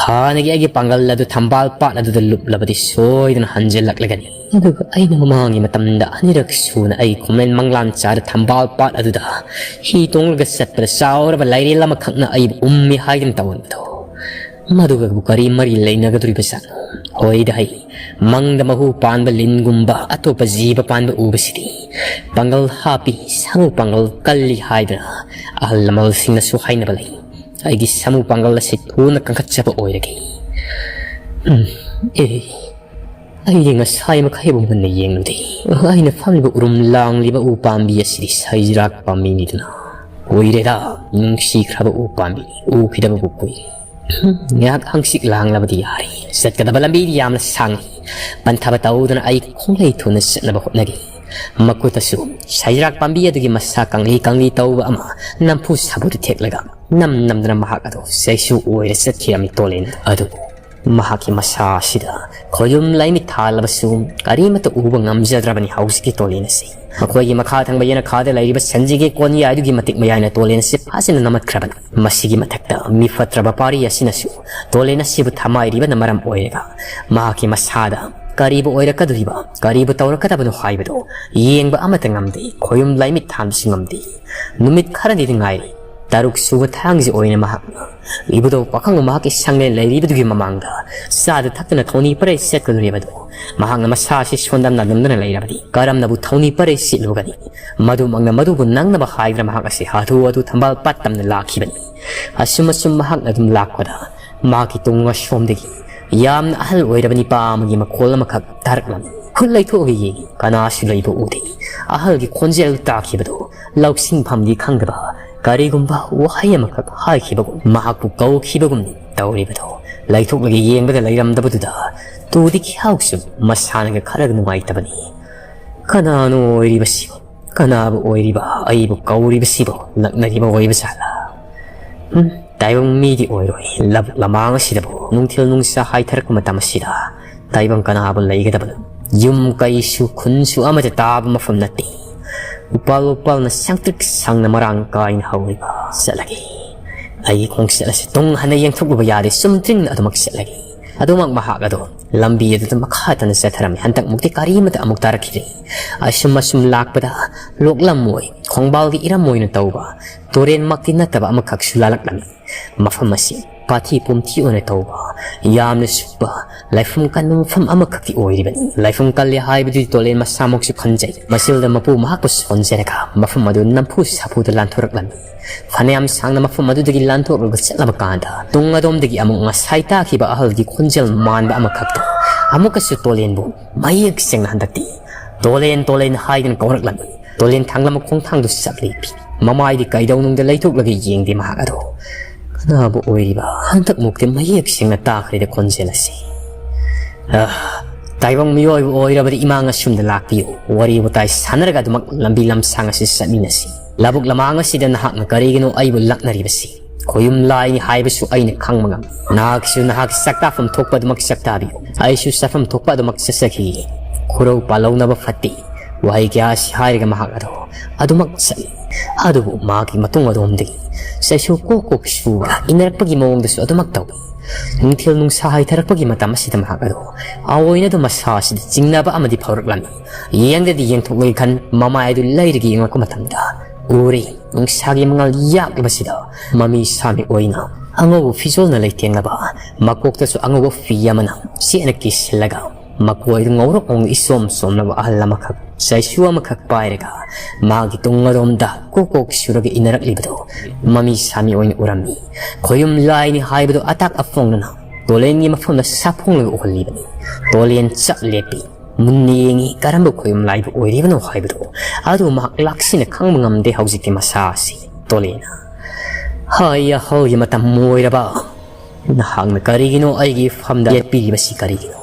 ꯍꯥꯟꯅꯒꯤ ꯑꯩꯒꯤ ꯄꯥꯡꯒꯜ ꯑꯗꯨ ꯊꯝꯕꯥꯜ ꯄꯥꯠ ꯑꯗꯨꯗ ꯂꯨꯞꯂꯕꯗꯤ ꯁꯣꯏꯗꯅ ꯍꯟꯖꯤꯜꯂꯛꯂꯒꯅꯤ꯫ ꯑꯗꯨꯒ ꯑꯩꯅ ꯃꯃꯥꯡꯒꯤ ꯃꯇꯝꯗ ꯑꯅꯤꯔꯛ ꯁꯨꯅ ꯑꯩ ꯈꯨꯃꯟ ꯃꯪꯂꯥꯟ ꯆꯥꯗ ꯊꯝꯕꯥꯜ ꯄꯥꯠ ꯑꯗꯨꯗ ꯍꯤ ꯇꯣꯡꯂꯒ ꯆꯠꯄꯗ ꯆꯥꯎꯔꯕ ꯂꯥꯏꯔꯦꯜ ꯑꯃꯈꯛꯅ ꯑꯩꯕꯨ ꯎꯝꯃꯤ ꯍꯥꯏꯗꯨꯅ ꯇꯧꯔꯝꯕꯗꯣ꯫ ꯃꯗꯨꯒꯕꯨ ꯀꯔꯤ ꯃꯔꯤ ꯂꯩꯅꯒꯗꯧꯔꯤꯕ ꯖꯥꯠꯅꯣ? ꯍꯣꯏꯗ ꯍꯩ, ꯃꯪꯗ ꯃꯍꯨ ꯄꯥꯟꯕ ꯂꯤꯟꯒꯨꯝꯕ ꯑꯇꯣꯞꯄ ꯖꯤꯕ ꯄꯥꯟꯕ ꯎꯕꯁꯤꯗꯤ ꯄꯥꯡꯒꯜ ꯍꯥꯞꯄꯤ, ꯁꯥꯃꯨ ꯄꯥꯡꯒꯜ ꯀꯜꯂꯤ ꯍꯥꯏꯗꯅ ꯑꯍꯜ ꯂꯃꯟꯁꯤꯡꯅꯁꯨ ꯍꯥꯏꯅꯕ ꯂꯩ꯫ ꯑꯩꯒꯤ ꯁꯥꯃꯨ ꯄꯥꯡꯒꯜ ꯑꯁꯤ ꯊꯨꯅ ꯀꯟꯈꯠꯆꯕ ꯑꯣꯏꯔꯒꯦ꯫ ꯎꯝ, ꯑꯦ, ꯑꯩꯗꯤ ꯉꯁꯥꯏ ꯃꯈꯩꯕꯨ ꯃꯨꯟꯅ ꯌꯦꯡꯂꯨꯗꯦ꯫ ꯑꯩꯅ ꯐꯝꯂꯤꯕ ꯎꯔꯨꯝ ꯂꯥꯡꯂꯤꯕ ꯎ ꯄꯥꯝꯕꯤ ꯑꯁꯤꯗꯤ ꯁꯩꯖꯤꯔꯥꯛ ꯄꯥꯝꯕꯤꯅꯤꯗꯅ꯫ ꯀꯨꯏꯔꯦꯗ, ꯅꯨꯡꯁꯤꯈ꯭ꯔꯕ ꯎ ꯄꯥꯝꯕꯤ ꯎꯈꯤꯗꯕꯕꯨ ꯀꯨꯏꯔꯦ꯫ ꯉꯥꯏꯍꯥꯛ ꯍꯪꯆꯤꯠ ꯂꯥꯡꯂꯕꯗꯤ ꯌꯥꯔꯦ꯫ ꯆꯠꯀꯗꯕ ꯂꯝꯕꯤꯗꯤ ꯌꯥꯝꯅ ꯁꯥꯡꯏ꯫ ꯄꯟꯊꯕ ꯇꯧꯗꯅ ꯑꯩ ꯈꯣꯡꯂꯩ ꯊꯨꯅ ꯆꯠꯅꯕ ꯍꯣꯠꯅꯔꯤ꯫ ꯃꯈꯨꯠꯇꯁꯨ ꯁꯩꯖꯤꯔꯥꯛ ꯄꯥꯝꯕꯤ ꯑꯗꯨꯒꯤ ꯃꯁꯥ ꯀꯪꯂꯤ ꯀꯪꯂꯤ ꯇꯧꯕ ꯑꯃ ꯅꯝꯐꯨ ꯁꯥꯐꯨꯗ ꯊꯦꯛꯂꯒ ꯅꯝ ꯅꯝꯗꯅ ꯃꯍꯥꯛ ꯑꯗꯨ ꯆꯩꯁꯨ ꯑꯣꯏꯔ ꯆꯠꯈꯤꯔꯝꯃꯤ ꯇꯣꯂꯦꯟ ꯑꯗꯨꯕꯨ꯫ ꯃꯍꯥꯛꯀꯤ ꯃꯁꯥ ꯑꯁꯤꯗ ꯈꯣꯌꯨꯝ ꯂꯥꯏꯃꯤꯠ ꯊꯥꯜꯂꯕꯁꯨ ꯀꯔꯤꯃꯠꯇ ꯎꯕ ꯉꯝꯖꯗ꯭ꯔꯕꯅꯤ ꯍꯧꯖꯤꯛꯀꯤ ꯇꯣꯂꯦꯟ ꯑꯁꯤ꯫ ꯃꯈꯣꯏꯒꯤ ꯃꯈꯥ ꯊꯪꯕ ꯌꯦꯅꯈꯥꯗ ꯂꯩꯔꯤꯕ ꯁꯟꯖꯤꯒꯤ ꯀꯣꯟꯌꯥꯏꯗꯨꯒꯤ ꯃꯇꯤꯛ ꯃꯌꯥꯏꯅ ꯇꯣꯂꯦꯟ ꯑꯁꯤ ꯐꯥꯖꯅ ꯅꯝꯃꯠꯈ꯭ꯔꯕꯅꯤ꯫ ꯃꯁꯤꯒꯤ ꯃꯊꯛꯇ ꯃꯤ ꯐꯠꯇ꯭ꯔꯕ ꯄꯥꯔꯤ ꯑꯁꯤꯅꯁꯨ ꯇꯣꯂꯦꯟ ꯑꯁꯤꯕꯨ ꯊꯃꯥꯏꯔꯤꯕꯅ ꯃꯔꯝ ꯑꯣꯏꯔꯒ ꯃꯍꯥꯛꯀꯤ ꯃꯁꯥꯗ ꯀꯔꯤꯕꯨ ꯑꯣꯏꯔꯛꯀꯗꯧꯔꯤꯕ, ꯀꯔꯤꯕꯨ ꯇꯧꯔꯛꯀꯗꯕꯅꯣ ꯍꯥꯏꯕꯗꯨ ꯌꯦꯡꯕ ꯑꯃꯠꯇ ꯉꯝꯗꯦ꯫ ꯈꯣꯌꯨꯝ ꯂꯥꯏꯃꯤꯠ ꯊꯥꯟꯕꯁꯨ ꯉꯝꯗꯦ꯫ ꯅꯨꯃꯤꯠ ꯈꯔꯅꯤꯗꯤ ꯉꯥꯏꯔꯦ꯫ ꯇꯔꯨꯛ ꯁꯨꯕ ꯊꯥꯡꯖ ꯑꯣꯏꯅ ꯃꯍꯥꯛꯅ ꯏꯕꯨꯙꯧ ꯄꯥꯈꯪꯕ ꯃꯍꯥꯛꯀꯤ ꯁꯪꯂꯦꯟ ꯂꯩꯔꯤꯕꯗꯨꯒꯤ ꯃꯃꯥꯡꯗ ꯆꯥꯗ ꯊꯛꯇꯅ ꯊꯧꯅꯤ ꯄꯔꯩ ꯆꯠꯀꯗꯧꯔꯤꯕꯗꯨ ꯃꯍꯥꯛꯅ ꯃꯁꯥ ꯑꯁꯤ ꯁꯣꯟꯗꯝꯅ ꯂꯨꯝꯗꯅ ꯂꯩꯔꯕꯗꯤ ꯀꯔꯝꯅꯕꯨ ꯊꯧꯅꯤ ꯄꯔꯩ ꯆꯦꯠꯂꯨꯒꯅꯤ? ꯃꯗꯨꯃꯛꯅ ꯃꯗꯨꯕꯨ ꯅꯪꯅꯕ ꯍꯥꯏꯗꯨꯅ ꯃꯍꯥꯛ ꯑꯁꯤ ꯍꯥꯊꯨ ꯍꯥꯊꯨ ꯊꯝꯕꯥꯜ ꯄꯥꯠ ꯇꯝꯅ ꯂꯥꯛꯈꯤꯕꯅꯤ꯫ ꯑꯁꯨꯝ ꯑꯁꯨꯝ ꯃꯍꯥꯛꯅ ꯑꯗꯨꯝ ꯂꯥꯛꯄꯗ ꯃꯍꯥꯛꯀꯤ ꯇꯨꯡ ꯑꯁꯣꯝꯗꯒꯤ ꯌꯥꯝꯅ ꯑꯍꯜ ꯑꯣꯏꯔꯕ ꯅꯤꯄꯥ ꯑꯃꯒꯤ ꯃꯈꯣꯜ ꯑꯃꯈꯛ ꯇꯥꯔꯛꯂꯝꯃꯤ꯫ ꯈꯨꯠ ꯂꯩꯊꯣꯛꯑꯒ ꯌꯦꯡꯉꯤ, ꯀꯅꯥꯁꯨ ꯂꯩꯕ ꯎꯗꯦ꯫ ꯑꯍꯜꯒꯤ ꯈꯣꯟꯖꯦꯜ ꯇꯥꯈꯤꯕꯗꯣ ꯂꯧꯁꯤꯡꯐꯝꯗꯤ ꯈꯪꯗꯕ, ꯀꯔꯤꯒꯨꯝꯕ ꯋꯥꯍꯩ ꯑꯃꯈꯛ ꯍꯥꯏꯈꯤꯕꯒꯨꯝ, ꯃꯍꯥꯛꯄꯨ ꯀꯧꯈꯤꯕꯒꯨꯝ ꯇꯧꯔꯤꯕꯗꯣ꯫ ꯂꯩꯊꯣꯛꯂꯒ ꯌꯦꯡꯕꯗ ꯂꯩꯔꯝꯗꯕꯗꯨꯗ ꯇꯨꯗꯤ ꯈꯤꯍꯥꯎꯁꯨ ꯃꯁꯥꯅꯒ ꯈꯔꯒ ꯅꯨꯡꯉꯥꯏꯇꯕꯅꯤ꯫ "ꯀꯅꯥꯅꯣ ꯑꯣꯏꯔꯤꯕꯁꯤꯕꯨ? ꯀꯅꯥꯕꯨ ꯑꯣꯏꯔꯤꯕ? ꯑꯩꯕꯨ ꯀꯧꯔꯤꯕꯁꯤꯕꯨ ꯂꯛꯅꯔꯤꯕ ꯑꯣꯏꯕ ꯖꯥꯠꯂꯥ? ꯎꯝ, ꯇꯥꯏꯕꯪ ꯃꯤꯗꯤ ꯑꯣꯏꯔꯣꯏ꯫ ꯂꯕꯨꯛ ꯂꯃꯥꯡ ꯑꯁꯤꯗꯕꯨ ꯅꯨꯡꯊꯤꯜ ꯅꯨꯡꯁꯥ ꯍꯥꯏꯊꯔꯛꯄ ꯃꯇꯝ ꯑꯁꯤꯗ ꯇꯥꯏꯕꯪ ꯀꯅꯥꯕꯨ ꯂꯩꯒꯗꯕꯅꯣ? ꯌꯨꯝ ꯀꯩꯁꯨ ꯈꯨꯟꯁꯨ ꯑꯃꯠꯇ ꯇꯥꯕ ꯃꯐꯝ ꯅꯠꯇꯦ꯫ ꯎꯄꯥꯜ ꯋꯥꯄꯥꯜꯅ ꯁꯪꯇ꯭ꯔꯤꯛ ꯁꯪꯅ ꯃꯔꯥꯡ ꯀꯥꯏꯅ ꯍꯧꯔꯤꯕ꯫ ꯆꯠꯂꯒꯦ꯫ ꯑꯩꯒꯤ ꯈꯣꯡꯆꯠ ꯑꯁꯤ ꯇꯨꯡ ꯍꯟꯅ ꯌꯦꯡꯊꯣꯛꯂꯨꯕ ꯌꯥꯗꯦ꯫ ꯆꯨꯝꯗ꯭ꯔꯤꯡꯅ ꯑꯗꯨꯃꯛ ꯆꯠꯂꯒꯦ꯫" ꯑꯗꯨꯃꯛ ꯃꯍꯥꯛ ꯑꯗꯣ ꯂꯝꯕꯤ ꯑꯗꯨꯗ ꯃꯈꯥ ꯇꯥꯅ ꯆꯠꯊꯔꯝꯃꯤ꯫ ꯍꯟꯗꯛꯃꯨꯛꯇꯤ ꯀꯔꯤꯃꯇ ꯑꯃꯨꯛ ꯇꯥꯔꯛꯈꯤꯗ꯭ꯔꯦ꯫ ꯑꯁꯨꯝ ꯑꯁꯨꯝ ꯂꯥꯛꯄꯗ ꯂꯣꯛꯂꯝ ꯑꯣꯏ, ꯈꯣꯡꯕꯥꯜꯒꯤ ꯏꯔꯝ ꯑꯣꯏꯅ ꯇꯧꯕ, ꯇꯨꯔꯦꯟꯃꯛꯇꯤ ꯅꯠꯇꯕ ꯑꯃꯈꯛꯁꯨ ꯂꯥꯜꯂꯛꯂꯝꯃꯤ꯫ ꯃꯐꯝ ꯑꯁꯤ ꯄꯥꯊꯤ ꯄꯨꯝꯊꯤ ꯑꯣꯏꯅ ꯇꯧꯕ, ꯌꯥꯝꯅ ꯁꯨꯞꯄ, ꯂꯥꯏꯐꯝ ꯀꯟꯕ ꯃꯐꯝ ꯑꯃꯈꯛꯇꯤ ꯑꯣꯏꯔꯤꯕꯅꯤ꯫ ꯂꯥꯏꯐꯝ ꯀꯜꯂꯤ ꯍꯥꯏꯕꯗꯨꯗꯤ ꯇꯣꯂꯦꯟ ꯃꯁꯥꯃꯛꯁꯨ ꯈꯟꯖꯩ꯫ ꯃꯁꯤꯗ ꯃꯄꯨ ꯃꯍꯥꯛꯄꯨ ꯁꯣꯟꯖꯔꯒ ꯃꯐꯝ ꯑꯗꯨ ꯅꯝꯐꯨ ꯁꯥꯐꯨꯗ ꯂꯥꯟꯊꯣꯔꯛꯂꯝꯃꯤ꯫ ꯐꯅꯌꯥꯝ ꯁꯥꯡꯅ ꯃꯐꯝ ꯑꯗꯨꯗꯒꯤ ꯂꯥꯟꯊꯣꯛꯂꯒ ꯆꯠꯂꯕ ꯀꯥꯟꯗ, ꯇꯨꯡ ꯑꯗꯣꯝꯗꯒꯤ ꯑꯃꯨꯛ ꯉꯁꯥꯏ ꯇꯥꯈꯤꯕ ꯑꯍꯜꯒꯤ ꯈꯣꯟꯖꯦꯜ ꯃꯥꯟꯕ ꯑꯃꯈꯛꯇ ꯑꯃꯨꯛꯀꯁꯨ ꯇꯣꯂꯦꯟꯕꯨ ꯃꯌꯦꯛ ꯁꯦꯡꯅ ꯍꯟꯗꯛꯇꯤ, "ꯇꯣꯂꯦꯟ, ꯇꯣꯂꯦꯟ" ꯍꯥꯏꯗꯨꯅ ꯀꯧꯔꯛꯂꯝꯃꯤ꯫ ꯇꯣꯂꯦꯟ ꯊꯥꯡꯂꯝꯕ ꯈꯣꯡꯊꯥꯡꯗꯨ ꯆꯞ ꯂꯦꯞꯄꯤ꯫ ꯃꯃꯥꯏꯗꯤ ꯀꯩꯗꯧꯅꯨꯡꯗ ꯂꯩꯊꯣꯛꯂꯒ ꯌꯦꯡꯗꯦ ꯃꯍꯥꯛ ꯑꯗꯣ꯫ "ꯀꯅꯥꯕꯨ ꯑꯣꯏꯔꯤꯕ? ꯍꯟꯗꯛꯃꯨꯛꯇꯤ ꯃꯌꯦꯛ ꯁꯦꯡꯅ ꯇꯥꯈ꯭ꯔꯦꯗ ꯈꯣꯟꯖꯦꯜ ꯑꯁꯤ꯫ ꯑꯥ, ꯇꯥꯏꯕꯪ ꯃꯤꯑꯣꯏꯕ ꯑꯣꯏꯔꯕꯗꯤ ꯏꯃꯥꯡ ꯑꯁꯨꯝꯗ ꯂꯥꯛꯄꯤꯌꯨ꯫ ꯋꯥꯔꯤ ꯋꯥꯇꯥꯏ ꯁꯥꯟꯅꯔꯒ ꯑꯗꯨꯃꯛ ꯂꯝꯕꯤ ꯂꯝꯁꯥꯡ ꯑꯁꯤ ꯆꯠꯃꯤꯟꯅꯁꯤ꯫ ꯂꯕꯨꯛ ꯂꯃꯥꯡ ꯑꯁꯤꯗ ꯅꯍꯥꯛꯅ ꯀꯔꯤꯒꯤꯅꯣ ꯑꯩꯕꯨ ꯂꯛꯅꯔꯤꯕꯁꯤ? ꯈꯣꯌꯨꯝ ꯂꯥꯏꯅꯤ ꯍꯥꯏꯕꯁꯨ ꯑꯩꯅ ꯈꯪꯕ ꯉꯝꯃꯤ꯫ ꯅꯍꯥꯛꯁꯨ ꯅꯍꯥꯛꯀꯤ ꯆꯥꯛꯇꯥꯐꯝ ꯊꯣꯛꯄ ꯑꯗꯨꯃꯛ ꯆꯥꯛꯇꯥꯕꯤꯌꯨ꯫ ꯑꯩꯁꯨ ꯆꯥꯐꯝ ꯊꯣꯛꯄ ꯑꯗꯨꯃꯛ ꯆꯠꯆꯈꯤꯒꯦ꯫ ꯈꯨꯔꯧ ꯄꯥꯜꯍꯧꯅꯕ ꯐꯠꯇꯦ꯫ ꯋꯥꯍꯩ ꯀꯌꯥ ꯑꯁꯤ ꯍꯥꯏꯔꯒ ꯃꯍꯥꯛ ꯑꯗꯣ ꯑꯗꯨꯃꯛ ꯆꯠꯂꯤ꯫ ꯑꯗꯨꯕꯨ ꯃꯥꯒꯤ ꯃꯇꯨꯡ ꯑꯗꯣꯝꯗꯒꯤ ꯆꯩꯁꯨ ꯀꯣꯛ ꯀꯣꯛ ꯁꯨꯕ ꯏꯟꯅꯔꯛꯄꯒꯤ ꯃꯑꯣꯡꯗꯁꯨ ꯑꯗꯨꯃꯛ ꯇꯧꯏ꯫ ꯅꯨꯡꯊꯤꯜ ꯅꯨꯡꯁꯥ ꯍꯥꯏꯊꯔꯛꯄꯒꯤ ꯃꯇꯝ ꯑꯁꯤꯗ ꯃꯍꯥꯛ ꯑꯗꯣ ꯑꯑꯣꯏꯅꯗꯨ ꯃꯁꯥ ꯑꯁꯤꯗ ꯆꯤꯡꯅꯕ ꯑꯃꯗꯤ ꯐꯥꯎꯔꯛꯂꯝꯃꯤ꯫ ꯌꯦꯡꯗꯗꯤ ꯌꯦꯡꯊꯣꯛꯂꯒꯦ ꯈꯟ ꯃꯃꯥꯏ ꯑꯗꯨ ꯂꯩꯔꯒ ꯌꯦꯡꯂꯛꯄ ꯃꯇꯝꯗ ꯎꯔꯦ꯫ ꯅꯨꯡꯁꯥꯒꯤ ꯃꯉꯥꯜ ꯌꯥꯛꯂꯤꯕꯁꯤꯗ ꯃꯃꯤ ꯁꯥꯃꯤ ꯑꯣꯏꯅ ꯑꯉꯧꯕ ꯐꯤꯖꯣꯜꯅ ꯂꯩꯇꯦꯡꯂꯕ, ꯃꯀꯣꯛꯇꯁꯨ ꯑꯉꯧꯕ ꯐꯤ ꯑꯃꯅ ꯆꯦꯠꯅ ꯀꯤꯁꯤꯜꯂꯒ, ꯃꯀꯣꯏꯗ ꯉꯧꯔꯣꯛ ꯉꯧꯅ ꯏꯆꯣꯝ ꯆꯣꯝꯂꯕ ꯑꯍꯜ ꯑꯃꯈꯛ ꯆꯩꯁꯨ ꯑꯃꯈꯛ ꯄꯥꯏꯔꯒ ꯃꯥꯒꯤ ꯇꯨꯡ ꯑꯔꯣꯝꯗ ꯀꯣꯛ ꯀꯣꯛ ꯁꯨꯔꯒ ꯏꯟꯅꯔꯛꯂꯤꯕꯗꯨ ꯃꯃꯤ ꯁꯥꯃꯤ ꯑꯣꯏꯅ ꯎꯔꯝꯃꯤ꯫ ꯈꯣꯌꯨꯝ ꯂꯥꯏꯅꯤ ꯍꯥꯏꯕꯗꯨ ꯑꯇꯥꯛ ꯑꯐꯣꯡꯗꯨꯅ ꯇꯣꯂꯦꯟꯒꯤ ꯃꯐꯝꯗ ꯁꯥꯐꯣꯡꯂꯒ ꯎꯍꯜꯂꯤꯕꯅꯤ꯫ ꯇꯣꯂꯦꯟ ꯆꯞ ꯂꯦꯞꯄꯤ꯫ ꯃꯨꯟꯅ ꯌꯦꯡꯉꯤ, ꯀꯔꯝꯕ ꯈꯣꯌꯨꯝ ꯂꯥꯏꯕꯨ ꯑꯣꯏꯔꯤꯕꯅꯣ ꯍꯥꯏꯕꯗꯨ꯫ ꯑꯗꯨ ꯃꯍꯥꯛ ꯂꯥꯛꯁꯤꯟꯅ ꯈꯪꯕ ꯉꯝꯗꯦ ꯍꯧꯖꯤꯛꯇꯤ ꯃꯁꯥ ꯑꯁꯤ꯫ ꯇꯣꯂꯦꯟꯅ, "ꯍꯥꯏ, ꯌꯥꯍꯧꯒꯤ ꯃꯇꯝ ꯑꯣꯏꯔꯕ꯫ ꯅꯍꯥꯛꯅ ꯀꯔꯤꯒꯤꯅꯣ ꯑꯩꯒꯤ ꯐꯝꯗ ꯌꯦꯠꯄꯤꯔꯤꯕꯁꯤ ꯀꯔꯤꯒꯤꯅꯣ?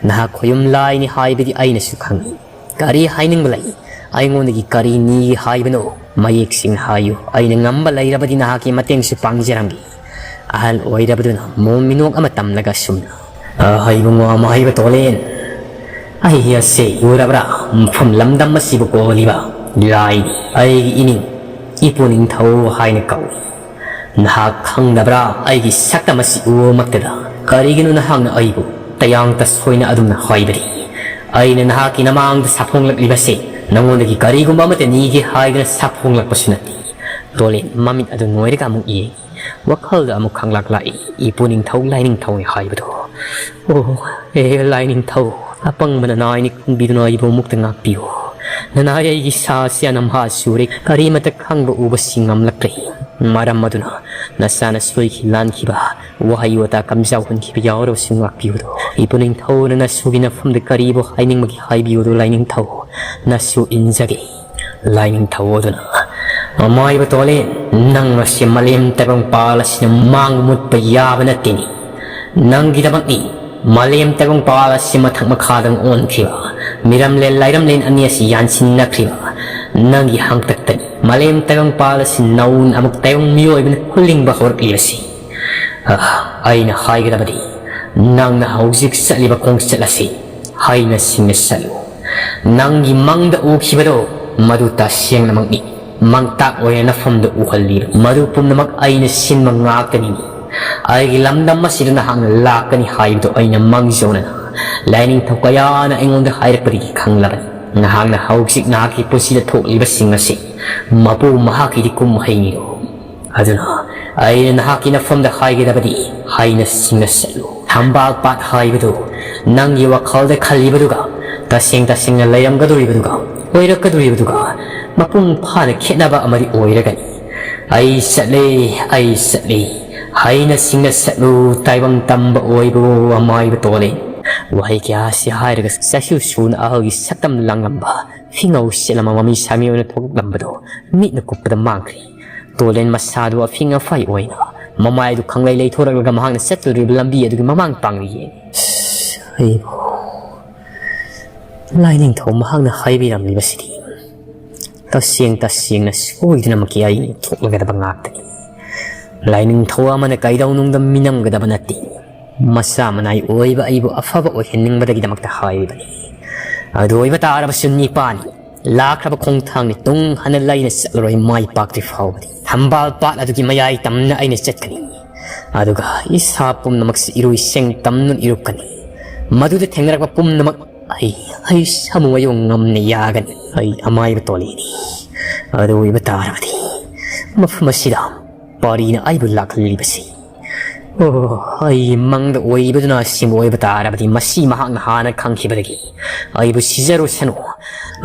ꯅꯍꯥꯛ ꯈꯣꯌꯨꯝ ꯂꯥꯏꯅꯤ ꯍꯥꯏꯕꯗꯤ ꯑꯩꯅꯁꯨ ꯈꯪꯏ꯫ ꯀꯔꯤ ꯍꯥꯏꯅꯤꯡꯕ ꯂꯩ? ꯑꯩꯉꯣꯟꯗꯒꯤ ꯀꯔꯤ ꯅꯤꯒꯦ ꯍꯥꯏꯕꯅꯣ? ꯃꯌꯦꯛ ꯁꯦꯡꯅ ꯍꯥꯏꯌꯨ꯫ ꯑꯩꯅ ꯉꯝꯕ ꯂꯩꯔꯕꯗꯤ ꯅꯍꯥꯛꯀꯤ ꯃꯇꯦꯡꯁꯨ ꯄꯥꯡꯖꯔꯝꯒꯦ꯫" ꯑꯍꯜ ꯑꯣꯏꯔꯕꯗꯨꯅ ꯃꯣꯝ ꯃꯤꯅꯣꯛ ꯑꯃ ꯇꯝꯂꯒ ꯑꯁꯨꯝꯅ, "ꯑ, ꯍꯩꯕꯨꯡꯉꯣ ꯑꯃ ꯍꯩꯕ ꯇꯣꯂꯦꯟ, ꯑꯩ ꯑꯁꯦ ꯎꯔꯕ꯭ꯔꯥ? ꯃꯐꯝ ꯂꯝꯗꯝ ꯑꯁꯤꯕꯨ ꯀꯣꯜꯂꯤꯕ ꯂꯥꯏꯅꯤ꯫ ꯑꯩꯒꯤ ꯏꯅꯤꯡ ꯏꯄꯨ ꯅꯤꯡꯊꯧ ꯍꯥꯏꯅ ꯀꯧꯏ꯫ ꯅꯍꯥꯛ ꯈꯪꯗꯕ꯭ꯔꯥ? ꯑꯩꯒꯤ ꯁꯛꯇꯝ ꯑꯁꯤ ꯎꯕꯃꯛꯇꯗ ꯀꯔꯤꯒꯤꯅꯣ ꯅꯍꯥꯛꯅ ꯑꯩꯕꯨ ꯇꯌꯥꯡ ꯇꯁꯣꯏꯅ ꯑꯗꯨꯝꯅ ꯍꯥꯏꯕꯗꯤ? ꯑꯩꯅ ꯅꯍꯥꯛꯀꯤ ꯅꯃꯥꯡꯗ ꯁꯥꯐꯣꯡꯂꯛꯂꯤꯕꯁꯦ ꯅꯉꯣꯟꯗꯒꯤ ꯀꯔꯤꯒꯨꯝꯕ ꯑꯃꯠꯇ ꯅꯤꯒꯦ ꯍꯥꯏꯗꯨꯅ ꯁꯥꯐꯣꯡꯂꯛꯄꯁꯨ ꯅꯠꯇꯦ꯫" ꯇꯣꯂꯦꯟ ꯃꯃꯤꯠ ꯑꯗꯨ ꯅꯣꯏꯔꯒ ꯑꯃꯨꯛ ꯌꯦꯡꯏ꯫ ꯋꯥꯈꯜꯗ ꯑꯃꯨꯛ ꯈꯪꯂꯥꯛ ꯂꯥꯛꯏ, "ꯏꯄꯨ ꯅꯤꯡꯊꯧ ꯂꯥꯏꯅꯤꯡꯊꯧꯅꯤ ꯍꯥꯏꯕꯗꯣ꯫ ꯑꯣ, ꯑꯦ ꯂꯥꯏꯅꯤꯡꯊꯧ, ꯑꯄꯪꯕ ꯅꯅꯥꯏꯅꯤ ꯈꯟꯕꯤꯗꯨꯅ ꯑꯩꯕꯨ ꯑꯃꯨꯛꯇ ꯉꯥꯛꯄꯤꯌꯨ꯫ ꯅꯅꯥꯏ ꯑꯩꯒꯤ ꯁꯥꯁꯤ ꯑꯅꯝꯍꯥ ꯁꯨꯔꯦ, ꯀꯔꯤꯃꯇ ꯈꯪꯕ ꯎꯕꯁꯤ ꯉꯝꯂꯛꯇ꯭ꯔꯦ꯫ ꯃꯔꯝ ꯑꯗꯨꯅ ꯅꯆꯥꯅ ꯁꯣꯏꯈꯤ ꯂꯥꯟꯈꯤꯕ, ꯋꯥꯍꯩ ꯋꯥꯇꯥ ꯀꯝꯖꯥꯎ ꯍꯨꯟꯈꯤꯕ ꯌꯥꯎꯔꯕꯁꯨ ꯉꯥꯛꯄꯤꯌꯨꯗꯣ꯫ ꯏꯄꯨ ꯅꯤꯡꯊꯧꯅ ꯅꯁꯨꯒꯤ ꯅꯐꯝꯗ ꯀꯔꯤꯕꯨ ꯍꯥꯏꯅꯤꯡꯕꯒꯦ ꯍꯥꯏꯕꯤꯌꯨꯗꯣ ꯂꯥꯏꯅꯤꯡꯊꯧ, ꯅꯁꯨ ꯏꯟꯖꯒꯦ꯫" ꯂꯥꯏꯅꯤꯡꯊꯧ ꯑꯗꯨꯅ, "ꯃꯃꯥꯏꯕ ꯇꯣꯂꯦꯟ, ꯅꯪ ꯑꯁꯤ ꯃꯥꯂꯦꯝ ꯇꯥꯏꯕꯪꯄꯥꯜ ꯑꯁꯤꯅ ꯃꯥꯡ ꯃꯨꯠꯄ ꯌꯥꯕ ꯅꯠꯇꯦꯅꯦ꯫ ꯅꯪꯒꯤꯗꯃꯛꯅꯤ ꯃꯥꯂꯦꯝ ꯇꯥꯏꯕꯪꯄꯥꯜ ꯑꯁꯤ ꯃꯊꯛ ꯃꯈꯥꯗ ꯑꯣꯟꯈꯤꯕ, ꯃꯤꯔꯝꯂꯦꯟ ꯂꯥꯏꯔꯝꯂꯦꯟ ꯑꯅꯤ ꯑꯁꯤ ꯌꯥꯟꯁꯤꯟꯅꯈ꯭ꯔꯤꯕ꯫ ꯅꯪꯒꯤ ꯍꯥꯡꯇꯛꯇꯅꯤ ꯃꯥꯂꯦꯝ ꯇꯥꯏꯕꯪꯄꯥꯜ ꯑꯁꯤ ꯅꯧꯅ ꯑꯃꯨꯛ ꯇꯥꯏꯕꯪ ꯃꯤꯑꯣꯏꯕꯅ ꯍꯨꯜꯂꯤꯡꯕ ꯍꯧꯔꯛꯂꯤꯕꯁꯤ꯫ ꯑ, ꯑꯩꯅ ꯍꯥꯏꯒꯗꯕꯗꯤ, ꯅꯪꯅ ꯍꯧꯖꯤꯛ ꯆꯠꯂꯤꯕ ꯈꯣꯡꯆꯠ ꯑꯁꯤ ꯍꯩꯅ ꯁꯤꯡꯅ ꯆꯠꯂꯨ꯫ ꯅꯪꯒꯤ ꯃꯪꯗ ꯎꯈꯤꯕꯗꯣ, ꯃꯗꯨ ꯇꯁꯦꯡꯅꯃꯛꯅꯤ꯫ ꯃꯪꯇꯥꯛ ꯑꯣꯏꯅ ꯅꯐꯝꯗ ꯎꯍꯜꯂꯤꯕꯅꯤ꯫ ꯃꯗꯨ ꯄꯨꯝꯅꯃꯛ ꯑꯩꯅ ꯁꯤꯟꯕ ꯉꯥꯛꯇꯅꯤ꯫ ꯑꯩꯒꯤ ꯂꯝꯗꯝ ꯑꯁꯤꯗ ꯅꯍꯥꯛꯅ ꯂꯥꯛꯀꯅꯤ ꯍꯥꯏꯕꯗꯨ ꯑꯩꯅ ꯃꯪꯖꯧꯅꯅ ꯂꯥꯏꯅꯤꯡꯊꯧ ꯀꯌꯥꯅ ꯑꯩꯉꯣꯟꯗ ꯍꯥꯏꯔꯛꯄꯗꯒꯤ ꯈꯪꯂꯕꯅꯤ꯫ ꯅꯍꯥꯛꯅ ꯍꯧꯖꯤꯛ ꯅꯍꯥꯛꯀꯤ ꯄꯨꯟꯁꯤꯗ ꯊꯣꯛꯂꯤꯕꯁꯤꯡ ꯑꯁꯤ ꯃꯄꯨ ꯃꯍꯥꯛꯀꯤꯗꯤ ꯀꯨꯝꯍꯩꯅꯤꯗꯣ꯫ ꯑꯗꯨꯅ ꯑꯩꯅ ꯅꯍꯥꯛꯀꯤ ꯅꯐꯝꯗ ꯍꯥꯏꯒꯗꯕꯗꯤ, ꯍꯩꯅ ꯁꯤꯡꯅ ꯆꯠꯂꯨ꯫ ꯊꯝꯕꯥꯜ ꯄꯥꯠ ꯍꯥꯏꯕꯗꯨ ꯅꯪꯒꯤ ꯋꯥꯈꯜꯗ ꯈꯜꯂꯤꯕꯗꯨꯒ, ꯇꯁꯦꯡ ꯇꯁꯦꯡꯅ ꯂꯩꯔꯝꯒꯗꯧꯔꯤꯕꯗꯨꯒ, ꯑꯣꯏꯔꯛꯀꯗꯧꯔꯤꯕꯗꯨꯒ ꯃꯄꯨꯡ ꯐꯥꯅ ꯈꯦꯠꯅꯕ ꯑꯃꯗꯤ ꯑꯣꯏꯔꯒꯅꯤ꯫ ꯑꯩ ꯆꯠꯂꯦ, ꯑꯩ ꯆꯠꯂꯦ꯫ ꯍꯩꯅ ꯁꯤꯡꯅ ꯁꯛꯂꯨ, ꯇꯥꯏꯕꯪ ꯇꯝꯕ ꯑꯣꯏꯕꯨ ꯑꯃꯥꯏꯕ ꯇꯣꯜꯂꯤ꯫ ꯋꯥꯍꯩ ꯀꯌꯥꯁꯤ ꯍꯥꯏꯔꯒ ꯆꯩꯁꯨ ꯁꯨꯅ ꯑꯍꯜꯒꯤ ꯁꯛꯇꯝ ꯂꯥꯡꯂꯝꯕ ꯐꯤꯉꯧ ꯁꯦꯠꯂꯝꯕ ꯃꯃꯤ ꯁꯥꯃꯤ ꯑꯣꯏꯅ ꯊꯣꯛꯂꯝꯕꯗꯣ ꯃꯤꯠꯅ ꯀꯨꯞꯄꯗ ꯃꯥꯡꯈ꯭ꯔꯦ꯫ ꯇꯣꯂꯦꯟ ꯃꯁꯥꯗꯨ ꯑꯐꯤꯡ ꯑꯐꯥꯏ ꯑꯣꯏꯅ ꯃꯃꯥꯏꯗꯨ ꯈꯪꯂꯩ ꯂꯩꯊꯣꯔꯛꯂꯒ ꯃꯍꯥꯛꯅ ꯆꯠꯇꯣꯔꯤꯕ ꯂꯝꯕꯤ ꯑꯗꯨꯒꯤ ꯃꯃꯥꯡ ꯄꯥꯡꯂꯤ ꯌꯦꯡꯉꯤ꯫ ꯑꯩꯕꯨ ꯂꯥꯏꯅꯤꯡꯊꯧ ꯃꯍꯥꯛꯅ ꯍꯥꯏꯕꯤꯔꯝꯂꯤꯕꯁꯤꯗꯤ ꯇꯁꯦꯡ ꯇꯁꯦꯡꯅ ꯁꯣꯏꯗꯅꯃꯛꯀꯤ ꯑꯩ ꯊꯣꯛꯂꯒꯗꯕ ꯉꯥꯛꯇꯅꯤ꯫ ꯂꯥꯏꯅꯤꯡꯊꯧ ꯑꯃꯅ ꯀꯩꯗꯧꯅꯨꯡꯗ ꯃꯤꯅꯝꯒꯗꯕ ꯅꯠꯇꯦ꯫ ꯃꯆꯥ ꯃꯅꯥꯏ ꯑꯣꯏꯕ ꯑꯩꯕꯨ ꯑꯐꯕ ꯑꯣꯏꯍꯟꯅꯤꯡꯕꯗꯒꯤꯗꯃꯛꯇ ꯍꯥꯏꯔꯤꯕꯅꯤ꯫ ꯑꯗꯨ ꯑꯣꯏꯕ ꯇꯥꯔꯕꯁꯨ ꯅꯤꯄꯥꯅꯤ ꯂꯥꯛꯈ꯭ꯔꯕ ꯈꯣꯡꯊꯥꯡꯅꯤ, ꯇꯨꯡ ꯍꯟꯅ ꯂꯩꯅ ꯆꯠꯂꯔꯣꯏ ꯃꯥꯏ ꯄꯥꯛꯇ꯭ꯔꯤ ꯐꯥꯎꯕꯗꯤ꯫ ꯊꯝꯕꯥꯜ ꯄꯥꯠ ꯑꯗꯨꯒꯤ ꯃꯌꯥꯏ ꯇꯝꯅ ꯑꯩꯅ ꯆꯠꯀꯅꯤ꯫ ꯑꯗꯨꯒ ꯏꯁꯥ ꯄꯨꯝꯅꯃꯛꯁꯤ ꯏꯔꯨꯏ ꯁꯦꯡ ꯇꯝꯅ ꯏꯔꯨꯞꯀꯅꯤ꯫ ꯃꯗꯨꯗ ꯊꯦꯡꯅꯔꯛꯄ ꯄꯨꯝꯅꯃꯛ ꯑꯩ, ꯑꯩ ꯁꯥꯃꯨ ꯑꯌꯣꯡ ꯉꯝꯅ ꯌꯥꯒꯅꯤ꯫ ꯑꯩ ꯑꯃꯥꯏꯕ ꯇꯣꯜꯂꯤꯅꯤ꯫ ꯑꯗꯨ ꯑꯣꯏꯕ ꯇꯥꯔꯕꯗꯤ ꯃꯐꯝ ꯑꯁꯤꯗ ꯄꯥꯔꯤꯅ ꯑꯩꯕꯨ ꯂꯥꯛꯍꯜꯂꯤꯕꯁꯤ꯫ ꯑꯣ, ꯑꯩ ꯃꯪꯗ ꯑꯣꯏꯕꯗꯨꯅ ꯑꯁꯤꯕꯨ ꯑꯣꯏꯕ ꯇꯥꯔꯕꯗꯤ ꯃꯁꯤ ꯃꯍꯥꯛꯅ ꯍꯥꯟꯅ ꯈꯪꯈꯤꯕꯗꯒꯤ ꯑꯩꯕꯨ ꯁꯤꯖꯔꯨꯁꯅꯨ꯫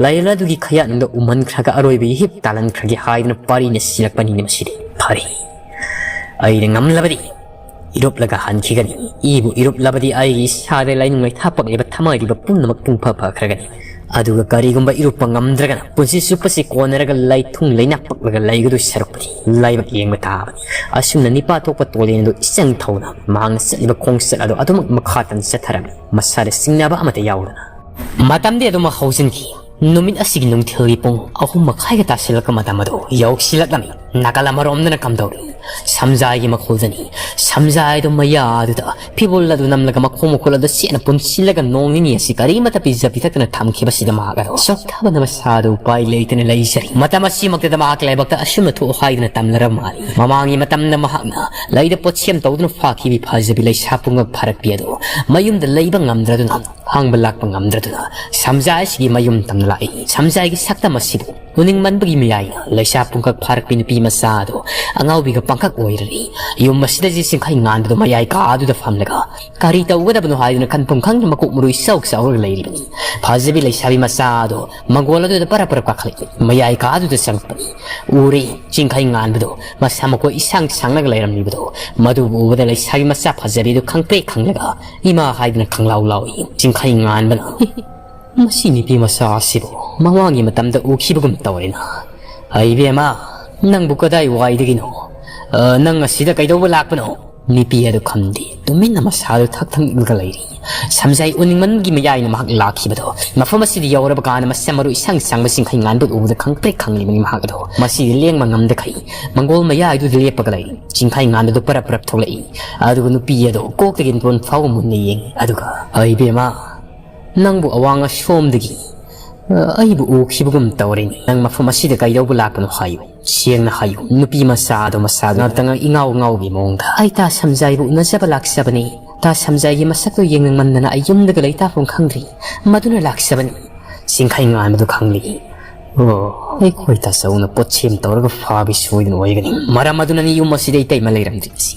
ꯂꯥꯏꯔꯦꯜ ꯑꯗꯨꯒꯤ ꯈꯌꯥꯠꯅꯨꯡꯗ ꯎꯃꯟꯈ꯭ꯔꯒ ꯑꯔꯣꯏꯕ ꯏꯍꯤꯞ ꯇꯥꯜꯍꯟꯈ꯭ꯔꯒꯦ ꯍꯥꯏꯗꯨꯅ ꯄꯥꯔꯤꯅ ꯁꯤꯜꯂꯛꯄꯅꯤꯅꯦ ꯃꯁꯤꯗꯤ꯫ ꯐꯔꯦ, ꯑꯩꯅ ꯉꯝꯂꯕꯗꯤ ꯏꯔꯨꯞꯂꯒ ꯍꯟꯈꯤꯒꯅꯤ꯫ ꯏꯕꯨ ꯏꯔꯨꯞꯂꯕꯗꯤ ꯑꯩꯒꯤ ꯏꯁꯥꯗ ꯂꯩꯅꯨꯡ ꯂꯩꯊꯥ ꯄꯛꯂꯤꯕ ꯊꯃꯥꯏꯔꯤꯕ ꯄꯨꯝꯅꯃꯛ ꯄꯨꯡꯐ ꯐꯈ꯭ꯔꯒꯅꯤ꯫ ꯑꯗꯨꯒ ꯀꯔꯤꯒꯨꯝꯕ ꯏꯔꯨꯞꯄ ꯉꯝꯗ꯭ꯔꯒꯅ ꯄꯨꯟꯁꯤ ꯆꯨꯞꯄꯁꯤ ꯀꯣꯟꯅꯔꯒ ꯂꯩꯊꯨꯡ ꯂꯩꯅꯥ ꯄꯛꯂꯒ ꯂꯩꯒꯗꯣꯏ ꯁꯔꯨꯛꯄꯨꯗꯤ ꯂꯥꯏꯕꯛ ꯌꯦꯡꯕ ꯇꯥꯕꯅꯤ꯫ ꯑꯁꯨꯝꯅ ꯅꯤꯄꯥ ꯊꯣꯛꯄ ꯇꯣꯂꯦꯟ ꯑꯗꯨ ꯏꯆꯪ ꯊꯧꯅ ꯃꯍꯥꯛꯅ ꯆꯠꯂꯤꯕ ꯈꯣꯡꯆꯠ ꯑꯗꯨ ꯑꯗꯨꯃꯛ ꯃꯈꯥ ꯇꯥꯅ ꯆꯠꯊꯔꯝꯃꯤ, ꯃꯁꯥꯗ ꯆꯤꯡꯅꯕ ꯑꯃꯠꯇ ꯌꯥꯎꯗꯅ꯫ ꯃꯇꯝꯗꯤ ꯑꯗꯨꯃꯛ ꯍꯧꯖꯤꯟꯈꯤ꯫ ꯅꯨꯃꯤꯠ ꯑꯁꯤꯒꯤ ꯅꯨꯡꯊꯤꯜꯒꯤ ꯄꯨꯡ ꯑꯍꯨꯝ ꯃꯈꯥꯏꯒ ꯇꯥꯁꯤꯜꯂꯛꯄ ꯃꯇꯝ ꯑꯗꯨ ꯌꯧꯁꯤꯜꯂꯛꯂꯝꯃꯤ꯫ ꯅꯥꯀꯜ ꯑꯃꯔꯣꯝꯗꯅ ꯀꯝꯗꯧꯔꯤ? ꯁꯝꯖꯥꯏꯒꯤ ꯃꯈꯣꯜꯗꯅꯤ꯫ ꯁꯝꯖꯥꯏꯗꯣ ꯃꯌꯥꯗꯨꯗ ꯐꯤꯕꯨꯜ ꯑꯗꯨ ꯅꯝꯂꯒ ꯃꯈꯣꯡ ꯃꯈꯨꯜ ꯑꯗꯨ ꯆꯦꯠꯅ ꯄꯨꯟꯁꯤꯜꯂꯒ ꯅꯣꯡ ꯅꯤꯅꯤ ꯑꯁꯤ ꯀꯔꯤꯃꯠꯇ ꯄꯤꯖ ꯄꯤꯊꯛꯇꯅ ꯊꯝꯈꯤꯕꯁꯤꯗ ꯃꯍꯥꯛ ꯑꯗꯣ ꯆꯣꯛꯊꯕꯅ ꯃꯁꯥꯗꯨ ꯎꯄꯥꯏ ꯂꯩꯇꯅ ꯂꯩꯖꯔꯤ꯫ ꯃꯇꯝ ꯑꯁꯤꯃꯛꯇꯗ ꯃꯍꯥꯛ ꯂꯥꯏꯕꯛꯇ ꯑꯁꯨꯝꯅ ꯊꯣꯛꯑꯣ ꯍꯥꯏꯗꯨꯅ ꯇꯝꯅꯔꯕ ꯃꯥꯜꯂꯤ꯫ ꯃꯃꯥꯡꯒꯤ ꯃꯇꯝꯗ ꯃꯍꯥꯛꯅ ꯂꯩꯗ ꯄꯣꯠꯁꯦꯝ ꯇꯧꯗꯨꯅ ꯐꯥꯈꯤꯕꯤ ꯐꯖꯕꯤ ꯂꯩꯁꯥ ꯄꯨꯡꯉꯛ ꯐꯥꯔꯛꯄꯤ ꯑꯗꯨ ꯃꯌꯨꯝꯗ ꯂꯩꯕ ꯉꯝꯗ꯭ꯔꯗꯨꯅ, ꯍꯥꯡꯕ ꯂꯥꯛꯄ ꯉꯝꯗ꯭ꯔꯗꯨꯅ ꯁꯝꯖꯥꯏꯁꯤꯒꯤ ꯃꯌꯨꯝ ꯇꯝꯅ ꯂꯥꯛꯏ꯫ ꯁꯝꯖꯥꯏꯒꯤ ꯁꯛꯇꯝ ꯑꯁꯤꯕꯨ ꯎꯅꯤꯡꯃꯟꯕꯒꯤ ꯃꯌꯥꯏꯅ ꯂꯩꯁꯥ ꯄꯨꯡꯀꯛ ꯐꯥꯔꯛꯄꯤ ꯅꯨꯄꯤ ꯃꯆꯥ ꯑꯗꯣ ꯑꯉꯥꯎꯕꯤꯒ ꯄꯪꯀꯛ ꯑꯣꯏꯔꯔꯤ꯫ ꯌꯨꯝ ꯑꯁꯤꯗ ꯆꯤꯡꯈꯩ ꯉꯥꯟꯕꯗꯣ ꯃꯌꯥꯏ ꯀꯥꯗꯨꯗ ꯐꯝꯂꯒ ꯀꯔꯤ ꯇꯧꯒꯗꯕꯅꯣ ꯍꯥꯏꯗꯨꯅ ꯈꯟꯐꯝ ꯈꯪꯗꯅ ꯃꯀꯣꯛ ꯃꯔꯨ ꯏꯆꯥꯎ ꯆꯥꯎꯔꯒ ꯂꯩꯔꯤꯕꯅꯤ꯫ ꯐꯖꯕꯤ ꯂꯩꯁꯥꯕꯤ ꯃꯆꯥ ꯑꯗꯣ ꯃꯪꯒꯣꯜ ꯑꯗꯨꯗ ꯄꯔꯞ ꯄꯔꯞ ꯀꯥꯈꯠꯂꯛꯏ꯫ ꯃꯌꯥꯏ ꯀꯥꯗꯨꯗ ꯆꯪꯂꯛꯄꯅꯤ꯫ ꯎꯔꯦ, ꯆꯤꯡꯈꯩ ꯉꯥꯟꯕꯗꯣ ꯃꯁꯥ ꯃꯀꯣꯏ ꯏꯁꯥꯡ ꯁꯥꯡꯂꯒ ꯂꯩꯔꯝꯂꯤꯕꯗꯣ꯫ ꯃꯗꯨꯕꯨ ꯎꯕꯗ ꯂꯩꯁꯥꯕꯤ ꯃꯆꯥ ꯐꯖꯕꯤꯗꯨ ꯈꯪꯄ꯭ꯔꯦꯛ ꯈꯪꯂꯒ ꯏꯃꯥ ꯍꯥꯏꯗꯨꯅ ꯈꯪꯂꯥꯎ ꯂꯥꯎꯏ꯫ ꯆꯤꯡꯈꯩ ꯉꯥꯟꯕꯅ, "ꯃꯁꯤ ꯅꯨꯄꯤ ꯃꯆꯥ ꯑꯁꯤꯕꯨ ꯃꯃꯥꯡꯒꯤ ꯃꯇꯝꯗ ꯎꯈꯤꯕꯒꯨꯝ ꯇꯧꯔꯦꯅ꯫ ꯑꯩ ꯏꯕꯦꯝꯃ, ꯅꯪꯕꯨ ꯀꯗꯥꯏ ꯋꯥꯏꯗꯒꯤꯅꯣ? ꯑ, ꯅꯪ ꯑꯁꯤꯗ ꯀꯩꯗꯧꯕ ꯂꯥꯛꯄꯅꯣ?" ꯅꯨꯄꯤ ꯑꯗꯨ ꯈꯝꯗꯦ, ꯇꯨꯃꯤꯟꯅ ꯃꯁꯥꯗꯨ ꯊꯛ ꯊꯛ ꯅꯤꯛꯂꯒ ꯂꯩꯔꯤ꯫ ꯁꯝꯖꯥꯏ ꯎꯅꯤꯡꯃꯟꯒꯤ ꯃꯌꯥꯏꯅ ꯃꯍꯥꯛ ꯂꯥꯛꯈꯤꯕꯗꯣ꯫ ꯃꯐꯝ ꯑꯁꯤꯗ ꯌꯧꯔꯕ ꯀꯥꯟꯗ ꯃꯁꯝ ꯃꯔꯨ ꯏꯁꯥꯡ ꯁꯥꯡꯕ ꯆꯤꯡꯈꯩ ꯉꯥꯟꯕ ꯎꯕꯗ ꯈꯪꯄ꯭ꯔꯦꯛ ꯈꯪꯂꯤꯕꯅꯤ ꯃꯍꯥꯛ ꯑꯗꯣ꯫ ꯃꯁꯤꯗꯤ ꯂꯦꯡꯕ ꯉꯝꯗꯈꯩ ꯃꯪꯒꯣꯜ ꯃꯌꯥꯏꯗꯨꯗ ꯂꯦꯞꯄꯒ ꯂꯩꯔꯤ꯫ ꯆꯤꯡꯈꯩ ꯉꯥꯟꯕꯗꯨ ꯄꯔꯞ ꯄꯔꯞ ꯊꯣꯛꯂꯛꯏ꯫ ꯑꯗꯨꯒ ꯅꯨꯄꯤ ꯑꯗꯣ ꯀꯣꯛꯇꯒꯤ ꯅꯇꯣꯟ ꯐꯥꯎꯕ ꯃꯨꯟꯅ ꯌꯦꯡꯉꯤ꯫ ꯑꯗꯨꯒ, "ꯑꯩ ꯏꯕꯦꯝꯃ, ꯅꯪꯕꯨ ꯑꯋꯥꯡ ꯑꯁꯣꯝꯗꯒꯤ, ꯑ, ꯑꯩꯕꯨ ꯎꯈꯤꯕꯒꯨꯝ ꯇꯧꯔꯦꯅꯦ꯫ ꯅꯪ ꯃꯐꯝ ꯑꯁꯤꯗ ꯀꯩꯗꯧꯕ ꯂꯥꯛꯄꯅꯣ ꯍꯥꯏꯌꯨ꯫ ꯁꯦꯡꯅ ꯍꯥꯏꯌꯨ꯫" ꯅꯨꯄꯤ ꯃꯆꯥ ꯑꯗꯣ ꯃꯁꯥꯗꯨ ꯉꯥꯛꯇꯪ ꯏꯉꯥꯎ ꯉꯥꯎꯕꯤ ꯃꯑꯣꯡꯗ, "ꯑꯩ ꯇꯥ ꯁꯝꯖꯥꯏꯕꯨ ꯎꯅꯖꯕ ꯂꯥꯛꯆꯕꯅꯤ꯫ ꯇꯥ ꯁꯝꯖꯥꯏꯒꯤ ꯃꯁꯛꯇꯨ ꯌꯦꯡꯅꯤꯡꯃꯟꯗꯅ ꯑꯩ ꯌꯨꯝꯗꯒ ꯂꯩꯇꯥꯐꯝ ꯈꯪꯗ꯭ꯔꯤ꯫ ꯃꯗꯨꯅ ꯂꯥꯛꯆꯕꯅꯤ꯫" ꯆꯤꯡꯈꯩ ꯉꯥꯟꯕꯗꯨ ꯈꯪꯂꯤ꯫ "ꯑꯣ, ꯑꯩꯈꯣꯏ ꯇꯥꯆꯧꯅ ꯄꯣꯠꯁꯦꯝ ꯇꯧꯔꯒ ꯐꯥꯕꯤ ꯁꯣꯏꯗꯅ ꯑꯣꯏꯒꯅꯤ꯫ ꯃꯔꯝ ꯑꯗꯨꯅꯅꯤ ꯌꯨꯝ ꯑꯁꯤꯗ ꯏꯇꯩꯃ ꯂꯩꯔꯝꯗ꯭ꯔꯤꯕꯁꯤ꯫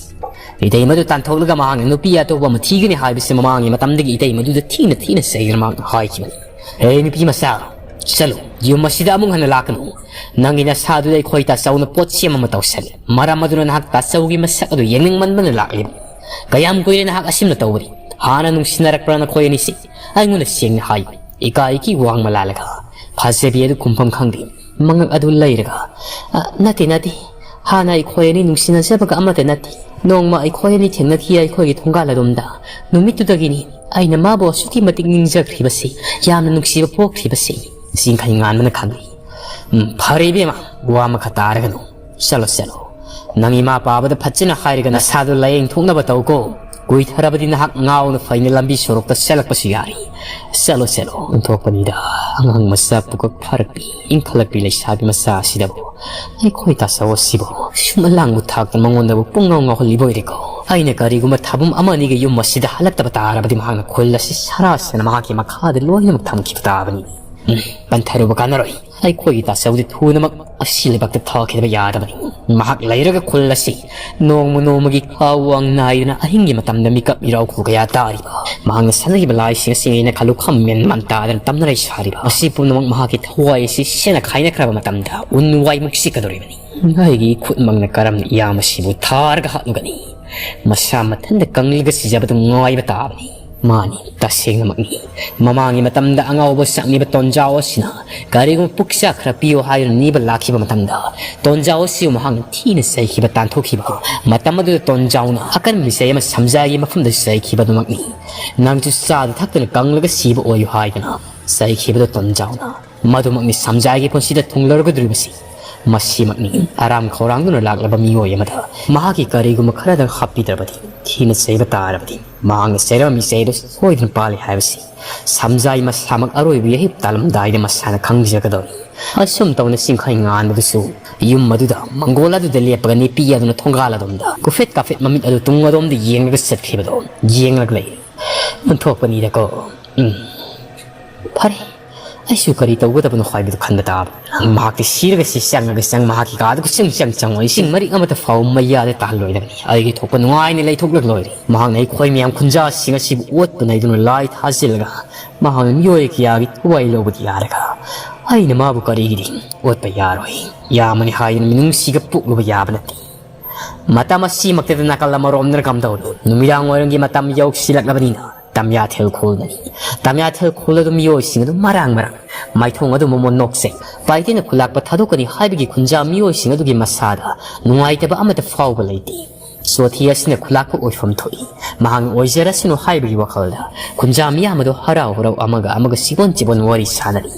ꯏꯇꯩꯃꯗꯨ ꯇꯥꯟꯊꯣꯛꯂꯒ ꯃꯍꯥꯛꯅ ꯅꯨꯄꯤ ꯑꯇꯣꯞꯄ ꯑꯃ ꯊꯤꯒꯅꯤ ꯍꯥꯏꯕꯁꯤ ꯃꯃꯥꯡꯒꯤ ꯃꯇꯝꯗꯒꯤ ꯏꯇꯩꯃꯗꯨꯗ ꯊꯤꯅ ꯊꯤꯅ ꯆꯩꯗꯨꯅ ꯃꯍꯥꯛꯅ ꯍꯥꯏꯈꯤꯕꯅꯤ꯫ ꯍꯦ ꯅꯨꯄꯤ ꯃꯆꯥ, ꯆꯠꯂꯨ, ꯌꯨꯝ ꯑꯁꯤꯗ ꯑꯃꯨꯛ ꯍꯟꯅ ꯂꯥꯛꯀꯅꯨ꯫ ꯅꯪꯒꯤ ꯅꯁꯥꯗꯨꯗ ꯑꯩꯈꯣꯏ ꯇꯥꯆꯧꯅ ꯄꯣꯠꯁꯦꯝ ꯑꯃ ꯇꯧꯁꯜꯂꯦ꯫ ꯃꯔꯝ ꯑꯗꯨꯅ ꯅꯍꯥꯛ ꯇꯥꯆꯧꯒꯤ ꯃꯁꯛ ꯑꯗꯨ ꯌꯦꯡꯅꯤꯡꯃꯟꯕꯅ ꯂꯥꯛꯂꯤꯕꯅꯤ꯫ ꯀꯌꯥꯝ ꯀꯨꯏꯔꯦ ꯅꯍꯥꯛ ꯑꯁꯤꯝꯅ ꯇꯧꯕꯗꯤ? ꯍꯥꯟꯅ ꯅꯨꯡꯁꯤꯅꯔꯛꯄ꯭ꯔꯥ ꯅꯈꯣꯏ ꯑꯅꯤꯁꯤ? ꯑꯩꯉꯣꯟꯗ ꯁꯦꯡꯅ ꯍꯥꯏꯌꯨ꯫" ꯏꯀꯥꯏꯒꯤ ꯋꯥꯡꯃ ꯂꯥꯜꯂꯒ ꯐꯖꯕꯤ ꯑꯗꯨ ꯈꯨꯝꯐꯝ ꯈꯪꯗꯦ꯫ ꯃꯉꯛ ꯑꯗꯨ ꯂꯩꯔꯒ, "ꯑ, ꯅꯠꯇꯦ, ꯅꯠꯇꯦ꯫ ꯍꯥꯟꯅ ꯑꯩꯈꯣꯏ ꯑꯅꯤ ꯅꯨꯡꯁꯤꯅꯖꯕꯒ ꯑꯃꯠꯇ ꯅꯠꯇꯦ꯫ ꯅꯣꯡꯃ ꯑꯩꯈꯣꯏ ꯑꯅꯤ ꯊꯦꯡꯅꯈꯤ ꯑꯩꯈꯣꯏꯒꯤ ꯊꯣꯡꯒꯥꯜ ꯑꯗꯣꯝꯗ꯫ ꯅꯨꯃꯤꯠꯇꯨꯗꯒꯤꯅꯤ ꯑꯩꯅ ꯃꯥꯕꯨ ꯑꯁꯨꯛꯀꯤ ꯃꯇꯤꯛ ꯅꯤꯡꯖꯈ꯭ꯔꯤꯕꯁꯤ, ꯌꯥꯝꯅ ꯅꯨꯡꯁꯤꯕ ꯄꯣꯛꯈ꯭ꯔꯤꯕꯁꯤ꯫" ꯆꯤꯡꯈꯩ ꯉꯥꯟꯕꯅ ꯈꯪꯏ꯫ "ꯎꯝ, ꯐꯔꯦ ꯏꯕꯦꯝꯃ, ꯋꯥ ꯃꯈꯥ ꯇꯥꯔꯒꯅꯨ꯫ ꯆꯠꯂꯣ, ꯆꯠꯂꯣ꯫ ꯅꯪ ꯏꯃꯥ ꯄꯥꯕꯗ ꯐꯖꯅ ꯍꯥꯏꯔꯒ ꯅꯁꯥꯗꯣ ꯂꯥꯌꯦꯡ ꯊꯣꯛꯅꯕ ꯇꯧꯀꯣ꯫ ꯀꯨꯏꯊꯔꯕꯗꯤ ꯅꯍꯥꯛ ꯉꯥꯎꯅ ꯐꯩꯅ ꯂꯝꯕꯤ ꯁꯣꯔꯣꯛꯇ ꯆꯠꯂꯛꯄꯁꯨ ꯌꯥꯔꯤ꯫ ꯆꯠꯂꯣ, ꯆꯠꯂꯣ꯫ ꯑꯣꯟꯊꯣꯛꯄꯅꯤꯗ, ꯑꯉꯥꯡ ꯃꯆꯥ ꯄꯨꯀꯛ ꯐꯥꯔꯛꯄꯤ, ꯏꯪꯈꯠꯂꯛꯄꯤ ꯂꯩꯁꯥꯕꯤ ꯃꯆꯥ ꯑꯁꯤꯗꯕꯨ꯫ ꯑꯩꯈꯣꯏ ꯇꯥꯆꯧ ꯑꯁꯤꯕꯨ ꯁꯨꯝ ꯑꯂꯥꯡꯕ ꯊꯥꯛꯇ ꯃꯉꯣꯟꯗꯕꯨ ꯄꯨꯡꯉꯥꯎ ꯉꯥꯎꯍꯜꯂꯤꯕ ꯑꯣꯏꯔꯦꯀꯣ꯫ ꯑꯩꯅ ꯀꯔꯤꯒꯨꯝꯕ ꯊꯥꯕꯨꯝ ꯑꯃ ꯑꯅꯤꯒꯤ ꯌꯨꯝ ꯑꯁꯤꯗ ꯍꯜꯂꯛꯇꯕ ꯇꯥꯔꯕꯗꯤ ꯃꯍꯥꯛꯅ ꯈꯨꯜ ꯑꯁꯤ ꯁꯔꯥꯁꯤꯅ ꯃꯍꯥꯛꯀꯤ ꯃꯈꯥꯗ ꯂꯣꯏꯅꯃꯛ ꯊꯝꯈꯤꯕ ꯇꯥꯕꯅꯤ꯫ ꯎꯝ, ꯄꯟꯊꯔꯨꯕ ꯀꯥꯟꯅꯔꯣꯏ꯫ ꯑꯩꯈꯣꯏꯒꯤ ꯇꯥꯆꯧꯗꯤ ꯊꯨꯅꯃꯛ ꯑꯁꯤ ꯂꯩꯕꯥꯛꯇ ꯊꯥꯈꯤꯗꯕ ꯌꯥꯗꯕꯅꯤ꯫ ꯃꯍꯥꯛ ꯂꯩꯔꯒ ꯈꯨꯜ ꯑꯁꯤ ꯅꯣꯡꯃ ꯅꯣꯡꯃꯒꯤ ꯈꯥ ꯋꯥꯡ ꯅꯥꯏꯗꯅ ꯑꯍꯤꯡꯒꯤ ꯃꯇꯝꯗ ꯃꯤꯀꯞ ꯃꯤꯔꯥꯎꯈꯣꯜ ꯀꯌꯥ ꯇꯥꯔꯤꯕ, ꯃꯍꯥꯛꯅ ꯁꯥꯟꯅꯔꯤꯕ ꯂꯥꯏꯁꯤꯡ ꯑꯁꯤ ꯑꯩꯅ ꯈꯜꯂꯨ ꯈꯝ ꯃꯦꯟ ꯃꯥꯟ ꯇꯥꯗꯅ ꯇꯝꯅꯔꯩ ꯁꯥꯔꯤꯕ ꯑꯁꯤ ꯄꯨꯝꯅꯃꯛ ꯃꯍꯥꯛꯀꯤ ꯊꯋꯥꯏ ꯑꯁꯤ ꯁꯦꯟꯅ ꯈꯥꯏꯅꯈ꯭ꯔꯕ ꯃꯇꯝꯗ ꯎꯟ ꯋꯥꯏꯃꯛ ꯆꯤꯛꯀꯗꯧꯔꯤꯕꯅꯤ꯫ ꯑꯩꯒꯤ ꯏꯈꯨꯠꯃꯛꯅ ꯀꯔꯝꯅ ꯏꯌꯥꯝꯕꯁꯤꯕꯨ ꯊꯥꯔꯒ ꯍꯥꯠꯂꯨꯒꯅꯤ? ꯃꯁꯥ ꯃꯊꯟꯇ ꯀꯪꯂꯒ ꯁꯤꯖꯕꯗꯨ ꯉꯥꯏꯕ ꯇꯥꯕꯅꯤ꯫ ꯃꯥꯅꯤ, ꯇꯁꯦꯡꯅꯃꯛꯅꯤ꯫ ꯃꯃꯥꯡꯒꯤ ꯃꯇꯝꯗ ꯑꯉꯥꯎꯕ ꯁꯛꯂꯤꯕ ꯇꯣꯟꯖꯥꯎ ꯑꯁꯤꯅ ꯀꯔꯤꯒꯨꯝꯕ ꯄꯨꯛꯆꯥꯛ ꯈꯔ ꯄꯤꯌꯨ ꯍꯥꯏꯗꯨꯅ ꯅꯤꯕ ꯂꯥꯛꯈꯤꯕ ꯃꯇꯝꯗ, ꯇꯣꯟꯖꯥꯎ ꯑꯁꯤꯕꯨ ꯃꯍꯥꯛꯅ ꯊꯤꯅ ꯆꯩꯈꯤꯕ ꯇꯥꯟꯊꯣꯛꯈꯤꯕ꯫ ꯃꯇꯝ ꯑꯗꯨꯗ ꯇꯣꯟꯖꯥꯎꯅ ꯑꯀꯟꯕ ꯃꯤꯆꯩ ꯑꯃ ꯁꯝꯖꯥꯏꯒꯤ ꯃꯐꯝꯗ ꯆꯩꯈꯤꯕ ꯑꯗꯨꯃꯛꯅꯤ꯫ ꯅꯪꯁꯨ ꯆꯥꯗ ꯊꯛꯇꯅ ꯀꯪꯂꯒ ꯁꯤꯕ ꯑꯣꯏꯌꯨ ꯍꯥꯏꯗꯅ ꯆꯩꯈꯤꯕꯗꯣ ꯇꯣꯟꯖꯥꯎꯅ꯫ ꯃꯗꯨꯃꯛꯅꯤ ꯁꯝꯖꯥꯏꯒꯤ ꯄꯨꯟꯁꯤꯗ ꯊꯨꯡꯂꯔꯒꯗꯧꯔꯤꯕꯁꯤ꯫ ꯃꯁꯤꯃꯛꯅꯤ ꯑꯔꯥꯝ ꯈꯧꯔꯥꯡꯗꯨꯅ ꯂꯥꯛꯂꯕ ꯃꯤꯑꯣꯏ ꯑꯃꯗ ꯃꯍꯥꯛꯀꯤ ꯀꯔꯤꯒꯨꯝꯕ ꯈꯔꯗꯪ ꯍꯥꯞꯄꯤꯗ꯭ꯔꯕꯗꯤ, ꯊꯤꯅ ꯆꯩꯕ ꯇꯥꯔꯕꯗꯤ, ꯃꯍꯥꯛꯅ ꯆꯩꯔꯝꯃꯤ ꯆꯩ ꯑꯗꯨ ꯁꯣꯏꯗꯅ ꯄꯥꯜꯂꯤ ꯍꯥꯏꯕꯁꯤ ꯁꯝꯖꯥꯏ ꯃꯁꯥꯃꯛ ꯑꯔꯣꯏꯕ ꯌꯩꯍꯤꯞ ꯇꯥꯂꯝꯗꯥꯏꯗ ꯃꯁꯥꯅ ꯈꯪꯖꯒꯗꯧꯔꯤ꯫ ꯑꯁꯨꯝ ꯇꯧꯅ ꯆꯤꯡꯈꯩ ꯉꯥꯟꯕꯗꯨꯁꯨ ꯌꯨꯝ ꯑꯗꯨꯗ ꯃꯪꯒꯣꯜ ꯑꯗꯨꯗ ꯂꯦꯞꯄꯒ ꯅꯤꯄꯤ ꯑꯗꯨꯅ ꯊꯣꯡꯒꯥꯜ ꯑꯗꯣꯝꯗ ꯀꯨꯐꯦꯠ ꯀꯥꯐꯦꯠ ꯃꯃꯤꯠ ꯑꯗꯨ ꯇꯨꯡ ꯑꯗꯣꯝꯗ ꯌꯦꯡꯂꯒ ꯆꯠꯈꯤꯕꯗꯣ ꯌꯦꯡꯂꯒ ꯂꯩꯔꯤ꯫ ꯑꯣꯟꯊꯣꯛꯄꯅꯤꯗꯀꯣ꯫ ꯎꯝ꯫ ꯐꯔꯦ, ꯑꯩꯁꯨ ꯀꯔꯤ ꯇꯧꯒꯗꯕꯅꯣ ꯍꯥꯏꯕꯗꯨ ꯈꯟꯕ ꯇꯥꯕ꯫ ꯃꯍꯥꯛꯇꯤ ꯁꯤꯔꯒ ꯁꯤ ꯆꯪꯉꯒ ꯆꯪ, ꯃꯍꯥꯛꯀꯤ ꯀꯥꯗꯨ ꯆꯪ ꯆꯪ ꯆꯪꯉꯣꯏ꯫ ꯏꯁꯤꯡ ꯃꯔꯤꯛ ꯑꯃꯠꯇ ꯐꯥꯎ ꯃꯩꯌꯥꯗ ꯇꯥꯍꯜꯂꯣꯏꯗꯕꯅꯤ꯫ ꯑꯩꯒꯤ ꯊꯣꯛꯄ ꯅꯨꯡꯉꯥꯏꯅ ꯂꯩꯊꯣꯛꯂꯒ ꯂꯣꯏꯔꯦ꯫ ꯃꯍꯥꯛꯅ ꯑꯩꯈꯣꯏ ꯃꯌꯥꯝ ꯈꯨꯟꯖꯥꯁꯤꯡ ꯑꯁꯤꯕꯨ ꯑꯣꯠꯄ ꯅꯩꯗꯨꯅ ꯂꯥꯏ ꯊꯥꯖꯤꯜꯂꯒ ꯃꯍꯥꯛꯅ ꯃꯤꯑꯣꯏ ꯀꯌꯥꯒꯤ ꯊꯋꯥꯏ ꯂꯧꯕꯗꯤ ꯌꯥꯔꯒ ꯑꯩꯅ ꯃꯥꯕꯨ ꯀꯔꯤꯒꯤꯗꯤ ꯑꯣꯠꯄ ꯌꯥꯔꯣꯏ? ꯌꯥꯝꯃꯅꯤ ꯍꯥꯏꯗꯨꯅ ꯃꯤꯅꯨꯡꯁꯤꯒ ꯄꯣꯛꯂꯨꯕ ꯌꯥꯕ ꯅꯠꯇꯦ꯫ ꯃꯇꯝ ꯑꯁꯤꯃꯛꯇꯗ ꯅꯥꯀꯜ ꯑꯃꯔꯣꯝꯗꯅ ꯀꯝꯗꯧꯔꯤ? ꯅꯨꯃꯤꯗꯥꯡ ꯋꯥꯏꯔꯝꯒꯤ ꯃꯇꯝ ꯌꯧꯁꯤꯜꯂꯛꯂꯕꯅꯤꯅ ꯇꯝꯌꯥꯊꯦꯜ ꯈꯨꯜꯗꯅꯤ꯫ ꯇꯝꯌꯥꯊꯦꯜ ꯈꯨꯜ ꯑꯗꯨ ꯃꯤꯑꯣꯏꯁꯤꯡ ꯑꯗꯨ ꯃꯔꯥꯡ ꯃꯔꯥꯡ ꯃꯥꯏꯊꯣꯡ ꯑꯗꯨ ꯃꯃꯣꯟ ꯅꯣꯛꯆꯩ꯫ ꯄꯥꯏꯇꯦꯅ ꯈꯨꯂꯥꯛꯄ ꯊꯥꯗꯣꯛꯀꯅꯤ ꯍꯥꯏꯕꯒꯤ ꯈꯨꯟꯖꯥ ꯃꯤꯑꯣꯏꯁꯤꯡ ꯑꯗꯨꯒꯤ ꯃꯁꯥꯗ ꯅꯨꯡꯉꯥꯏꯇꯕ ꯑꯃꯠꯇ ꯐꯥꯎꯕ ꯂꯩꯇꯦ꯫ ꯆꯣꯊꯤ ꯑꯁꯤꯅ ꯈꯨꯂꯥꯛꯄ ꯑꯣꯏꯐꯝ ꯊꯣꯛꯏ꯫ ꯃꯍꯥꯛꯅ ꯑꯣꯏꯖꯔꯁꯅꯨ ꯍꯥꯏꯕꯒꯤ ꯋꯥꯈꯜꯗ ꯈꯨꯟꯖꯥ ꯃꯤꯌꯥꯝ ꯑꯗꯨ ꯍꯔꯥꯎ ꯍꯔꯥꯎ ꯑꯃꯒ ꯑꯃꯒ ꯆꯤꯕꯣꯟ ꯆꯤꯕꯣꯟ ꯋꯥꯔꯤ ꯁꯥꯅꯔꯤ꯫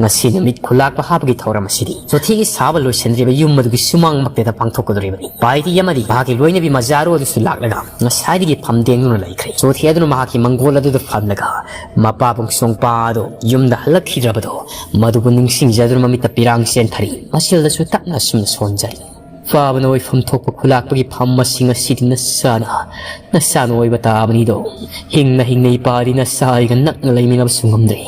ꯉꯁꯤ ꯅꯨꯃꯤꯠ ꯈꯨꯂꯥꯛꯄ ꯍꯥꯞꯄꯒꯤ ꯊꯧꯔꯝ ꯑꯁꯤꯗꯤ ꯆꯣꯊꯤꯒꯤ ꯁꯥꯕ ꯂꯣꯏꯁꯤꯟꯗ꯭ꯔꯤꯕ ꯌꯨꯝ ꯑꯗꯨꯒꯤ ꯁꯨꯃꯥꯡꯃꯛꯇꯗ ꯄꯥꯡꯊꯣꯛꯀꯗꯧꯔꯤꯕꯅꯤ꯫ ꯄꯥꯏꯇꯤ ꯑꯃꯗꯤ ꯃꯍꯥꯛꯀꯤ ꯂꯣꯏꯅꯕꯤ ꯃꯖꯥꯔꯣ ꯑꯗꯨꯁꯨ ꯂꯥꯛꯂꯒ ꯉꯁꯥꯏꯗꯒꯤ ꯐꯝ ꯇꯦꯡꯗꯨꯅ ꯂꯩꯈ꯭ꯔꯦ꯫ ꯆꯣꯊꯤ ꯑꯗꯨꯅ ꯃꯍꯥꯛꯀꯤ ꯃꯪꯒꯣꯜ ꯑꯗꯨꯗ ꯐꯝꯂꯒ ꯃꯄꯥꯕꯨꯡ ꯁꯣꯡꯄꯥ ꯑꯗꯨ ꯌꯨꯝꯗ ꯍꯜꯂꯛꯈꯤꯗ꯭ꯔꯕꯗꯣ ꯃꯗꯨꯕꯨ ꯅꯤꯡꯁꯤꯡꯖꯗꯨꯅ ꯃꯃꯤꯠꯇ ꯄꯤꯔꯥꯡ ꯆꯦꯟꯊꯔꯤ꯫ ꯃꯁꯤꯜꯗꯁꯨ ꯇꯞꯅ ꯑꯁꯨꯝꯅ ꯁꯣꯟꯖꯔꯤ꯫ ꯄꯥꯕꯅ ꯑꯣꯏꯐꯝ ꯊꯣꯛꯄ ꯈꯨꯂꯥꯛꯄꯒꯤ ꯐꯝ ꯑꯁꯤ ꯉꯁꯤꯗꯤ ꯅꯁꯥꯅ, ꯅꯁꯥꯅ ꯑꯣꯏꯕ ꯇꯥꯕꯅꯤꯗꯣ꯫ ꯍꯤꯡꯅ ꯍꯤꯡꯅ ꯏꯄꯥꯗꯤ ꯅꯁꯥ ꯑꯩꯒ ꯅꯛꯅ ꯂꯩꯃꯤꯟꯅꯕꯁꯨ ꯉꯝꯗ꯭ꯔꯦ꯫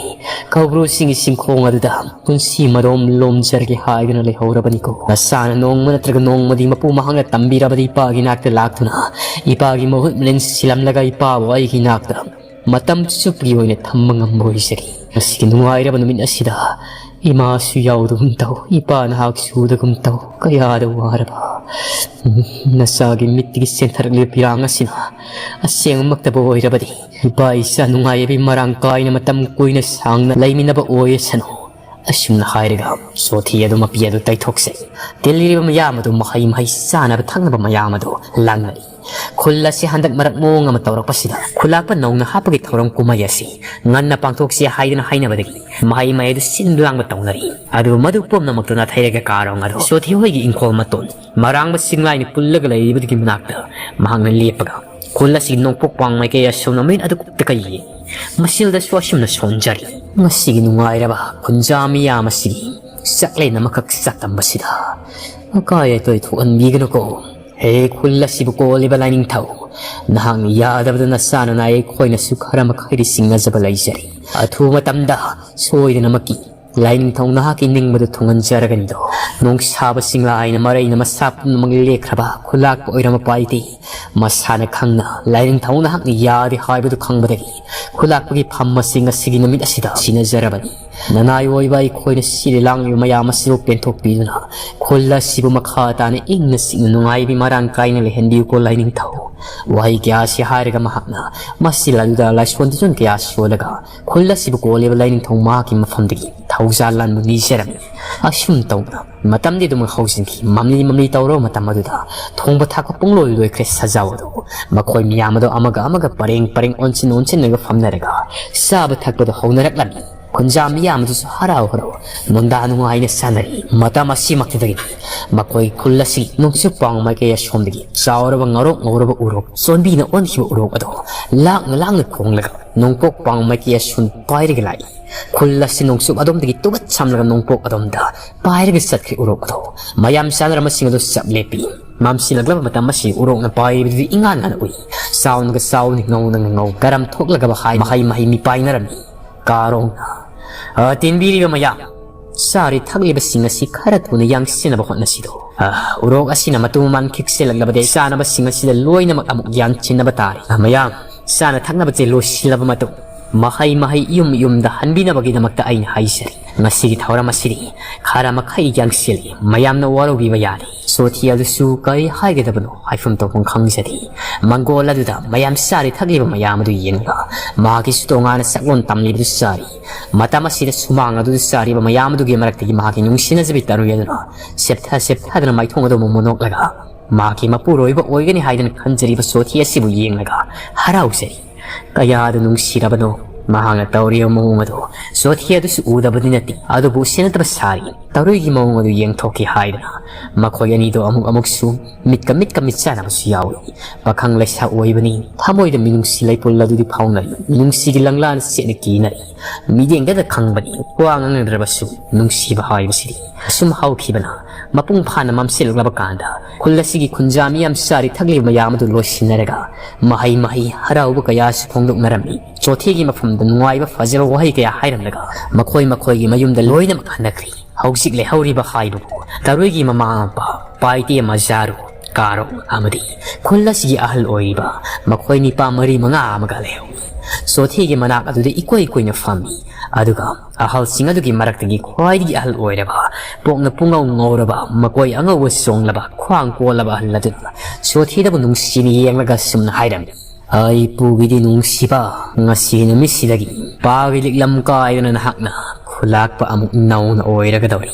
ꯀꯧꯕ꯭ꯔꯨꯁꯤꯡꯒꯤ ꯆꯤꯡꯈꯣꯡ ꯑꯗꯨꯗ ꯄꯨꯟꯁꯤ ꯃꯔꯣꯝ ꯂꯣꯝꯖꯔꯒꯦ ꯍꯥꯏꯗꯨꯅ ꯂꯩꯍꯧꯔꯕꯅꯤꯀꯣ꯫ ꯅꯁꯥꯅ ꯅꯣꯡꯃ ꯅꯠꯇ꯭ꯔꯒ ꯅꯣꯡꯃꯗꯤ ꯃꯄꯨ ꯃꯍꯥꯛꯅ ꯇꯝꯕꯤꯔꯕꯗꯤ ꯏꯄꯥꯒꯤ ꯅꯥꯛꯇ ꯂꯥꯛꯇꯨꯅ ꯏꯄꯥꯒꯤ ꯃꯍꯨꯠ ꯃꯅꯦꯟ ꯁꯤꯜꯂꯝꯂꯒ ꯏꯄꯥꯕꯨ ꯑꯩꯒꯤ ꯅꯥꯛꯇ ꯃꯇꯝ ꯆꯨꯞꯄꯒꯤ ꯑꯣꯏꯅ ꯊꯝꯕ ꯉꯝꯕ ꯑꯣꯏꯖꯒꯦ꯫ ꯉꯁꯤꯒꯤ ꯅꯨꯡꯉꯥꯏꯔꯕ ꯅꯨꯃꯤꯠ ꯑꯁꯤꯗ ꯏꯃꯥꯁꯨ ꯌꯥꯎꯗꯒꯨꯝ ꯇꯧ, ꯏꯄꯥ ꯅꯍꯥꯛꯁꯨ ꯎꯗꯒꯨꯝ ꯇꯧ, ꯀꯌꯥꯗ ꯋꯥꯔꯕ꯫ ꯅꯆꯥꯒꯤ ꯃꯤꯠꯇꯒꯤ ꯆꯦꯟꯊꯔꯛꯂꯤꯕ ꯄꯤꯔꯥꯡ ꯑꯁꯤꯅ ꯑꯁꯦꯡꯕꯃꯛꯇꯕꯨ ꯑꯣꯏꯔꯕꯗꯤ, ꯏꯄꯥ ꯏꯆꯥ ꯅꯨꯡꯉꯥꯏꯕꯤ ꯃꯔꯥꯡ ꯀꯥꯏꯅ ꯃꯇꯝ ꯀꯨꯏꯅ ꯁꯥꯡꯅ ꯂꯩꯃꯤꯟꯅꯕ ꯑꯣꯏꯁꯅꯨ꯫ ꯑꯁꯨꯝꯅ ꯍꯥꯏꯔꯒ ꯆꯣꯊꯤ ꯑꯗꯨ ꯃꯄꯤ ꯑꯗꯨ ꯇꯩꯊꯣꯛꯆꯩ꯫ ꯇꯤꯜꯂꯤꯔꯤꯕ ꯃꯌꯥꯝ ꯑꯗꯨ ꯃꯍꯩ ꯃꯍꯩ ꯆꯥꯅꯕ ꯊꯛꯅꯕ ꯃꯌꯥꯝ ꯑꯗꯨ ꯂꯥꯡꯂꯛꯏ꯫ ꯈꯨꯜ ꯑꯁꯤ ꯍꯟꯗꯛ ꯃꯔꯛ ꯃꯑꯣꯡ ꯑꯃ ꯇꯧꯔꯛꯄꯁꯤꯗ ꯈꯨꯂꯥꯛꯄ ꯅꯧꯅ ꯍꯥꯞꯄꯒꯤ ꯊꯧꯔꯝ ꯀꯨꯝꯍꯩ ꯑꯁꯤ ꯉꯟꯅ ꯄꯥꯡꯊꯣꯛꯁꯤ ꯍꯥꯏꯗꯨꯅ ꯍꯥꯏꯅꯕꯗꯒꯤ ꯃꯍꯩ ꯃꯍꯩ ꯑꯗꯨ ꯁꯤꯟ ꯂꯥꯡꯕ ꯇꯧꯅꯔꯤ꯫ ꯑꯗꯨꯕꯨ ꯃꯗꯨ ꯄꯨꯝꯅꯃꯛꯇꯨ ꯅꯥꯊꯩꯔꯒ ꯀꯥꯔꯣꯡ ꯑꯗꯨ ꯆꯣꯊꯤ ꯍꯣꯏꯒꯤ ꯏꯪꯈꯣꯜ ꯃꯇꯣꯟ ꯃꯔꯥꯡꯕ ꯆꯤꯡꯂꯥꯏꯅ ꯄꯨꯜꯂꯒ ꯂꯩꯔꯤꯕꯗꯨꯒꯤ ꯃꯅꯥꯛꯇ ꯃꯍꯥꯛꯅ ꯂꯦꯞꯄꯒ ꯈꯨꯜ ꯑꯁꯤꯒꯤ ꯅꯣꯡꯄꯣꯛ ꯋꯥꯡ ꯃꯥꯏꯀꯩ ꯑꯁꯣꯝꯅ ꯃꯤꯠ ꯑꯗꯨ ꯀꯨꯞꯇ ꯀꯩ ꯌꯦꯡ ꯃꯁꯤꯜꯗꯁꯨ ꯑꯁꯨꯝꯅ ꯁꯣꯟꯖꯔꯤ꯫ ꯉꯁꯤꯒꯤ ꯅꯨꯡꯉꯥꯏꯔꯕ ꯈꯨꯟꯖꯥ ꯃꯤꯌꯥꯝ ꯑꯁꯤꯒꯤ ꯆꯥꯛꯂꯦꯟ ꯑꯃꯈꯛ ꯆꯥꯛꯇꯝꯕꯁꯤꯗ ꯑꯀꯥꯏ ꯑꯇꯣꯏ ꯊꯣꯛꯍꯟꯕꯤꯒꯅꯨꯀꯣ꯫ ꯍꯦ ꯈꯨꯜ ꯑꯁꯤꯕꯨ ꯀꯣꯜꯂꯤꯕ ꯂꯥꯏꯅꯤꯡꯊꯧ, ꯅꯍꯥꯛꯅ ꯌꯥꯗꯕꯗꯨ ꯅꯆꯥꯅ ꯅꯥꯏ, ꯑꯩꯈꯣꯏꯅꯁꯨ ꯈꯔ ꯃꯈꯩꯗꯤ ꯆꯤꯡꯅꯖꯕ ꯂꯩꯖꯔꯤ꯫ ꯑꯊꯨꯕ ꯃꯇꯝꯗ ꯁꯣꯏꯗꯅꯃꯛꯀꯤ ꯂꯥꯏꯅꯤꯡꯊꯧ ꯅꯍꯥꯛꯀꯤ ꯅꯤꯡꯕꯗꯨ ꯊꯨꯡꯍꯟꯖꯔꯒꯅꯤꯗꯣ꯫ ꯅꯣꯡꯁꯥꯕ ꯆꯤꯡꯂꯥꯏꯅ ꯃꯔꯩꯅ ꯃꯁꯥ ꯄꯨꯝꯅꯃꯛ ꯂꯦꯛꯈ꯭ꯔꯕ ꯈꯨꯂꯥꯛꯄ ꯑꯣꯏꯔꯝꯕ ꯄꯥꯏꯗꯦ꯫ ꯃꯁꯥꯅ ꯈꯪꯅ ꯂꯥꯏꯅꯤꯡꯊꯧ ꯅꯍꯥꯛꯅ ꯌꯥꯗꯦ ꯍꯥꯏꯕꯗꯨ ꯈꯪꯕꯗꯒꯤ ꯈꯨꯂꯥꯛꯄꯒꯤ ꯐꯝ ꯑꯁꯤ ꯉꯁꯤꯒꯤ ꯅꯨꯃꯤꯠ ꯑꯁꯤꯗ ꯁꯤꯟꯅꯖꯔꯕꯅꯤ꯫ ꯅꯅꯥꯏ ꯑꯣꯏꯕ ꯑꯩꯈꯣꯏꯅ ꯁꯤꯔ ꯂꯥꯡꯂꯤꯕ ꯃꯌꯥꯝ ꯑꯁꯤꯕꯨ ꯄꯦꯟꯊꯣꯛꯄꯤꯗꯨꯅ ꯈꯨꯜ ꯑꯁꯤꯕꯨ ꯃꯈꯥ ꯇꯥꯅ ꯏꯪꯅ ꯆꯤꯛꯅ ꯅꯨꯡꯉꯥꯏꯕꯤ ꯃꯔꯥꯡ ꯀꯥꯏꯅ ꯂꯩꯍꯟꯕꯤꯌꯨꯀꯣ ꯂꯥꯏꯅꯤꯡꯊꯧ꯫ ꯋꯥꯍꯩ ꯀꯌꯥ ꯑꯁꯤ ꯍꯥꯏꯔꯒ ꯃꯍꯥꯛꯅ ꯃꯁꯤꯜ ꯑꯗꯨꯗ ꯂꯥꯏꯁꯣꯟ ꯇꯤꯁꯣꯟ ꯀꯌꯥ ꯁꯣꯜꯂꯒ ꯈꯨꯜ ꯑꯁꯤꯕꯨ ꯀꯣꯜꯂꯤꯕ ꯂꯥꯏꯅꯤꯡꯊꯧ ꯃꯍꯥꯛꯀꯤ ꯃꯐꯝꯗꯒꯤ ꯊꯧꯖꯥꯜ ꯂꯥꯟꯕ ꯅꯤꯖꯔꯝꯃꯤ꯫ ꯑꯁꯨꯝ ꯇꯧꯗꯅ ꯃꯇꯝꯗꯤ ꯑꯗꯨꯝ ꯍꯧꯖꯤꯟꯈꯤ꯫ ꯃꯝꯂꯤ ꯃꯝꯂꯤ ꯇꯧꯔꯕ ꯃꯇꯝ ꯑꯗꯨꯗ ꯊꯣꯡꯕ ꯊꯥꯛꯄ ꯄꯨꯡꯂꯣꯏ ꯂꯣꯏꯈ꯭ꯔꯦ ꯁꯖꯥꯎ ꯑꯗꯨ꯫ ꯃꯈꯣꯏ ꯃꯤꯌꯥꯝ ꯑꯗꯨ ꯑꯃꯒ ꯑꯃꯒ ꯄꯔꯦꯡ ꯄꯔꯦꯡ ꯑꯣꯟꯁꯤꯟ ꯑꯣꯟꯁꯤꯟꯅꯒ ꯐꯝꯅꯔꯒ ꯆꯥꯕ ꯊꯛꯄꯗ ꯍꯧꯅꯔꯛꯂꯝꯃꯤ꯫ ꯈꯨꯟꯖꯥ ꯃꯤꯌꯥꯝ ꯑꯗꯨꯁꯨ ꯍꯔꯥꯎ ꯍꯔꯥꯎ ꯃꯨꯟꯗꯥ ꯅꯨꯡꯉꯥꯏꯅ ꯁꯥꯟꯅꯔꯤ꯫ ꯃꯇꯝ ꯑꯁꯤꯃꯛꯇꯗꯒꯤ ꯃꯈꯣꯏ ꯈꯨꯜ ꯑꯁꯤ ꯅꯣꯡꯆꯨꯞ ꯄꯥꯡ ꯃꯥꯏꯀꯩ ꯑꯁꯣꯝꯗꯒꯤ ꯆꯥꯎꯔꯕ ꯉꯧꯔꯣꯛ ꯉꯧꯔꯕ ꯎꯔꯣꯛ ꯆꯣꯟꯕꯤꯅ ꯑꯣꯟꯈꯤꯕ ꯎꯔꯣꯛ ꯑꯗꯣ ꯂꯥꯡꯅ ꯂꯥꯡꯅ ꯈꯣꯡꯂꯒ ꯅꯣꯡꯄꯣꯛ ꯄꯥꯡ ꯃꯥꯏꯀꯩ ꯑꯁꯣꯝ ꯄꯥꯏꯔꯒ ꯂꯥꯛꯏ꯫ ꯈꯨꯜ ꯑꯁꯤ ꯅꯣꯡꯆꯨꯞ ꯑꯗꯣꯝꯗꯒꯤ ꯇꯨꯒꯠ ꯁꯝꯂꯒ ꯅꯣꯡꯄꯣꯛ ꯑꯗꯣꯝꯗ ꯄꯥꯏꯔꯒ ꯆꯠꯈ꯭ꯔꯦ ꯎꯔꯣꯛ ꯑꯗꯣ꯫ ꯃꯌꯥꯝ ꯆꯥꯅꯔꯝꯕꯁꯤꯡ ꯑꯗꯨ ꯆꯞ ꯂꯦꯞꯄꯤ꯫ ꯃꯝꯁꯤꯜꯂꯛꯂꯕ ꯃꯇꯝ ꯑꯁꯤ ꯎꯔꯣꯛꯅ ꯄꯥꯏꯔꯤꯕꯗꯨꯗꯤ ꯏꯉꯥꯟ ꯉꯥꯟꯅ ꯎꯏ꯫ ꯆꯥꯎꯅꯒ ꯆꯥꯎꯅꯤ, ꯉꯧꯅꯒ ꯉꯧ, ꯀꯔꯝ ꯊꯣꯛꯂꯒꯕ ꯍꯥꯏ ꯃꯍꯩ ꯃꯍꯩ ꯃꯤ ꯄꯥꯏꯅꯔꯝꯃꯤ꯫ ꯀꯥꯔꯣꯡꯅ, "ꯑ, ꯇꯤꯟꯕꯤꯔꯤꯕ ꯃꯌꯥꯝ, ꯆꯥꯔꯤ ꯊꯛꯂꯤꯕꯁꯤꯡ ꯑꯁꯤ ꯈꯔ ꯊꯨꯅ ꯌꯥꯡꯁꯤꯟꯅꯕ ꯍꯣꯠꯅꯁꯤꯗꯣ꯫ ꯑ, ꯎꯔꯣꯛ ꯑꯁꯤꯅ ꯃꯇꯨ ꯃꯃꯥꯟ ꯈꯤꯛꯆꯤꯜꯂꯛꯂꯕꯗꯤ ꯆꯥꯅꯕꯁꯤꯡ ꯑꯁꯤꯗ ꯂꯣꯏꯅꯃꯛ ꯑꯃꯨꯛ ꯌꯥꯟꯁꯤꯟꯅꯕ ꯇꯥꯔꯦ꯫ ꯑ, ꯃꯌꯥꯝ, ꯆꯥꯅ ꯊꯛꯅꯕꯁꯦ ꯂꯣꯏꯁꯤꯜꯂꯕ ꯃꯇꯨꯡ ꯃꯍꯩ ꯃꯍꯩ ꯌꯨꯝ ꯌꯨꯝꯗ ꯍꯟꯕꯤꯅꯕꯒꯤꯗꯃꯛꯇ ꯑꯩꯅ ꯍꯥꯏꯖꯔꯤ꯫ ꯉꯁꯤꯒꯤ ꯊꯧꯔꯝ ꯑꯁꯤꯗꯤ ꯈꯔ ꯃꯈꯩ ꯌꯥꯡꯁꯤꯜꯂꯤ꯫ ꯃꯌꯥꯝꯅ ꯋꯥꯔꯧꯕꯤꯕ ꯌꯥꯗꯦ꯫ ꯁꯣꯊꯤ ꯑꯗꯨꯁꯨ ꯀꯔꯤ ꯍꯥꯏꯒꯗꯕꯅꯣ ꯍꯥꯏꯐꯝ ꯇꯧꯐꯝ ꯈꯪꯖꯗꯦ꯫ ꯃꯪꯒꯣꯜ ꯑꯗꯨꯗ ꯃꯌꯥꯝ ꯆꯥꯔꯤ ꯊꯛꯂꯤꯕ ꯃꯌꯥꯝ ꯑꯗꯨ ꯌꯦꯡꯂꯒ ꯃꯍꯥꯛꯀꯤꯁꯨ ꯇꯣꯉꯥꯟꯅ ꯁꯛꯂꯣꯟ ꯇꯝꯂꯤꯕꯗꯨ ꯆꯥꯔꯤ꯫ ꯃꯇꯝ ꯑꯁꯤꯗ ꯁꯨꯃꯥꯡ ꯑꯗꯨꯗ ꯆꯥꯔꯤꯕ ꯃꯌꯥꯝ ꯑꯗꯨꯒꯤ ꯃꯔꯛꯇꯒꯤ ꯃꯍꯥꯛꯀꯤ ꯅꯨꯡꯁꯤꯅꯖꯕꯤ ꯇꯔꯨꯏ ꯑꯗꯨꯅ ꯁꯦꯞꯊ ꯁꯦꯞꯊꯗꯨꯅ ꯃꯥꯏꯊꯣꯡ ꯑꯗꯨ ꯑꯃꯨꯛ ꯃꯨꯅꯣꯛꯂꯒ ꯃꯍꯥꯛꯀꯤ ꯃꯄꯨꯔꯣꯏꯕ ꯑꯣꯏꯒꯅꯤ ꯍꯥꯏꯗꯅ ꯈꯟꯖꯔꯤꯕ ꯁꯣꯊꯤ ꯑꯁꯤꯕꯨ ꯌꯦꯡꯂꯒ ꯍꯔꯥꯎꯖꯔꯤ꯫ ꯀꯌꯥꯗ ꯅꯨꯡꯁꯤꯔꯕꯅꯣ ꯃꯍꯥꯛꯅ ꯇꯧꯔꯤꯕ ꯃꯑꯣꯡ ꯑꯗꯨ꯫ ꯁꯣꯊꯤ ꯑꯗꯨꯁꯨ ꯎꯗꯕꯗꯤ ꯅꯠꯇꯦ, ꯑꯗꯨꯕꯨ ꯎꯁꯤꯟꯅꯗꯕ ꯁꯥꯔꯤ꯫ ꯇꯔꯨꯏꯒꯤ ꯃꯑꯣꯡ ꯑꯗꯨ ꯌꯦꯡꯊꯣꯛꯀꯦ ꯍꯥꯏꯗꯅ ꯃꯈꯣꯏ ꯑꯅꯤꯗꯣ ꯑꯃꯨꯛ ꯑꯃꯨꯛꯁꯨ ꯃꯤꯠꯀ ꯃꯤꯠꯀ ꯃꯤꯠ ꯆꯥꯟꯅꯕꯁꯨ ꯌꯥꯎꯏ꯫ ꯄꯥꯈꯪ ꯂꯩꯁꯥ ꯑꯣꯏꯕꯅꯤ, ꯊꯃꯣꯏꯗ ꯃꯤꯅꯨꯡꯁꯤ ꯂꯩꯄꯨꯜ ꯑꯗꯨꯗꯤ ꯐꯥꯎꯅꯔꯤ꯫ ꯃꯤꯅꯨꯡꯁꯤꯒꯤ ꯂꯪꯂꯥꯅ ꯆꯦꯠꯅ ꯀꯤꯅꯔꯤ꯫ ꯃꯤꯠꯌꯦꯡꯗꯗ ꯈꯪꯕꯅꯤ, ꯋꯥ ꯉꯥꯡꯅꯗ꯭ꯔꯕꯁꯨ ꯅꯨꯡꯁꯤꯕ ꯍꯥꯏꯕꯁꯤꯗꯤ꯫ ꯑꯁꯨꯝ ꯍꯧꯈꯤꯕꯅ ꯃꯄꯨꯡ ꯐꯥꯅ ꯃꯝꯁꯤꯜꯂꯛꯂꯕ ꯀꯥꯟꯗ ꯈꯨꯜ ꯑꯁꯤꯒꯤ ꯈꯨꯟꯖꯥ ꯃꯤꯌꯥꯝ ꯆꯥꯔꯤ ꯊꯛꯂꯤꯕ ꯃꯌꯥꯝ ꯑꯗꯨ ꯂꯣꯏꯁꯤꯟꯅꯔꯒ ꯃꯍꯩ ꯃꯍꯩ ꯍꯔꯥꯎꯕ ꯀꯌꯥꯁꯨ ꯐꯣꯡꯗꯣꯛꯅꯔꯝꯃꯤ꯫ ꯆꯣꯊꯦꯒꯤ ꯃꯐꯝꯗ ꯅꯨꯡꯉꯥꯏꯕ ꯐꯖꯕ ꯋꯥꯍꯩ ꯀꯌꯥ ꯍꯥꯏꯔꯝꯂꯒ ꯃꯈꯣꯏ ꯃꯈꯣꯏꯒꯤ ꯃꯌꯨꯝꯗ ꯂꯣꯏꯅꯃꯛ ꯍꯟꯅꯈ꯭ꯔꯤ꯫ ꯍꯧꯖꯤꯛ ꯂꯩꯍꯧꯔꯤꯕ ꯍꯥꯏꯕꯕꯨ ꯇꯔꯨꯏꯒꯤ ꯃꯃꯥ ꯃꯄꯥ, ꯄꯥꯏꯇꯦ ꯃꯖꯥꯔꯨ, ꯀꯥꯔꯣ ꯑꯃꯗꯤ ꯈꯨꯜ ꯑꯁꯤꯒꯤ ꯑꯍꯜ ꯑꯣꯏꯔꯤꯕ ꯃꯈꯣꯏ ꯅꯤꯄꯥ ꯃꯔꯤ ꯃꯉꯥ ꯑꯃꯒ ꯂꯩꯍꯧꯏ꯫ ꯆꯣꯊꯦꯒꯤ ꯃꯅꯥꯛ ꯑꯗꯨꯗ ꯏꯀꯣꯏ ꯀꯣꯏꯅ ꯐꯝꯃꯤ꯫ ꯑꯗꯨꯒ ꯑꯍꯜꯁꯤꯡ ꯑꯗꯨꯒꯤ ꯃꯔꯛꯇꯒꯤ ꯈ꯭ꯋꯥꯏꯗꯒꯤ ꯑꯍꯜ ꯑꯣꯏꯔꯕ, ꯄꯣꯛꯅ ꯄꯨꯡꯉꯧ ꯉꯧꯔꯕ, ꯃꯀꯣꯏ ꯑꯉꯧꯕ ꯆꯣꯡꯂꯕ, ꯈ꯭ꯋꯥꯡ ꯀꯣꯜꯂꯕ ꯑꯍꯜ ꯑꯗꯨꯅ ꯆꯣꯊꯦꯗꯕꯨ ꯅꯨꯡꯁꯤꯅ ꯌꯦꯡꯂꯒ ꯁꯨꯝꯅ ꯍꯥꯏꯔꯝꯃꯤ, "ꯑꯩ ꯄꯨꯒꯤꯗꯤ ꯅꯨꯡꯁꯤꯕ, ꯉꯁꯤ ꯅꯨꯃꯤꯠꯁꯤꯗꯒꯤ ꯄꯥꯒꯤ ꯂꯤꯛꯂꯝ ꯀꯥꯏꯗꯅ ꯅꯍꯥꯛꯅ ꯈꯨꯂꯥꯛꯄ ꯑꯃꯨꯛ ꯅꯧꯅ ꯑꯣꯏꯔꯒꯗꯧꯔꯤ꯫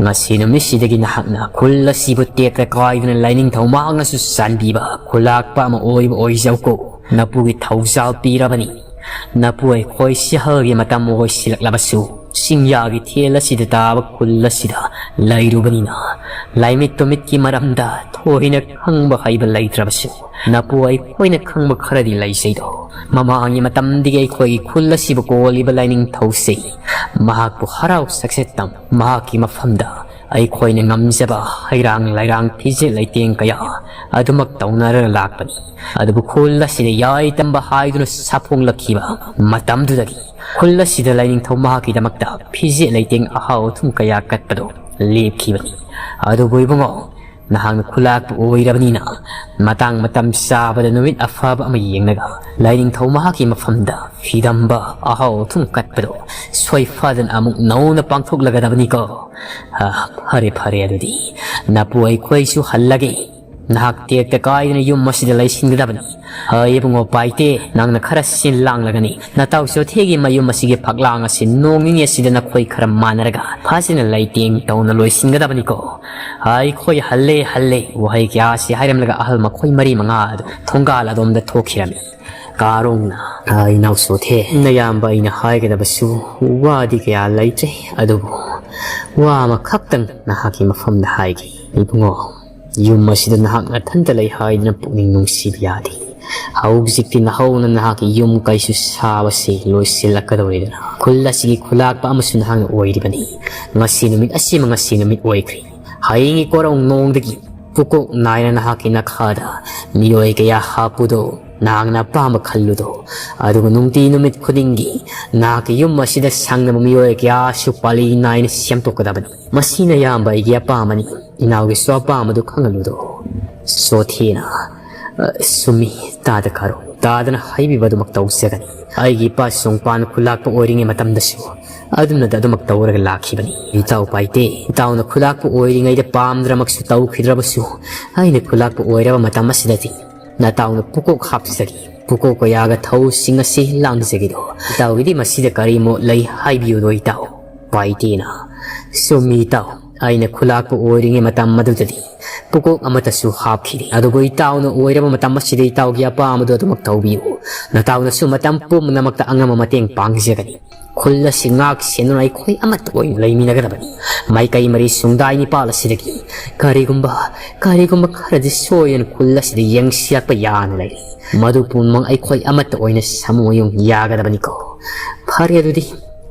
ꯉꯁꯤ ꯅꯨꯃꯤꯠꯁꯤꯗꯒꯤ ꯅꯍꯥꯛꯅ ꯈꯨꯜ ꯑꯁꯤꯕꯨ ꯇꯦꯛꯇ ꯀꯥꯏꯗꯅ ꯂꯥꯏꯅꯤꯡꯊꯧ ꯃꯍꯥꯛꯅꯁꯨ ꯆꯥꯟꯕꯤꯕ ꯈꯨꯂꯥꯛꯄ ꯑꯃ ꯑꯣꯏꯕ ꯑꯣꯏꯖꯧꯀꯣ꯫ ꯅꯄꯨꯒꯤ ꯊꯧꯖꯥꯜ ꯄꯤꯔꯕꯅꯤ꯫ ꯅꯄꯨ ꯑꯩꯈꯣꯏ ꯁꯤꯍꯜꯒꯤ ꯃꯇꯝ ꯑꯣꯏꯁꯤꯜꯂꯛꯂꯕꯁꯨ, ꯆꯤꯡꯌꯥꯒꯤ ꯊꯦꯜ ꯑꯁꯤꯗ ꯇꯥꯕ ꯈꯨꯜ ꯑꯁꯤꯗ ꯂꯩꯔꯨꯕꯅꯤꯅ, ꯂꯥꯏꯃꯤꯠ ꯇꯨꯃꯤꯠꯀꯤ ꯃꯔꯝꯗ ꯊꯣꯏꯅ ꯈꯪꯕ ꯍꯩꯕ ꯂꯩꯇ꯭ꯔꯕꯁꯨ, ꯅꯄꯨ ꯑꯩꯈꯣꯏꯅ ꯈꯪꯕ ꯈꯔꯗꯤ ꯂꯩꯖꯩꯗꯣ꯫ ꯃꯃꯥꯡꯒꯤ ꯃꯇꯝꯗꯒꯤ ꯑꯩꯈꯣꯏꯒꯤ ꯈꯨꯜ ꯑꯁꯤꯕꯨ ꯀꯣꯜꯂꯤꯕ ꯂꯥꯏꯅꯤꯡꯊꯧꯁꯤ ꯃꯍꯥꯛꯄꯨ ꯍꯔꯥꯎ ꯁꯛꯁꯦꯠꯇꯝ ꯃꯍꯥꯛꯀꯤ ꯃꯐꯝꯗ ꯑꯩꯈꯣꯏꯅ ꯉꯝꯖꯕ ꯍꯩꯔꯥꯡ ꯂꯩꯔꯥꯡ ꯐꯤꯖꯦꯠ ꯂꯩꯇꯦꯡ ꯀꯌꯥ ꯑꯗꯨꯃꯛ ꯇꯧꯅꯔꯒ ꯂꯥꯛꯄꯅꯤ꯫ ꯑꯗꯨꯕꯨ ꯈꯨꯜ ꯑꯁꯤꯗ ꯌꯥꯏ ꯇꯝꯕ ꯍꯥꯏꯗꯨꯅ ꯁꯥꯐꯣꯡꯂꯛꯈꯤꯕ ꯃꯇꯝꯗꯨꯗꯒꯤ ꯈꯨꯜ ꯑꯁꯤꯗ ꯂꯥꯏꯅꯤꯡꯊꯧ ꯃꯍꯥꯛꯀꯤꯗꯃꯛꯇ ꯐꯤꯖꯦꯠ ꯂꯩꯇꯦꯡ ꯑꯍꯥꯎ ꯑꯊꯨꯝ ꯀꯌꯥ ꯀꯠꯄꯗꯣ ꯂꯦꯞꯈꯤꯕꯅꯤ꯫ ꯑꯗꯨꯕꯨ ꯏꯕꯨꯡꯉꯣ, ꯅꯍꯥꯛꯅ ꯈꯨꯂꯥꯛꯄ ꯑꯣꯏꯔꯕꯅꯤꯅ, ꯃꯇꯥꯡ ꯃꯇꯝ ꯆꯥꯕꯗ ꯅꯨꯃꯤꯠ ꯑꯐꯕ ꯑꯃ ꯌꯦꯡꯂꯒ ꯂꯥꯏꯅꯤꯡꯊꯧ ꯃꯍꯥꯛꯀꯤ ꯃꯐꯝꯗ ꯐꯤꯗꯝꯕ ꯑꯍꯥꯎ ꯑꯊꯨꯝ ꯀꯠꯄꯗꯣ ꯁꯣꯏꯐꯗꯅ ꯑꯃꯨꯛ ꯅꯧꯅ ꯄꯥꯡꯊꯣꯛꯂꯒꯗꯕꯅꯤꯀꯣ꯫ ꯑ, ꯐꯔꯦ, ꯐꯔꯦ, ꯑꯗꯨꯗꯤ ꯅꯄꯨ ꯑꯩꯈꯣꯏꯁꯨ ꯍꯜꯂꯒꯦ꯫ ꯅꯍꯥꯛ ꯇꯦꯛꯇ ꯀꯥꯏꯗꯅ ꯌꯨꯝ ꯑꯁꯤꯗ ꯂꯩꯁꯤꯟꯒꯗꯕꯅꯤ꯫ ꯑ, ꯏꯕꯨꯡꯉꯣ ꯄꯥꯏꯇꯦ, ꯅꯪꯅ ꯈꯔ ꯁꯤꯟ ꯂꯥꯡꯂꯒꯅꯤ꯫ ꯅꯇꯥꯎ ꯆꯣꯊꯦꯒꯤ ꯃꯌꯨꯝ ꯑꯁꯤꯒꯤ ꯐꯛꯂꯥꯡ ꯑꯁꯤ ꯅꯣꯡ ꯅꯤꯅꯤ ꯑꯁꯤꯗ ꯅꯈꯣꯏ ꯈꯔ ꯃꯥꯟꯅꯔꯒ ꯐꯖꯅ ꯂꯩꯇꯦꯡ ꯇꯧꯅ ꯂꯣꯏꯁꯤꯟꯒꯗꯕꯅꯤꯀꯣ꯫ ꯑꯩꯈꯣꯏ ꯍꯜꯂꯦ, ꯍꯜꯂꯦ, ꯋꯥꯍꯩ ꯀꯌꯥꯁꯤ ꯍꯥꯏꯔꯝꯂꯒ ꯑꯍꯜ ꯃꯈꯣꯏ ꯃꯔꯤ ꯃꯉꯥ ꯑꯗꯨ ꯊꯣꯡꯒꯥꯜ ꯑꯗꯣꯝꯗ ꯊꯣꯛꯈꯤꯔꯝꯃꯤ꯫ ꯀꯥꯔꯣꯡꯅ, "ꯑ, ꯏꯅꯥꯎ ꯆꯣꯊꯦ, ꯅꯌꯥꯝꯕ ꯑꯩꯅ ꯍꯥꯏꯒꯗꯕꯁꯨ ꯋꯥꯗꯤ ꯀꯌꯥ ꯂꯩꯇ꯭ꯔꯦ, ꯑꯗꯨꯕꯨ ꯋꯥ ꯑꯃꯈꯛꯇꯪ ꯅꯍꯥꯛꯀꯤ ꯃꯐꯝꯗ ꯍꯥꯏꯒꯦ꯫ ꯏꯕꯨꯡꯉꯣ, ꯌꯨꯝ ꯑꯁꯤꯗ ꯅꯍꯥꯛ ꯅꯊꯟꯇ ꯂꯩ ꯍꯥꯏꯗꯨꯅ ꯄꯨꯛꯅꯤꯡ ꯅꯨꯡꯁꯤꯕ ꯌꯥꯗꯦ꯫ ꯍꯧꯖꯤꯛꯇꯤ ꯅꯍꯧꯅ ꯅꯍꯥꯛꯀꯤ ꯌꯨꯝ ꯀꯩꯁꯨ ꯁꯥꯕꯁꯤ ꯂꯣꯏꯁꯤꯜꯂꯛꯀꯗꯧꯔꯦꯗꯅ꯫ ꯈꯨꯜ ꯑꯁꯤꯒꯤ ꯈꯨꯂꯥꯛꯄ ꯑꯃꯁꯨ ꯅꯍꯥꯛꯅ ꯑꯣꯏꯔꯤꯕꯅꯤ꯫ ꯉꯁꯤ ꯅꯨꯃꯤꯠ ꯑꯁꯤꯃ ꯉꯁꯤ ꯅꯨꯃꯤꯠ ꯑꯣꯏꯈ꯭ꯔꯦ꯫ ꯍꯌꯦꯡꯒꯤ ꯀꯣꯔꯧ ꯅꯣꯡꯗꯒꯤ ꯄꯨꯀꯣꯛ ꯅꯥꯏꯅ ꯅꯍꯥꯛꯀꯤ ꯅꯈꯥꯗ ꯃꯤꯑꯣꯏ ꯀꯌꯥ ꯍꯥꯞꯄꯨꯗꯣ, ꯅꯍꯥꯛꯅ ꯑꯄꯥꯝꯕ ꯈꯜꯂꯨꯗꯣ꯫ ꯑꯗꯨꯒ ꯅꯨꯡꯇꯤ ꯅꯨꯃꯤꯠ ꯈꯨꯗꯤꯡꯒꯤ ꯅꯍꯥꯛꯀꯤ ꯌꯨꯝ ꯑꯁꯤꯗ ꯁꯪꯅꯕ ꯃꯤꯑꯣꯏ ꯀꯌꯥꯁꯨ ꯄꯥꯂꯤ ꯅꯥꯏꯅ ꯁꯦꯝꯗꯣꯛꯀꯗꯕꯅꯤ꯫ ꯃꯁꯤꯅ ꯏꯌꯥꯝꯕ ꯑꯩꯒꯤ ꯑꯄꯥꯝꯕꯅꯤ꯫ ꯏꯅꯥꯎꯒꯤꯁꯨ ꯑꯄꯥꯝꯕꯗꯨ ꯈꯪꯍꯜꯂꯨꯗꯣ꯫" ꯁꯣꯊꯤꯅ, "ꯑ, ꯆꯨꯝꯃꯤ, ꯇꯥꯗ ꯀꯥꯔꯣ, ꯇꯥꯗꯅ ꯍꯥꯏꯕꯤꯕ ꯑꯗꯨꯃꯛ ꯇꯧꯖꯒꯅꯤ꯫ ꯑꯩꯒꯤ ꯏꯄꯥ ꯁꯣꯡꯄꯥꯟ ꯈꯨꯂꯥꯛꯄ ꯑꯣꯏꯔꯤꯉꯩ ꯃꯇꯝꯗꯁꯨ ꯑꯗꯨꯝꯅꯗ ꯑꯗꯨꯃꯛ ꯇꯧꯔꯒ ꯂꯥꯛꯈꯤꯕꯅꯤ꯫ ꯏꯇꯥꯎ ꯄꯥꯏꯇꯦ, ꯏꯇꯥꯎꯅ ꯈꯨꯂꯥꯛꯄ ꯑꯣꯏꯔꯤꯉꯩꯗ ꯄꯥꯝꯗ꯭ꯔꯃꯛꯁꯨ ꯇꯧꯈꯤꯗ꯭ꯔꯕꯁꯨ, ꯑꯩꯅ ꯈꯨꯂꯥꯛꯄ ꯑꯣꯏꯔꯕ ꯃꯇꯝ ꯑꯁꯤꯗꯗꯤ ꯅꯇꯥꯎꯅ ꯄꯨꯀꯣꯛ ꯍꯥꯞꯆꯒꯦ꯫ ꯄꯨꯀꯣꯛ ꯀꯌꯥꯒ ꯊꯧꯁꯤꯡ ꯑꯁꯤ ꯂꯥꯡꯖꯒꯦꯗꯣ꯫ ꯏꯇꯥꯎꯒꯤꯗꯤ ꯃꯁꯤꯗ ꯀꯔꯤ ꯃꯣꯠ ꯂꯩ ꯍꯥꯏꯕꯤꯌꯨꯗꯣ ꯏꯇꯥꯎ?" ꯄꯥꯏꯇꯦꯅ, "ꯆꯨꯝꯃꯤ ꯏꯇꯥꯎ, ꯑꯩꯅ ꯈꯨꯂꯥꯛꯄ ꯑꯣꯏꯔꯤꯉꯩ ꯃꯇꯝ ꯑꯗꯨꯗꯗꯤ ꯄꯨꯀꯣꯛ ꯑꯃꯠꯇꯁꯨ ꯍꯥꯞꯈꯤꯗꯦ꯫ ꯑꯗꯨꯕꯨ ꯏꯇꯥꯎꯅ ꯑꯣꯏꯔꯕ ꯃꯇꯝ ꯑꯁꯤꯗ ꯏꯇꯥꯎꯒꯤ ꯑꯄꯥꯝꯕꯗꯨ ꯑꯗꯨꯃꯛ ꯇꯧꯕꯤꯌꯨ꯫ ꯅꯇꯥꯎꯅꯁꯨ ꯃꯇꯝ ꯄꯨꯝꯅꯃꯛꯇ ꯑꯉꯝꯕ ꯃꯇꯦꯡ ꯄꯥꯡꯖꯒꯅꯤ꯫ ꯈꯨꯜ ꯑꯁꯤ ꯉꯥꯛ ꯁꯦꯟꯗꯨꯅ ꯑꯩꯈꯣꯏ ꯑꯃꯠꯇ ꯑꯣꯏꯅ ꯂꯩꯃꯤꯟꯅꯒꯗꯕꯅꯤ꯫ ꯃꯥꯏꯀꯩ ꯃꯔꯤ ꯁꯨꯡꯗꯥꯏ ꯅꯤꯄꯥꯜ ꯑꯁꯤꯗꯒꯤ ꯀꯔꯤꯒꯨꯝꯕ, ꯀꯔꯤꯒꯨꯝꯕ ꯈꯔꯗꯤ ꯁꯣꯏꯗꯅ ꯈꯨꯜ ꯑꯁꯤꯗ ꯌꯦꯡꯁꯤꯜꯂꯛꯄ ꯌꯥꯅ ꯂꯩꯔꯤ꯫ ꯃꯗꯨ ꯄꯨꯝꯅꯃꯛ ꯑꯩꯈꯣꯏ ꯑꯃꯠꯇ ꯑꯣꯏꯅ ꯁꯃꯨ ꯑꯣꯏꯌꯨ ꯌꯥꯒꯗꯕꯅꯤꯀꯣ꯫ ꯐꯔꯦ ꯑꯗꯨꯗꯤ,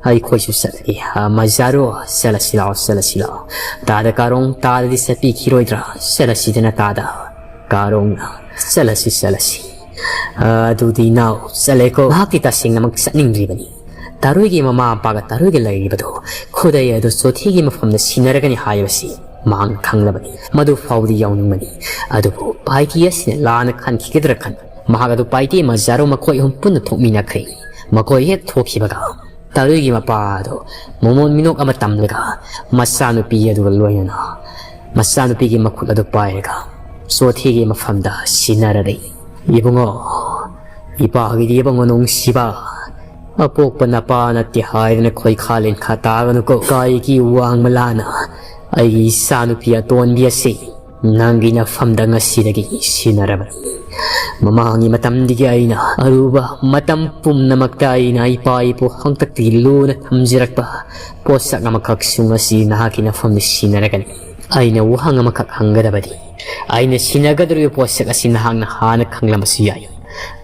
ꯑꯩꯈꯣꯏꯁꯨ ꯆꯠꯂꯒꯦ꯫ ꯑ, ꯃꯖꯥꯔꯣ, ꯆꯠꯂꯁꯤ ꯂꯥꯛꯑꯣ, ꯆꯠꯂꯁꯤ ꯂꯥꯛꯑꯣ꯫ ꯇꯥꯗ ꯀꯥꯔꯣꯡ, ꯇꯥꯗꯗꯤ ꯆꯠꯄꯤꯈꯤꯔꯣꯏꯗ꯭ꯔꯥ? ꯆꯠꯂꯁꯤꯗꯅ ꯇꯥꯗ꯫ ꯀꯥꯔꯣꯡꯅ, ꯆꯠꯂꯁꯤ, ꯆꯠꯂꯁꯤ꯫ ꯑ, ꯑꯗꯨꯗꯤ ꯏꯅꯥꯎ, ꯆꯠꯂꯦꯀꯣ꯫ ꯃꯍꯥꯛꯇꯤ ꯇꯁꯦꯡꯅꯃꯛ ꯆꯠꯅꯤꯡꯗ꯭ꯔꯤꯕꯅꯤ꯫ ꯇꯔꯨꯏꯒꯤ ꯃꯃꯥ ꯃꯄꯥꯒ ꯇꯔꯨꯏꯒ ꯂꯩꯔꯤꯕꯗꯨ ꯈꯨꯗꯩ ꯑꯗꯨ ꯆꯣꯊꯤꯒꯤ ꯃꯐꯝꯗ ꯁꯤꯟꯅꯔꯒꯅꯤ ꯍꯥꯏꯕꯁꯤ ꯃꯍꯥꯛꯅ ꯈꯪꯂꯕꯅꯤ꯫ ꯃꯗꯨ ꯐꯥꯎꯕꯗꯤ ꯌꯥꯎꯅꯤꯡꯕꯅꯤ꯫ ꯑꯗꯨꯕꯨ ꯄꯥꯏꯇꯤ ꯑꯁꯤꯅ ꯂꯥꯟꯅ ꯈꯟꯈꯤꯒꯗ꯭ꯔꯥ ꯈꯟ, ꯃꯍꯥꯛ ꯑꯗꯨ ꯄꯥꯏꯇꯤ ꯃꯖꯥꯔꯣ ꯃꯈꯣꯏ ꯑꯍꯨꯝ ꯄꯨꯟꯅ ꯊꯣꯛꯃꯤꯟꯅꯈ꯭ꯔꯦ꯫ ꯃꯈꯣꯏ ꯍꯦꯛ ꯊꯣꯛꯈꯤꯕꯒ ꯇꯔꯨꯏꯒꯤ ꯃꯄꯥ ꯑꯗꯨ ꯃꯃꯣꯟ ꯃꯤꯅꯣꯛ ꯑꯃ ꯇꯝꯂꯒ ꯃꯆꯥꯅꯨꯄꯤ ꯑꯗꯨꯒ ꯂꯣꯏꯅꯅ ꯃꯆꯥꯅꯨꯄꯤꯒꯤ ꯃꯈꯨꯠ ꯑꯗꯨ ꯄꯥꯏꯔꯒ ꯆꯣꯊꯤꯒꯤ ꯃꯐꯝꯗ ꯁꯤꯟꯅꯔꯔꯦ꯫ ꯏꯕꯨꯡꯉꯣ, ꯏꯄꯥꯒꯤꯗꯤ ꯏꯕꯨꯡꯉꯣ ꯅꯨꯡꯁꯤꯕ, ꯑꯄꯣꯛꯄ ꯅꯄꯥ ꯅꯠꯇꯦ ꯍꯥꯏꯗꯅ ꯈꯣꯏꯈꯥ ꯂꯦꯟꯈꯥ ꯇꯥꯒꯅꯨꯀꯣ꯫ ꯀꯥꯏꯒꯤ ꯋꯥꯡꯃ ꯂꯥꯅ ꯑꯩꯒꯤ ꯏꯆꯥꯅꯨꯄꯤ ꯑꯇꯣꯟꯕꯤ ꯑꯁꯤ ꯅꯪꯒꯤ ꯅꯐꯝꯗ ꯉꯁꯤꯗꯒꯤ ꯁꯤꯟꯅꯔꯕꯅꯤ꯫ ꯃꯃꯥꯡꯒꯤ ꯃꯇꯝꯗꯒꯤ ꯑꯩꯅ ꯑꯔꯨꯕ ꯃꯇꯝ ꯄꯨꯝꯅꯃꯛꯇ ꯑꯩꯅ ꯏꯄꯥ ꯏꯄꯨ ꯍꯥꯛꯇꯛꯇꯒꯤ ꯂꯨꯅ ꯊꯝꯖꯔꯛꯄ ꯄꯣꯠꯁꯛ ꯑꯃꯈꯛꯁꯨ ꯉꯁꯤ ꯅꯍꯥꯛꯀꯤ ꯅꯐꯝꯗ ꯁꯤꯟꯅꯔꯒꯅꯤ꯫ ꯑꯩꯅ ꯋꯥꯍꯪ ꯑꯃꯈꯛ ꯍꯪꯒꯗꯕꯗꯤ, ꯑꯩꯅ ꯁꯤꯟꯅꯒꯗꯧꯔꯤꯕ ꯄꯣꯠꯁꯛ ꯑꯁꯤ ꯅꯍꯥꯛꯅ ꯍꯥꯟꯅ ꯈꯪꯂꯝꯕꯁꯨ ꯌꯥꯏ꯫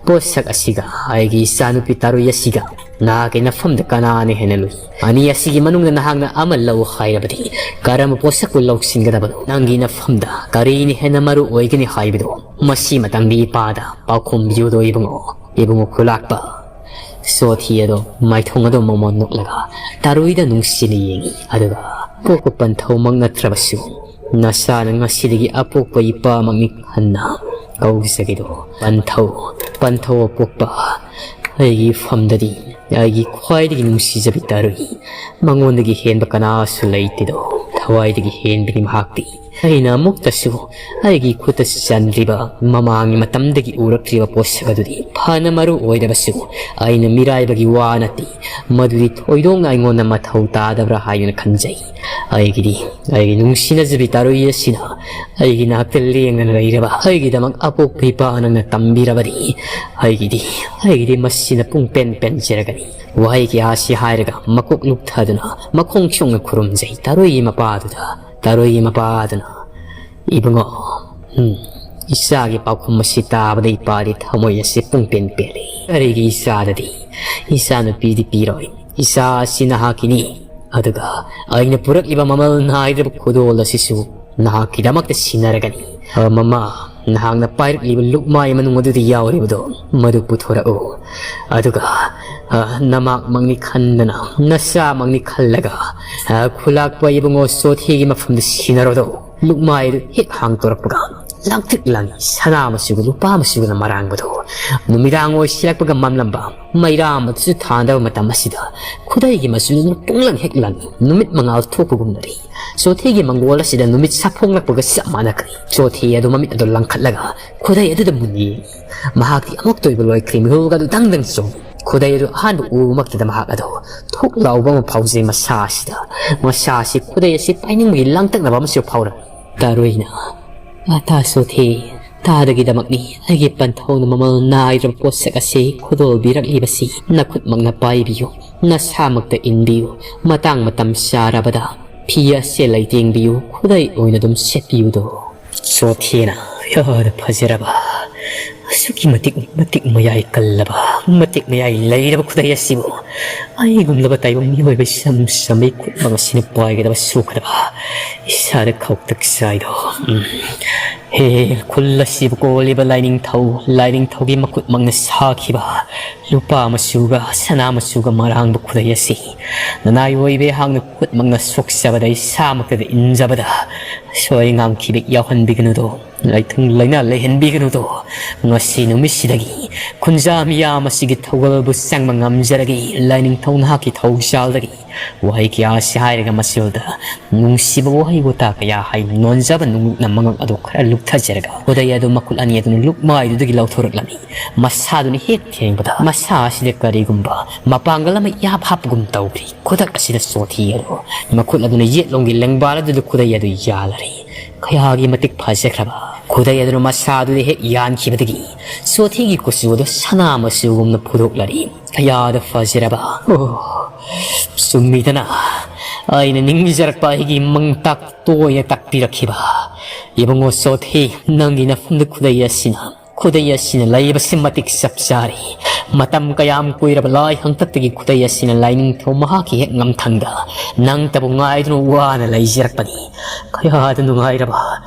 ꯄꯣꯠꯁꯛ ꯑꯁꯤꯒ ꯑꯩꯒꯤ ꯏꯆꯥꯅꯨꯄꯤ ꯇꯔꯨꯏ ꯑꯁꯤꯒ ꯅꯍꯥꯛꯀꯤ ꯅꯐꯝꯗ ꯀꯅꯥꯅ ꯍꯦꯟꯅ ꯂꯨꯏ? ꯑꯅꯤ ꯑꯁꯤꯒꯤ ꯃꯅꯨꯡꯗ ꯅꯍꯥꯛꯅ ꯑꯃ ꯂꯧ ꯍꯥꯏꯔꯕꯗꯤ ꯀꯔꯝꯕ ꯄꯣꯠꯁꯛꯄꯨ ꯂꯧꯁꯤꯟꯒꯗꯕꯅꯣ? ꯅꯪꯒꯤ ꯅꯐꯝꯗ ꯀꯔꯤꯅ ꯍꯦꯟꯅ ꯃꯔꯨ ꯑꯣꯏꯒꯅꯤ ꯍꯥꯏꯕꯗꯨ ꯃꯁꯤ ꯃꯇꯝꯒꯤ ꯏꯄꯥꯗ ꯄꯥꯎꯈꯨꯝ ꯄꯤꯌꯨꯗꯣ ꯏꯕꯨꯡꯉꯣ, ꯏꯕꯨꯡꯉꯣ ꯈꯨꯂꯥꯛꯄ꯫ ꯁꯣꯊꯤ ꯑꯗꯣ ꯃꯥꯏꯊꯣꯡ ꯑꯗꯣ ꯃꯃꯣꯟ ꯅꯣꯛꯂꯒ ꯇꯔꯨꯏꯗ ꯅꯨꯡꯁꯤꯅ ꯌꯦꯡꯉꯤ꯫ ꯑꯗꯨꯒ ꯄꯣꯛꯄ ꯄꯟꯊꯧꯃꯛ ꯅꯠꯇ꯭ꯔꯕꯁꯨ ꯅꯁꯥꯅ ꯉꯁꯤꯗꯒꯤ ꯑꯄꯣꯛꯄ ꯏꯄꯥꯃꯛꯅꯤ ꯈꯟꯅ ꯀꯧꯖꯒꯦꯗꯣ꯫ ꯄꯟꯊꯧ, ꯄꯟꯊꯧ ꯑꯄꯣꯛꯄ, ꯑꯩꯒꯤ ꯐꯝꯗꯗꯤ ꯑꯩꯒꯤ ꯈ꯭ꯋꯥꯏꯗꯒꯤ ꯅꯨꯡꯁꯤꯖꯕꯤ ꯇꯔꯨꯏ, ꯃꯉꯣꯟꯗꯒꯤ ꯍꯦꯟꯕ ꯀꯅꯥꯁꯨ ꯂꯩꯇꯦꯗꯣ꯫ ꯊꯋꯥꯏꯗꯒꯤ ꯍꯦꯟꯕꯅꯤ ꯃꯍꯥꯛꯇꯤ꯫ ꯑꯩꯅ ꯑꯃꯨꯛꯇꯁꯨ ꯑꯩꯒꯤ ꯈꯨꯠꯇ ꯆꯟꯗ꯭ꯔꯤꯕ, ꯃꯃꯥꯡꯒꯤ ꯃꯇꯝꯗꯒꯤ ꯎꯔꯛꯇ꯭ꯔꯤꯕ ꯄꯣꯠꯁꯛ ꯑꯗꯨꯗꯤ ꯐꯅ ꯃꯔꯨ ꯑꯣꯏꯔꯕꯁꯨ, ꯑꯩꯅ ꯃꯤꯔꯥꯏꯕꯒꯤ ꯋꯥ ꯅꯠꯇꯦ, ꯃꯗꯨꯗꯤ ꯊꯣꯏꯗꯣꯛꯅ ꯑꯩꯉꯣꯟꯗ ꯃꯊꯧ ꯇꯥꯗꯕ꯭ꯔꯥ ꯍꯥꯏꯗꯨꯅ ꯈꯟꯖꯩ꯫ ꯑꯩꯒꯤꯗꯤ ꯑꯩꯒꯤ ꯅꯨꯡꯁꯤꯅꯖꯕꯤ ꯇꯥꯔꯣꯏ ꯑꯁꯤꯅ ꯑꯩꯒꯤ ꯅꯥꯛꯇ ꯂꯦꯡꯗꯅ ꯂꯩꯔꯕ, ꯑꯩꯒꯤꯗꯃꯛ ꯑꯄꯣꯛꯄ ꯏꯄꯥ ꯅꯪꯅ ꯇꯝꯕꯤꯔꯕꯗꯤ, ꯑꯩꯒꯤꯗꯤ, ꯑꯩꯒꯤꯗꯤ ꯃꯁꯤꯅ ꯄꯨꯡ ꯄꯦꯟ ꯄꯦꯟꯖꯔꯒꯅꯤ꯫ ꯋꯥꯍꯩ ꯀꯌꯥ ꯑꯁꯤ ꯍꯥꯏꯔꯒ ꯃꯀꯣꯛ ꯂꯨꯞꯊꯗꯨꯅ ꯃꯈꯣꯡ ꯁꯣꯛꯅ ꯈꯨꯔꯨꯝꯖꯩ ꯇꯥꯔꯣꯏꯒꯤ ꯃꯄꯥꯗꯨꯗ꯫ ꯇꯥꯔꯣꯏꯒꯤ ꯃꯄꯥꯗꯨꯅ, "ꯏꯕꯨꯡꯉꯣ, ꯎꯝ, ꯏꯆꯥꯒꯤ ꯄꯥꯎꯈꯨꯝ ꯑꯁꯤ ꯇꯥꯕꯗ ꯏꯄꯥꯗꯤ ꯊꯃꯣꯏ ꯑꯁꯤ ꯄꯨꯡ ꯄꯦꯟ ꯄꯦꯜꯂꯤ꯫ ꯀꯔꯤꯒꯤ ꯏꯆꯥꯗꯗꯤ? ꯏꯆꯥ ꯅꯨꯄꯤꯗꯤ ꯄꯤꯔꯣꯏ꯫ ꯏꯆꯥ ꯑꯁꯤ ꯅꯍꯥꯛꯀꯤꯅꯤ꯫ ꯑꯗꯨꯒ ꯑꯩꯅ ꯄꯨꯔꯛꯂꯤꯕ ꯃꯃꯜ ꯅꯥꯏꯗ꯭ꯔꯕ ꯈꯨꯗꯣꯜ ꯑꯁꯤꯁꯨ ꯅꯍꯥꯛꯀꯤꯗꯃꯛꯇ ꯁꯤꯟꯅꯔꯒꯅꯤ꯫ ꯑ, ꯃꯃꯥ, ꯅꯍꯥꯛꯅ ꯄꯥꯏꯔꯛꯂꯤꯕ ꯂꯨꯛꯃꯥꯏ ꯃꯅꯨꯡ ꯑꯗꯨꯗ ꯌꯥꯎꯔꯤꯕꯗꯣ, ꯃꯗꯨ ꯄꯨꯊꯣꯔꯛꯎ꯫ ꯑꯗꯨꯒ, ꯑ, ꯅꯃꯥꯛꯃꯛꯅꯤ ꯈꯟꯗꯅ, ꯅꯆꯥꯃꯛꯅꯤ ꯈꯜꯂꯒ, ꯑ, ꯈꯨꯂꯥꯛꯄ ꯏꯕꯨꯡꯉꯣ ꯆꯣꯊꯤꯒꯤ ꯃꯐꯝꯗ ꯁꯤꯟꯅꯔꯣꯗꯣ꯫ ꯂꯨꯛꯃꯥꯏ ꯑꯗꯨ ꯍꯦꯛ ꯍꯥꯡꯗꯣꯔꯛꯄꯒ, ꯂꯥꯡꯇ꯭ꯔꯤꯛ ꯂꯥꯡꯏ ꯁꯅꯥ ꯃꯆꯨꯒ ꯂꯨꯄꯥ ꯃꯆꯨꯒꯅ ꯃꯔꯥꯡꯕꯗꯣ꯫ ꯅꯨꯃꯤꯗꯥꯡ ꯑꯣꯏꯁꯤꯜꯂꯛꯄꯒ ꯃꯝꯂꯝꯕ, ꯃꯩꯔꯥ ꯑꯃꯠꯇꯁꯨ ꯊꯥꯟꯗꯕ ꯃꯇꯝ ꯑꯁꯤꯗ, ꯈꯨꯗꯩꯒꯤ ꯃꯆꯨꯗꯨꯅ ꯄꯨꯡꯂꯪ ꯍꯦꯛ ꯂꯪꯏ, ꯅꯨꯃꯤꯠ ꯃꯉꯥꯜ ꯊꯣꯛꯄꯒꯨꯝꯅꯔꯤ꯫ ꯆꯣꯊꯤꯒꯤ ꯃꯪꯒꯣꯜ ꯑꯁꯤꯗ ꯅꯨꯃꯤꯠ ꯁꯥꯐꯣꯡꯂꯛꯄꯒ ꯆꯞ ꯃꯥꯟꯅꯈ꯭ꯔꯦ꯫ ꯆꯣꯊꯤ ꯑꯗꯨ ꯃꯃꯤꯠ ꯑꯗꯨ ꯂꯪꯈꯠꯂꯒ ꯈꯨꯗꯩ ꯑꯗꯨꯗ ꯃꯨꯟꯅ ꯌꯦꯡꯏ꯫ ꯃꯍꯥꯛꯇꯤ ꯑꯃꯨꯛꯇ ꯑꯣꯏꯕ ꯂꯣꯏꯈ꯭ꯔꯦ, ꯃꯤꯍꯨꯜꯒ ꯑꯗꯨ ꯗꯪ ꯗꯪ ꯆꯣꯡꯏ꯫ ꯈꯨꯗꯩ ꯑꯗꯨ ꯑꯍꯥꯟꯕ ꯎꯕꯃꯛꯇꯗ ꯃꯍꯥꯛ ꯑꯗꯨ ꯊꯨꯛ ꯂꯥꯎꯕ ꯑꯃ ꯐꯥꯎꯖꯩ ꯃꯁꯥ ꯑꯁꯤꯗ꯫ ꯃꯁꯥ ꯑꯁꯤ ꯈꯨꯗꯩ ꯑꯁꯤ ꯄꯥꯏꯅꯤꯡꯕꯒꯤ ꯂꯥꯡꯇꯛꯅꯕ ꯑꯃꯁꯨ ꯐꯥꯎꯔꯝꯃꯤ꯫ ꯇꯥꯔꯣꯏꯅ, "ꯑꯇꯥ ꯆꯣꯊꯤ, ꯇꯥꯗꯒꯤꯗꯃꯛꯅꯤ ꯑꯩꯒꯤ ꯄꯟꯊꯧꯅ ꯃꯃꯜ ꯅꯥꯏꯗ꯭ꯔꯕ ꯄꯣꯠꯁꯛ ꯑꯁꯤ ꯈꯨꯗꯣꯜꯕꯤꯔꯛꯂꯤꯕꯁꯤ꯫ ꯅꯈꯨꯠꯃꯛꯅ ꯄꯥꯏꯕꯤꯌꯨ, ꯅꯁꯥꯃꯛꯇ ꯏꯟꯕꯤꯌꯨ, ꯃꯇꯥꯡ ꯃꯇꯝ ꯆꯥꯔꯕꯗ ꯐꯤ ꯑꯁꯦ ꯂꯩꯇꯦꯡꯕꯤꯌꯨ, ꯈꯨꯗꯩ ꯑꯣꯏꯅ ꯑꯗꯨꯝ ꯁꯦꯠꯄꯤꯌꯨꯗꯣ"꯫ ꯆꯣꯊꯤꯅ, "ꯌꯥꯗ ꯐꯖꯔꯕ, ꯑꯁꯨꯛꯀꯤ ꯃꯇꯤꯛ, ꯃꯇꯤꯛ ꯃꯌꯥꯏ ꯀꯜꯂꯕ, ꯃꯇꯤꯛ ꯃꯌꯥꯏ ꯂꯩꯔꯕ ꯈꯨꯗꯩ ꯑꯁꯤꯕꯨ ꯑꯩꯒꯨꯝꯂꯕ ꯇꯥꯏꯕꯪ ꯃꯤꯑꯣꯏꯕ ꯏꯆꯝ ꯆꯝꯕꯒꯤ ꯈꯨꯠꯃꯛ ꯑꯁꯤꯅ ꯄꯥꯏꯒꯗꯕ ꯁꯣꯛꯀꯗꯕ ꯏꯁꯥꯗ ꯈꯧꯇꯛ ꯆꯥꯏꯗꯣ꯫ ꯎꯝ꯫ ꯍꯦ, ꯈꯨꯜ ꯑꯁꯤꯕꯨ ꯀꯣꯜꯂꯤꯕ ꯂꯥꯏꯅꯤꯡꯊꯧ, ꯂꯥꯏꯅꯤꯡꯊꯧꯒꯤ ꯃꯈꯨꯠꯃꯛꯅ ꯁꯥꯈꯤꯕ ꯂꯨꯄꯥ ꯃꯆꯨꯒ ꯁꯅꯥ ꯃꯆꯨꯒ ꯃꯔꯥꯡꯕ ꯈꯨꯗꯩ ꯑꯁꯤ ꯅꯅꯥꯏ ꯑꯣꯏꯕ ꯑꯩꯍꯥꯛꯅ ꯈꯨꯠꯃꯛꯅ ꯁꯣꯛꯆꯕꯗ, ꯏꯁꯥꯃꯛꯇꯗ ꯏꯟꯖꯕꯗ ꯁꯣꯏ ꯉꯥꯝꯈꯤꯕ ꯌꯥꯎꯍꯟꯕꯤꯒꯅꯨꯗꯣ꯫ ꯂꯩꯊꯨꯡ ꯂꯩꯅꯥ ꯂꯩꯍꯟꯕꯤꯒꯅꯨꯗꯣ꯫ ꯉꯁꯤ ꯅꯨꯃꯤꯠꯁꯤꯗꯒꯤ ꯈꯨꯟꯖꯥ ꯃꯤꯌꯥꯝ ꯑꯁꯤꯒꯤ ꯊꯧꯒꯜꯕꯨ ꯆꯪꯕ ꯉꯝꯖꯔꯒꯦ꯫ ꯂꯥꯏꯅꯤꯡꯊꯧ ꯅꯍꯥꯛꯀꯤ ꯊꯧꯖꯥꯜꯗꯒꯤ ꯋꯥꯍꯩ ꯀꯌꯥ ꯑꯁꯤ ꯍꯥꯏꯔꯒ ꯃꯁꯤꯗ ꯅꯨꯡꯁꯤꯕ ꯋꯥꯍꯩ ꯋꯥꯇꯥ ꯀꯌꯥ ꯍꯥꯏ ꯅꯣꯟꯖꯕ ꯅꯨꯡꯂꯨꯛꯅ ꯃꯉꯛ ꯑꯗꯨ ꯈꯔ ꯂꯨꯞꯊꯖꯔꯒ ꯈꯨꯗꯩ ꯑꯗꯨ ꯃꯈꯨꯠ ꯑꯅꯤ ꯑꯗꯨꯅ ꯂꯨꯛꯃꯥꯏꯗꯨꯗꯒꯤ ꯂꯧꯊꯣꯔꯛꯂꯝꯃꯤ꯫ ꯃꯁꯥꯗꯨꯅ ꯍꯦꯛ ꯊꯦꯡꯕꯗ ꯃꯁꯥ ꯑꯁꯤꯗ ꯀꯔꯤꯒꯨꯝꯕ ꯃꯄꯥꯡꯒꯜ ꯑꯃ ꯏꯍꯥꯞ ꯍꯥꯞꯄꯒꯨꯝ ꯇꯧꯈ꯭ꯔꯤ꯫ ꯈꯨꯗꯛ ꯑꯁꯤꯗ ꯆꯣꯊꯤ ꯑꯗꯨ ꯃꯈꯨꯠ ꯑꯗꯨꯅ ꯌꯦꯠꯂꯣꯝꯒꯤ ꯂꯦꯡꯕꯥꯜ ꯑꯗꯨꯗ ꯈꯨꯗꯩ ꯑꯗꯨ ꯌꯥꯜꯂꯔꯤ꯫ ꯀꯌꯥꯒꯤ ꯃꯇꯤꯛ ꯐꯖꯈ꯭ꯔꯕ ꯈꯨꯗꯩ ꯑꯗꯨꯅ ꯃꯁꯥꯗꯨꯗ ꯍꯦꯛ ꯌꯥꯟꯈꯤꯕꯗꯒꯤ ꯆꯣꯊꯤꯒꯤ ꯀꯨꯆꯨ ꯑꯗꯨ ꯁꯅꯥ ꯃꯆꯨꯒꯨꯝꯅ ꯐꯨꯗꯣꯛꯂꯔꯤ꯫ ꯀꯌꯥꯗ ꯐꯖꯔꯕ꯫ ꯑꯣ, ꯆꯨꯝꯃꯤꯗꯅ꯫ ꯑꯩꯅ ꯅꯤꯡꯖꯔꯛꯄ ꯑꯩꯒꯤ ꯃꯪꯇꯥꯛ ꯇꯣꯏꯅ ꯇꯥꯛꯄꯤꯔꯛꯈꯤꯕ ꯏꯕꯨꯡꯉꯣ ꯆꯣꯊꯤ, ꯅꯪꯒꯤ ꯅꯐꯝꯗ ꯈꯨꯗꯩ ꯑꯁꯤꯅ ꯈꯨꯗꯩ ꯑꯁꯤꯅ ꯂꯩꯕꯁꯤ ꯃꯇꯤꯛ ꯆꯞ ꯆꯥꯔꯦ꯫ ꯃꯇꯝ ꯀꯌꯥꯝ ꯀꯨꯏꯔꯕ ꯂꯥꯏ ꯍꯪꯇꯛꯇꯒꯤ ꯈꯨꯗꯩ ꯑꯁꯤꯅ ꯂꯥꯏꯅꯤꯡꯊꯧ ꯃꯍꯥꯛꯀꯤ ꯍꯦꯛ ꯉꯝꯊꯪꯗ ꯅꯪꯇꯕꯨ ꯉꯥꯏꯗꯨꯅ ꯋꯥꯅ ꯂꯩꯖꯔꯛꯄꯅꯤ꯫ ꯀꯌꯥꯗ ꯅꯨꯡꯉꯥꯏꯔꯕ,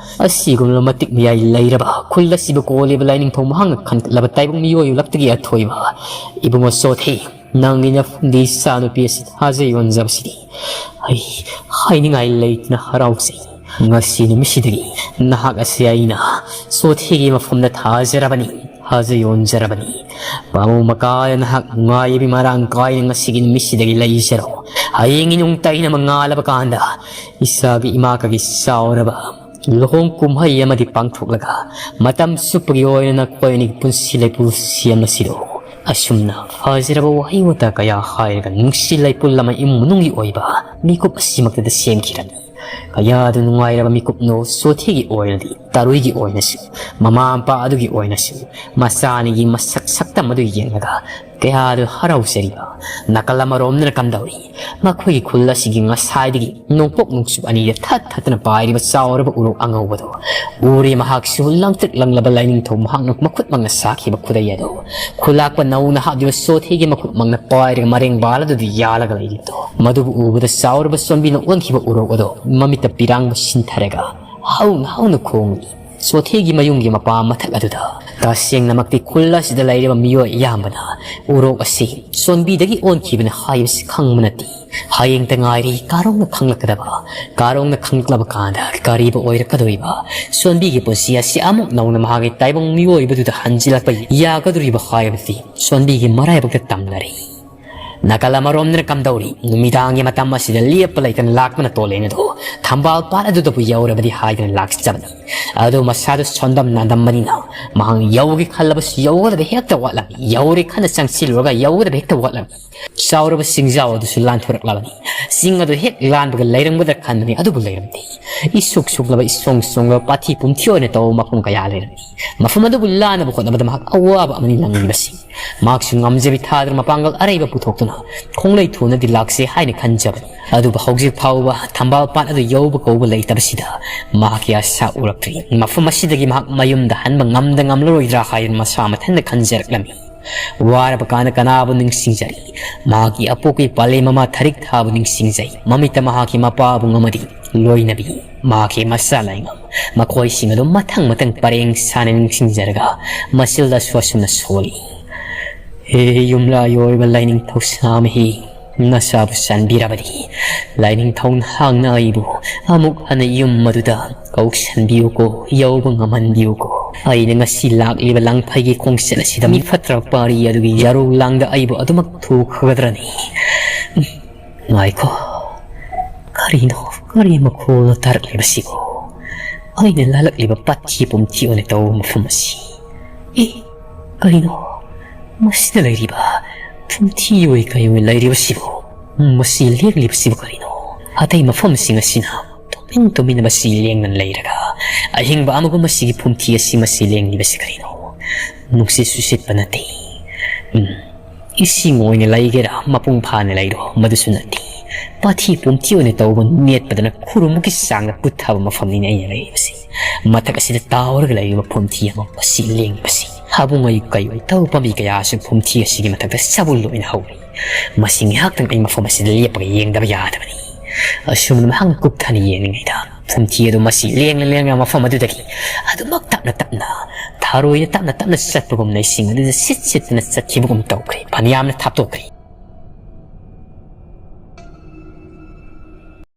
ꯑꯁꯤꯒꯨꯝꯂꯕ ꯃꯇꯤꯛ ꯃꯌꯥꯏ ꯂꯩꯔꯕ ꯈꯨꯜ ꯑꯁꯤꯕꯨ ꯀꯣꯜꯂꯤꯕ ꯂꯥꯏꯅꯤꯡꯊꯧ ꯃꯍꯥꯛꯅ ꯈꯟꯒꯠꯂꯕ ꯇꯥꯏꯕꯪ ꯃꯤꯑꯣꯏ ꯂꯛꯇꯒꯤ ꯑꯊꯣꯏꯕ ꯏꯕꯨꯡꯉꯣ ꯆꯣꯊꯤ, ꯅꯪꯒꯤ ꯅꯐꯝꯗꯤ ꯏꯆꯥꯅꯨꯄꯤ ꯑꯁꯤ ꯊꯥꯖ ꯌꯣꯟꯖꯕꯁꯤꯗꯤ ꯑꯩ ꯍꯥꯏꯅꯤꯡꯉꯥꯏ ꯂꯩꯇꯅ ꯍꯔꯥꯎꯖꯩ꯫ ꯉꯁꯤ ꯅꯨꯃꯤꯠꯁꯤꯗꯒꯤ ꯅꯍꯥꯛ ꯑꯁꯤ ꯑꯩꯅ ꯆꯣꯊꯤꯒꯤ ꯃꯐꯝꯗ ꯊꯥꯖꯔꯕꯅꯤ, ꯊꯥꯖ ꯌꯣꯟꯖꯔꯕꯅꯤ꯫ ꯄꯥꯕꯨꯡ ꯃꯀꯥꯗ ꯅꯍꯥꯛ ꯅꯨꯡꯉꯥꯏꯕꯤ ꯃꯔꯥꯡ ꯀꯥꯏꯅ ꯉꯁꯤꯒꯤ ꯅꯨꯃꯤꯠꯁꯤꯗꯒꯤ ꯂꯩꯖꯔꯣ꯫ ꯍꯌꯦꯡꯒꯤ ꯅꯨꯡ ꯇꯩꯅ ꯃꯉꯥꯜꯂꯕ ꯀꯥꯟꯗ ꯏꯆꯥꯒꯤ ꯏꯃꯥꯀꯒꯤ ꯆꯥꯎꯔꯕ ꯂꯨꯍꯣꯡ ꯀꯨꯝꯍꯩ ꯑꯃꯗꯤ ꯄꯥꯡꯊꯣꯛꯂꯒ ꯃꯇꯝ ꯆꯨꯞꯄꯒꯤ ꯑꯣꯏꯅ ꯅꯈꯣꯏ ꯑꯅꯤꯒꯤ ꯄꯨꯟꯁꯤ ꯂꯩꯄꯨ ꯁꯦꯝꯂꯁꯤꯔꯣ꯫ ꯑꯁꯨꯝꯅ ꯐꯖꯔꯕ ꯋꯥꯍꯩ ꯋꯥꯇꯥ ꯀꯌꯥ ꯍꯥꯏꯔꯒ ꯅꯨꯡꯁꯤ ꯂꯩꯄꯨꯜ ꯑꯃ ꯏꯃꯨꯡ ꯃꯅꯨꯡꯒꯤ ꯑꯣꯏꯕ ꯃꯤꯀꯨꯞ ꯑꯁꯤꯃꯛꯇꯗ ꯁꯦꯝꯈꯤꯔꯝꯃꯤ꯫ ꯀꯌꯥꯗ ꯅꯨꯡꯉꯥꯏꯔꯕ ꯃꯤꯀꯨꯞꯅꯣ ꯆꯣꯊꯤꯒꯤ ꯑꯣꯏꯔꯗꯤ ꯇꯔꯨꯏꯒꯤ ꯑꯣꯏꯅꯁꯨ, ꯃꯃꯥ ꯃꯄꯥ ꯑꯗꯨꯒꯤ ꯑꯣꯏꯅꯁꯨ, ꯃꯆꯥ ꯑꯅꯤꯒꯤ ꯃꯁꯛ ꯁꯛꯇꯝ ꯑꯗꯨ ꯌꯦꯡꯂꯒ ꯀꯌꯥꯗ ꯍꯔꯥꯎꯖꯔꯤꯕ꯫ ꯅꯥꯀꯜ ꯑꯃꯔꯣꯝꯗꯅ ꯀꯝꯗꯧꯔꯤ? ꯃꯈꯣꯏꯒꯤ ꯈꯨꯜ ꯑꯁꯤꯒꯤ ꯉꯁꯥꯏꯗꯒꯤ ꯅꯣꯡꯄꯣꯛ ꯅꯣꯡꯆꯨꯞ ꯑꯅꯤꯗ ꯊꯠ ꯊꯠꯇꯅ ꯄꯥꯏꯔꯤꯕ ꯆꯥꯎꯔꯕ ꯎꯔꯣꯛ ꯑꯉꯧꯕꯗꯣ ꯎꯔꯦ꯫ ꯃꯍꯥꯛꯁꯨ ꯂꯪꯇ꯭ꯔꯤꯛ ꯂꯪꯂꯕ ꯂꯥꯏꯅꯤꯡꯊꯧ ꯃꯍꯥꯛꯅ ꯃꯈꯨꯠꯃꯛꯅ ꯁꯥꯈꯤꯕ ꯈꯨꯗꯩ ꯑꯗꯣ ꯈꯨꯂꯥꯛꯄ ꯅꯧꯅ ꯍꯥꯞꯂꯤꯕ ꯆꯣꯊꯤꯒꯤ ꯃꯈꯨꯠꯃꯛꯅ ꯄꯥꯏꯔꯒ ꯃꯔꯦꯡ ꯕꯥꯜ ꯑꯗꯨꯗ ꯌꯥꯜꯂꯒ ꯂꯩꯔꯤꯕꯗꯣ꯫ ꯃꯗꯨꯕꯨ ꯎꯕꯗ ꯆꯥꯎꯔꯕ ꯆꯣꯟꯕꯤꯅ ꯑꯣꯟꯈꯤꯕ ꯎꯔꯣꯛ ꯑꯗꯣ ꯃꯃꯤꯠꯇ ꯄꯤꯔꯥꯡꯕ ꯁꯤꯟꯊꯔꯒ ꯍꯧꯅ ꯍꯧꯅ ꯈꯣꯡꯂꯤ꯫ ꯆꯣꯊꯤꯒꯤ ꯃꯌꯨꯝꯒꯤ ꯃꯄꯥ ꯃꯊꯛ ꯑꯗꯨꯗ ꯇꯁꯦꯡꯅꯃꯛꯇꯤ ꯈꯨꯜ ꯑꯁꯤꯗ ꯂꯩꯔꯤꯕ ꯃꯤꯑꯣꯏ ꯑꯌꯥꯝꯕꯅ ꯎꯔꯣꯛ ꯑꯁꯤ ꯁꯣꯟꯕꯤꯗꯒꯤ ꯑꯣꯟꯈꯤꯕꯅꯤ ꯍꯥꯏꯕꯁꯤ ꯈꯪꯕ ꯅꯠꯇꯦ꯫ ꯍꯌꯦꯡꯇ ꯉꯥꯏꯔꯤ ꯀꯥꯔꯣꯡꯅ ꯈꯪꯂꯛꯀꯗꯕ꯫ ꯀꯥꯔꯣꯡꯅ ꯈꯪꯂꯛꯂꯕ ꯀꯥꯟꯗ ꯀꯔꯤꯕꯨ ꯑꯣꯏꯔꯛꯀꯗꯧꯔꯤꯕ? ꯁꯣꯟꯕꯤꯒꯤ ꯄꯨꯟꯁꯤ ꯑꯁꯤ ꯑꯃꯨꯛ ꯅꯧꯅ ꯃꯍꯥꯛꯀꯤ ꯇꯥꯏꯕꯪ ꯃꯤꯑꯣꯏꯕꯗꯨꯗ ꯍꯟꯖꯤꯜꯂꯛꯄ ꯌꯥꯒꯗꯧꯔꯤꯕ ꯍꯥꯏꯕꯁꯤ ꯁꯣꯟꯕꯤꯒꯤ ꯃꯔꯥꯏꯕꯛꯇ ꯇꯝꯅꯔꯤ꯫ ꯅꯥꯀꯜ ꯑꯃꯔꯣꯝꯗꯅ ꯀꯝꯗꯧꯔꯤ? ꯅꯨꯃꯤꯗꯥꯡꯒꯤ ꯃꯇꯝ ꯑꯁꯤꯗ ꯂꯦꯞꯄ ꯂꯩꯇꯅ ꯂꯥꯛꯄꯅ ꯇꯣꯜꯂꯦꯅ ꯑꯗꯣ ꯊꯝꯕꯥꯜ ꯄꯥꯠ ꯑꯗꯨꯗꯕꯨ ꯌꯧꯔꯕꯗꯤ ꯍꯥꯏꯗꯅ ꯂꯥꯛꯆꯕꯅꯤ꯫ ꯑꯗꯨ ꯃꯁꯥꯗꯨ ꯁꯣꯟꯗꯝ ꯅꯥꯟꯗꯝꯕꯅꯤꯅ ꯃꯍꯥꯛ ꯌꯧꯒꯦ ꯈꯜꯂꯕꯁꯨ ꯌꯧꯒꯗꯕ ꯍꯦꯛꯇ ꯋꯥꯠꯂꯝꯃꯤ꯫ ꯌꯧꯔꯦ ꯈꯟꯅ ꯆꯪꯁꯤꯜꯂꯨꯔꯒ ꯌꯧꯒꯗꯕ ꯍꯦꯛꯇ ꯋꯥꯠꯂꯝꯃꯤ꯫ ꯆꯥꯎꯔꯕ ꯆꯤꯡꯖꯥꯎ ꯑꯗꯨꯁꯨ ꯂꯥꯟꯊꯣꯔꯛꯂꯕꯅꯤ꯫ ꯆꯤꯡ ꯑꯗꯨ ꯍꯦꯛ ꯂꯥꯟꯕꯒ ꯂꯩꯔꯝꯒꯗ꯭ꯔꯥ ꯈꯟꯕꯅꯤ, ꯑꯗꯨꯕꯨ ꯂꯩꯔꯝꯗꯦ꯫ ꯏꯁꯨꯛ ꯁꯨꯛꯂꯕ, ꯏꯁꯣꯡ ꯁꯣꯡꯂꯕ ꯄꯥꯠꯊꯤ ꯄꯨꯝꯊꯤ ꯑꯣꯏꯅ ꯇꯧꯕ ꯃꯐꯝ ꯀꯌꯥ ꯂꯩꯔꯝꯃꯤ꯫ ꯃꯐꯝ ꯑꯗꯨꯕꯨ ꯂꯥꯟꯅꯕ ꯍꯣꯠꯅꯕꯗ ꯃꯍꯥꯛ ꯑꯋꯥꯕ ꯑꯃꯅꯤ ꯅꯪꯂꯤꯕꯁꯤ꯫ ꯃꯍꯥꯛꯁꯨ ꯉꯝꯖꯕꯤ ꯊꯥꯗꯨꯅ ꯃꯄꯥꯡꯒꯜ ꯑꯔꯩꯕ ꯄꯨꯊꯣꯛꯇꯨꯅ ꯈꯣꯡꯂꯩ ꯊꯣꯟꯅꯗꯤ ꯂꯥꯛꯁꯦ ꯍꯥꯏꯅ ꯈꯟꯖꯕꯅꯤ꯫ ꯑꯗꯨꯕꯨ ꯍꯧꯖꯤꯛ ꯐꯥꯎꯕ ꯊꯝꯕꯥꯜ ꯄꯥꯠ ꯑꯗꯨ ꯌꯧꯕ ꯀꯧꯕ ꯂꯩꯇꯕꯁꯤꯗ ꯃꯍꯥꯛꯀꯤ ꯑꯁꯥ ꯎꯔꯛꯇ꯭ꯔꯤ꯫ ꯃꯐꯝ ꯑꯁꯤꯗꯒꯤ ꯃꯍꯥꯛ ꯃꯌꯨꯝꯗ ꯍꯟꯕ ꯉꯝꯗ ꯉꯝꯂꯔꯣꯏꯗ꯭ꯔꯥ ꯍꯥꯏꯗꯨꯅ ꯃꯁꯥ ꯃꯊꯟꯇ ꯈꯟꯖꯔꯛꯂꯝꯃꯤ꯫ ꯋꯥꯔꯕ ꯀꯥꯟꯗ ꯀꯅꯥꯕꯨ ꯅꯤꯡꯁꯤꯡꯖꯔꯤ? ꯃꯍꯥꯛꯀꯤ ꯑꯄꯣꯛꯄꯤ ꯄꯥꯂꯦꯝ ꯃꯃꯥ ꯊꯔꯤꯛ ꯊꯥꯕꯨ ꯅꯤꯡꯁꯤꯡꯖꯩ꯫ ꯃꯃꯤꯠꯇ ꯃꯍꯥꯛꯀꯤ ꯃꯄꯥꯕꯨꯡ ꯑꯃꯗꯤ ꯂꯣꯏꯅꯕꯤ ꯃꯍꯥꯛꯀꯤ ꯃꯆꯥ ꯂꯥꯏꯉꯝ, ꯃꯈꯣꯏꯁꯤꯡ ꯑꯗꯨ ꯃꯊꯪ ꯃꯊꯪ ꯄꯔꯦꯡ ꯁꯥꯅ ꯅꯤꯡꯁꯤꯡꯖꯔꯒ ꯃꯆꯤꯜꯗꯁꯨ ꯑꯁꯨꯝꯅ ꯁꯣꯜꯂꯤ꯫ ꯍꯦ ꯌꯨꯝꯂꯥꯏ ꯑꯣꯏꯕ ꯂꯥꯏꯅꯤꯡꯊꯧ ꯁꯥꯃꯍꯤ, ꯅꯆꯥꯕꯨ ꯆꯥꯟꯕꯤꯔꯕꯗꯤ ꯂꯥꯏꯅꯤꯡꯊꯧ ꯅꯍꯥꯛꯅ ꯑꯩꯕꯨ ꯑꯃꯨꯛ ꯍꯟꯅ ꯌꯨꯝ ꯑꯗꯨꯗ ꯀꯧꯁꯟꯕꯤꯌꯨꯀꯣ, ꯌꯧꯕ ꯉꯝꯍꯟꯕꯤꯌꯨꯀꯣ꯫ ꯑꯩꯅ ꯉꯁꯤ ꯂꯥꯛꯂꯤꯕ ꯂꯥꯡꯐꯩꯒꯤ ꯈꯣꯡꯆꯠ ꯑꯁꯤꯗ ꯃꯤ ꯐꯠꯇ꯭ꯔꯕ ꯄꯥꯔꯤ ꯑꯗꯨꯒꯤ ꯌꯥꯔꯧ ꯂꯥꯡꯗ ꯑꯩꯕꯨ ꯑꯗꯨꯃꯛ ꯊꯨꯈ꯭ꯔꯒꯗ꯭ꯔꯅꯤ? ꯎꯝ, ꯉꯥꯏꯈꯣ, ꯀꯔꯤꯅꯣ, ꯀꯔꯤ ꯃꯈꯣꯜꯅꯣ ꯇꯥꯔꯛꯂꯤꯕꯁꯤꯕꯨ? ꯑꯩꯅ ꯂꯥꯜꯂꯛꯂꯤꯕ ꯄꯥꯠꯊꯤ ꯄꯨꯝꯊꯤ ꯑꯣꯏꯅ ꯇꯧꯕ ꯃꯐꯝ ꯑꯁꯤ꯫ ꯑꯦ, ꯀꯔꯤꯅꯣ ꯃꯁꯤꯗ ꯂꯩꯔꯤꯕ ꯐꯨꯝꯊꯤ ꯑꯣꯏ ꯀꯩ ꯑꯣꯏ ꯂꯩꯔꯤꯕꯁꯤꯕꯨ? ꯃꯁꯤ ꯂꯦꯡꯂꯤꯕꯁꯤꯕꯨ ꯀꯔꯤꯅꯣ? ꯑꯇꯩ ꯃꯐꯝꯁꯤꯡ ꯑꯁꯤꯅ ꯇꯨꯃꯤꯟ ꯇꯨꯃꯤꯟꯅ ꯃꯁꯤ ꯂꯦꯡꯗꯅ ꯂꯩꯔꯒ ꯑꯍꯤꯡꯕ ꯑꯃꯒꯨꯝ ꯃꯁꯤꯒꯤ ꯐꯨꯝꯊꯤ ꯑꯁꯤ ꯃꯁꯤ ꯂꯦꯡꯂꯤꯕꯁꯤ ꯀꯔꯤꯅꯣ? ꯅꯨꯡꯁꯤꯠꯁꯨ ꯁꯤꯠꯄ ꯅꯠꯇꯦ꯫ ꯎꯝ, ꯏꯁꯤꯡ ꯑꯣꯏꯅ ꯂꯩꯒꯦꯔꯥ ꯃꯄꯨꯡ ꯐꯥꯅ ꯂꯩꯔꯣ, ꯃꯗꯨꯁꯨ ꯅꯠꯇꯦ꯫ ꯄꯥꯠꯊꯤ ꯄꯨꯝꯊꯤ ꯑꯣꯏꯅ ꯇꯧꯕ ꯅꯦꯠꯄꯗꯅ ꯈꯨꯔꯨꯝꯕꯒꯤ ꯆꯥꯡꯗ ꯄꯨꯠꯊꯕ ꯃꯐꯝꯅꯤꯅꯦ ꯑꯩꯅ ꯂꯩꯔꯤꯕꯁꯤ꯫ ꯃꯊꯛ ꯑꯁꯤꯗ ꯇꯥꯎꯔꯒ ꯂꯩꯔꯤꯕ ꯐꯨꯝꯊꯤ ꯑꯃ ꯃꯁꯤ ꯂꯦꯡꯕꯁꯤ꯫ ꯍꯥꯕꯨꯡ ꯑꯌꯨꯛ ꯀꯩꯑꯣꯏ ꯇꯧ ꯄꯥꯝꯕꯤ ꯀꯌꯥꯁꯨ ꯐꯨꯝꯊꯤ ꯑꯁꯤꯒꯤ ꯃꯊꯛꯇ ꯁꯕꯨꯜ ꯑꯣꯏꯅ ꯍꯧꯔꯤ꯫ ꯃꯁꯤ ꯉꯥꯏꯍꯥꯛꯇꯪ ꯑꯩ ꯃꯐꯝ ꯑꯁꯤꯗ ꯂꯦꯞꯄꯒ ꯌꯦꯡꯗꯕ ꯌꯥꯗꯕꯅꯤ꯫ ꯑꯁꯨꯝꯅ ꯃꯍꯥꯛꯅ ꯀꯨꯞꯊꯅ ꯌꯦꯡꯂꯤꯉꯩꯗ ꯐꯨꯝꯊꯤ ꯑꯗꯨ ꯃꯁꯤ ꯂꯦꯡꯅ ꯂꯦꯡꯅ ꯃꯐꯝ ꯑꯗꯨꯗꯒꯤ ꯑꯗꯨꯃꯛ ꯇꯞꯅ ꯇꯞꯅ ꯊꯥ ꯊꯔꯣꯏꯅ ꯇꯞꯅ ꯇꯞꯅ ꯆꯠꯄꯒꯨꯝꯅ ꯏꯁꯤꯡ ꯑꯗꯨꯗ ꯁꯤꯠ ꯁꯤꯠꯇꯅ ꯆꯠꯈꯤꯕꯒꯨꯝ ꯇꯧꯈ꯭ꯔꯦ꯫ ꯐꯅꯌꯥꯝꯅ ꯊꯥꯞꯇꯣꯛꯈ꯭ꯔꯦ꯫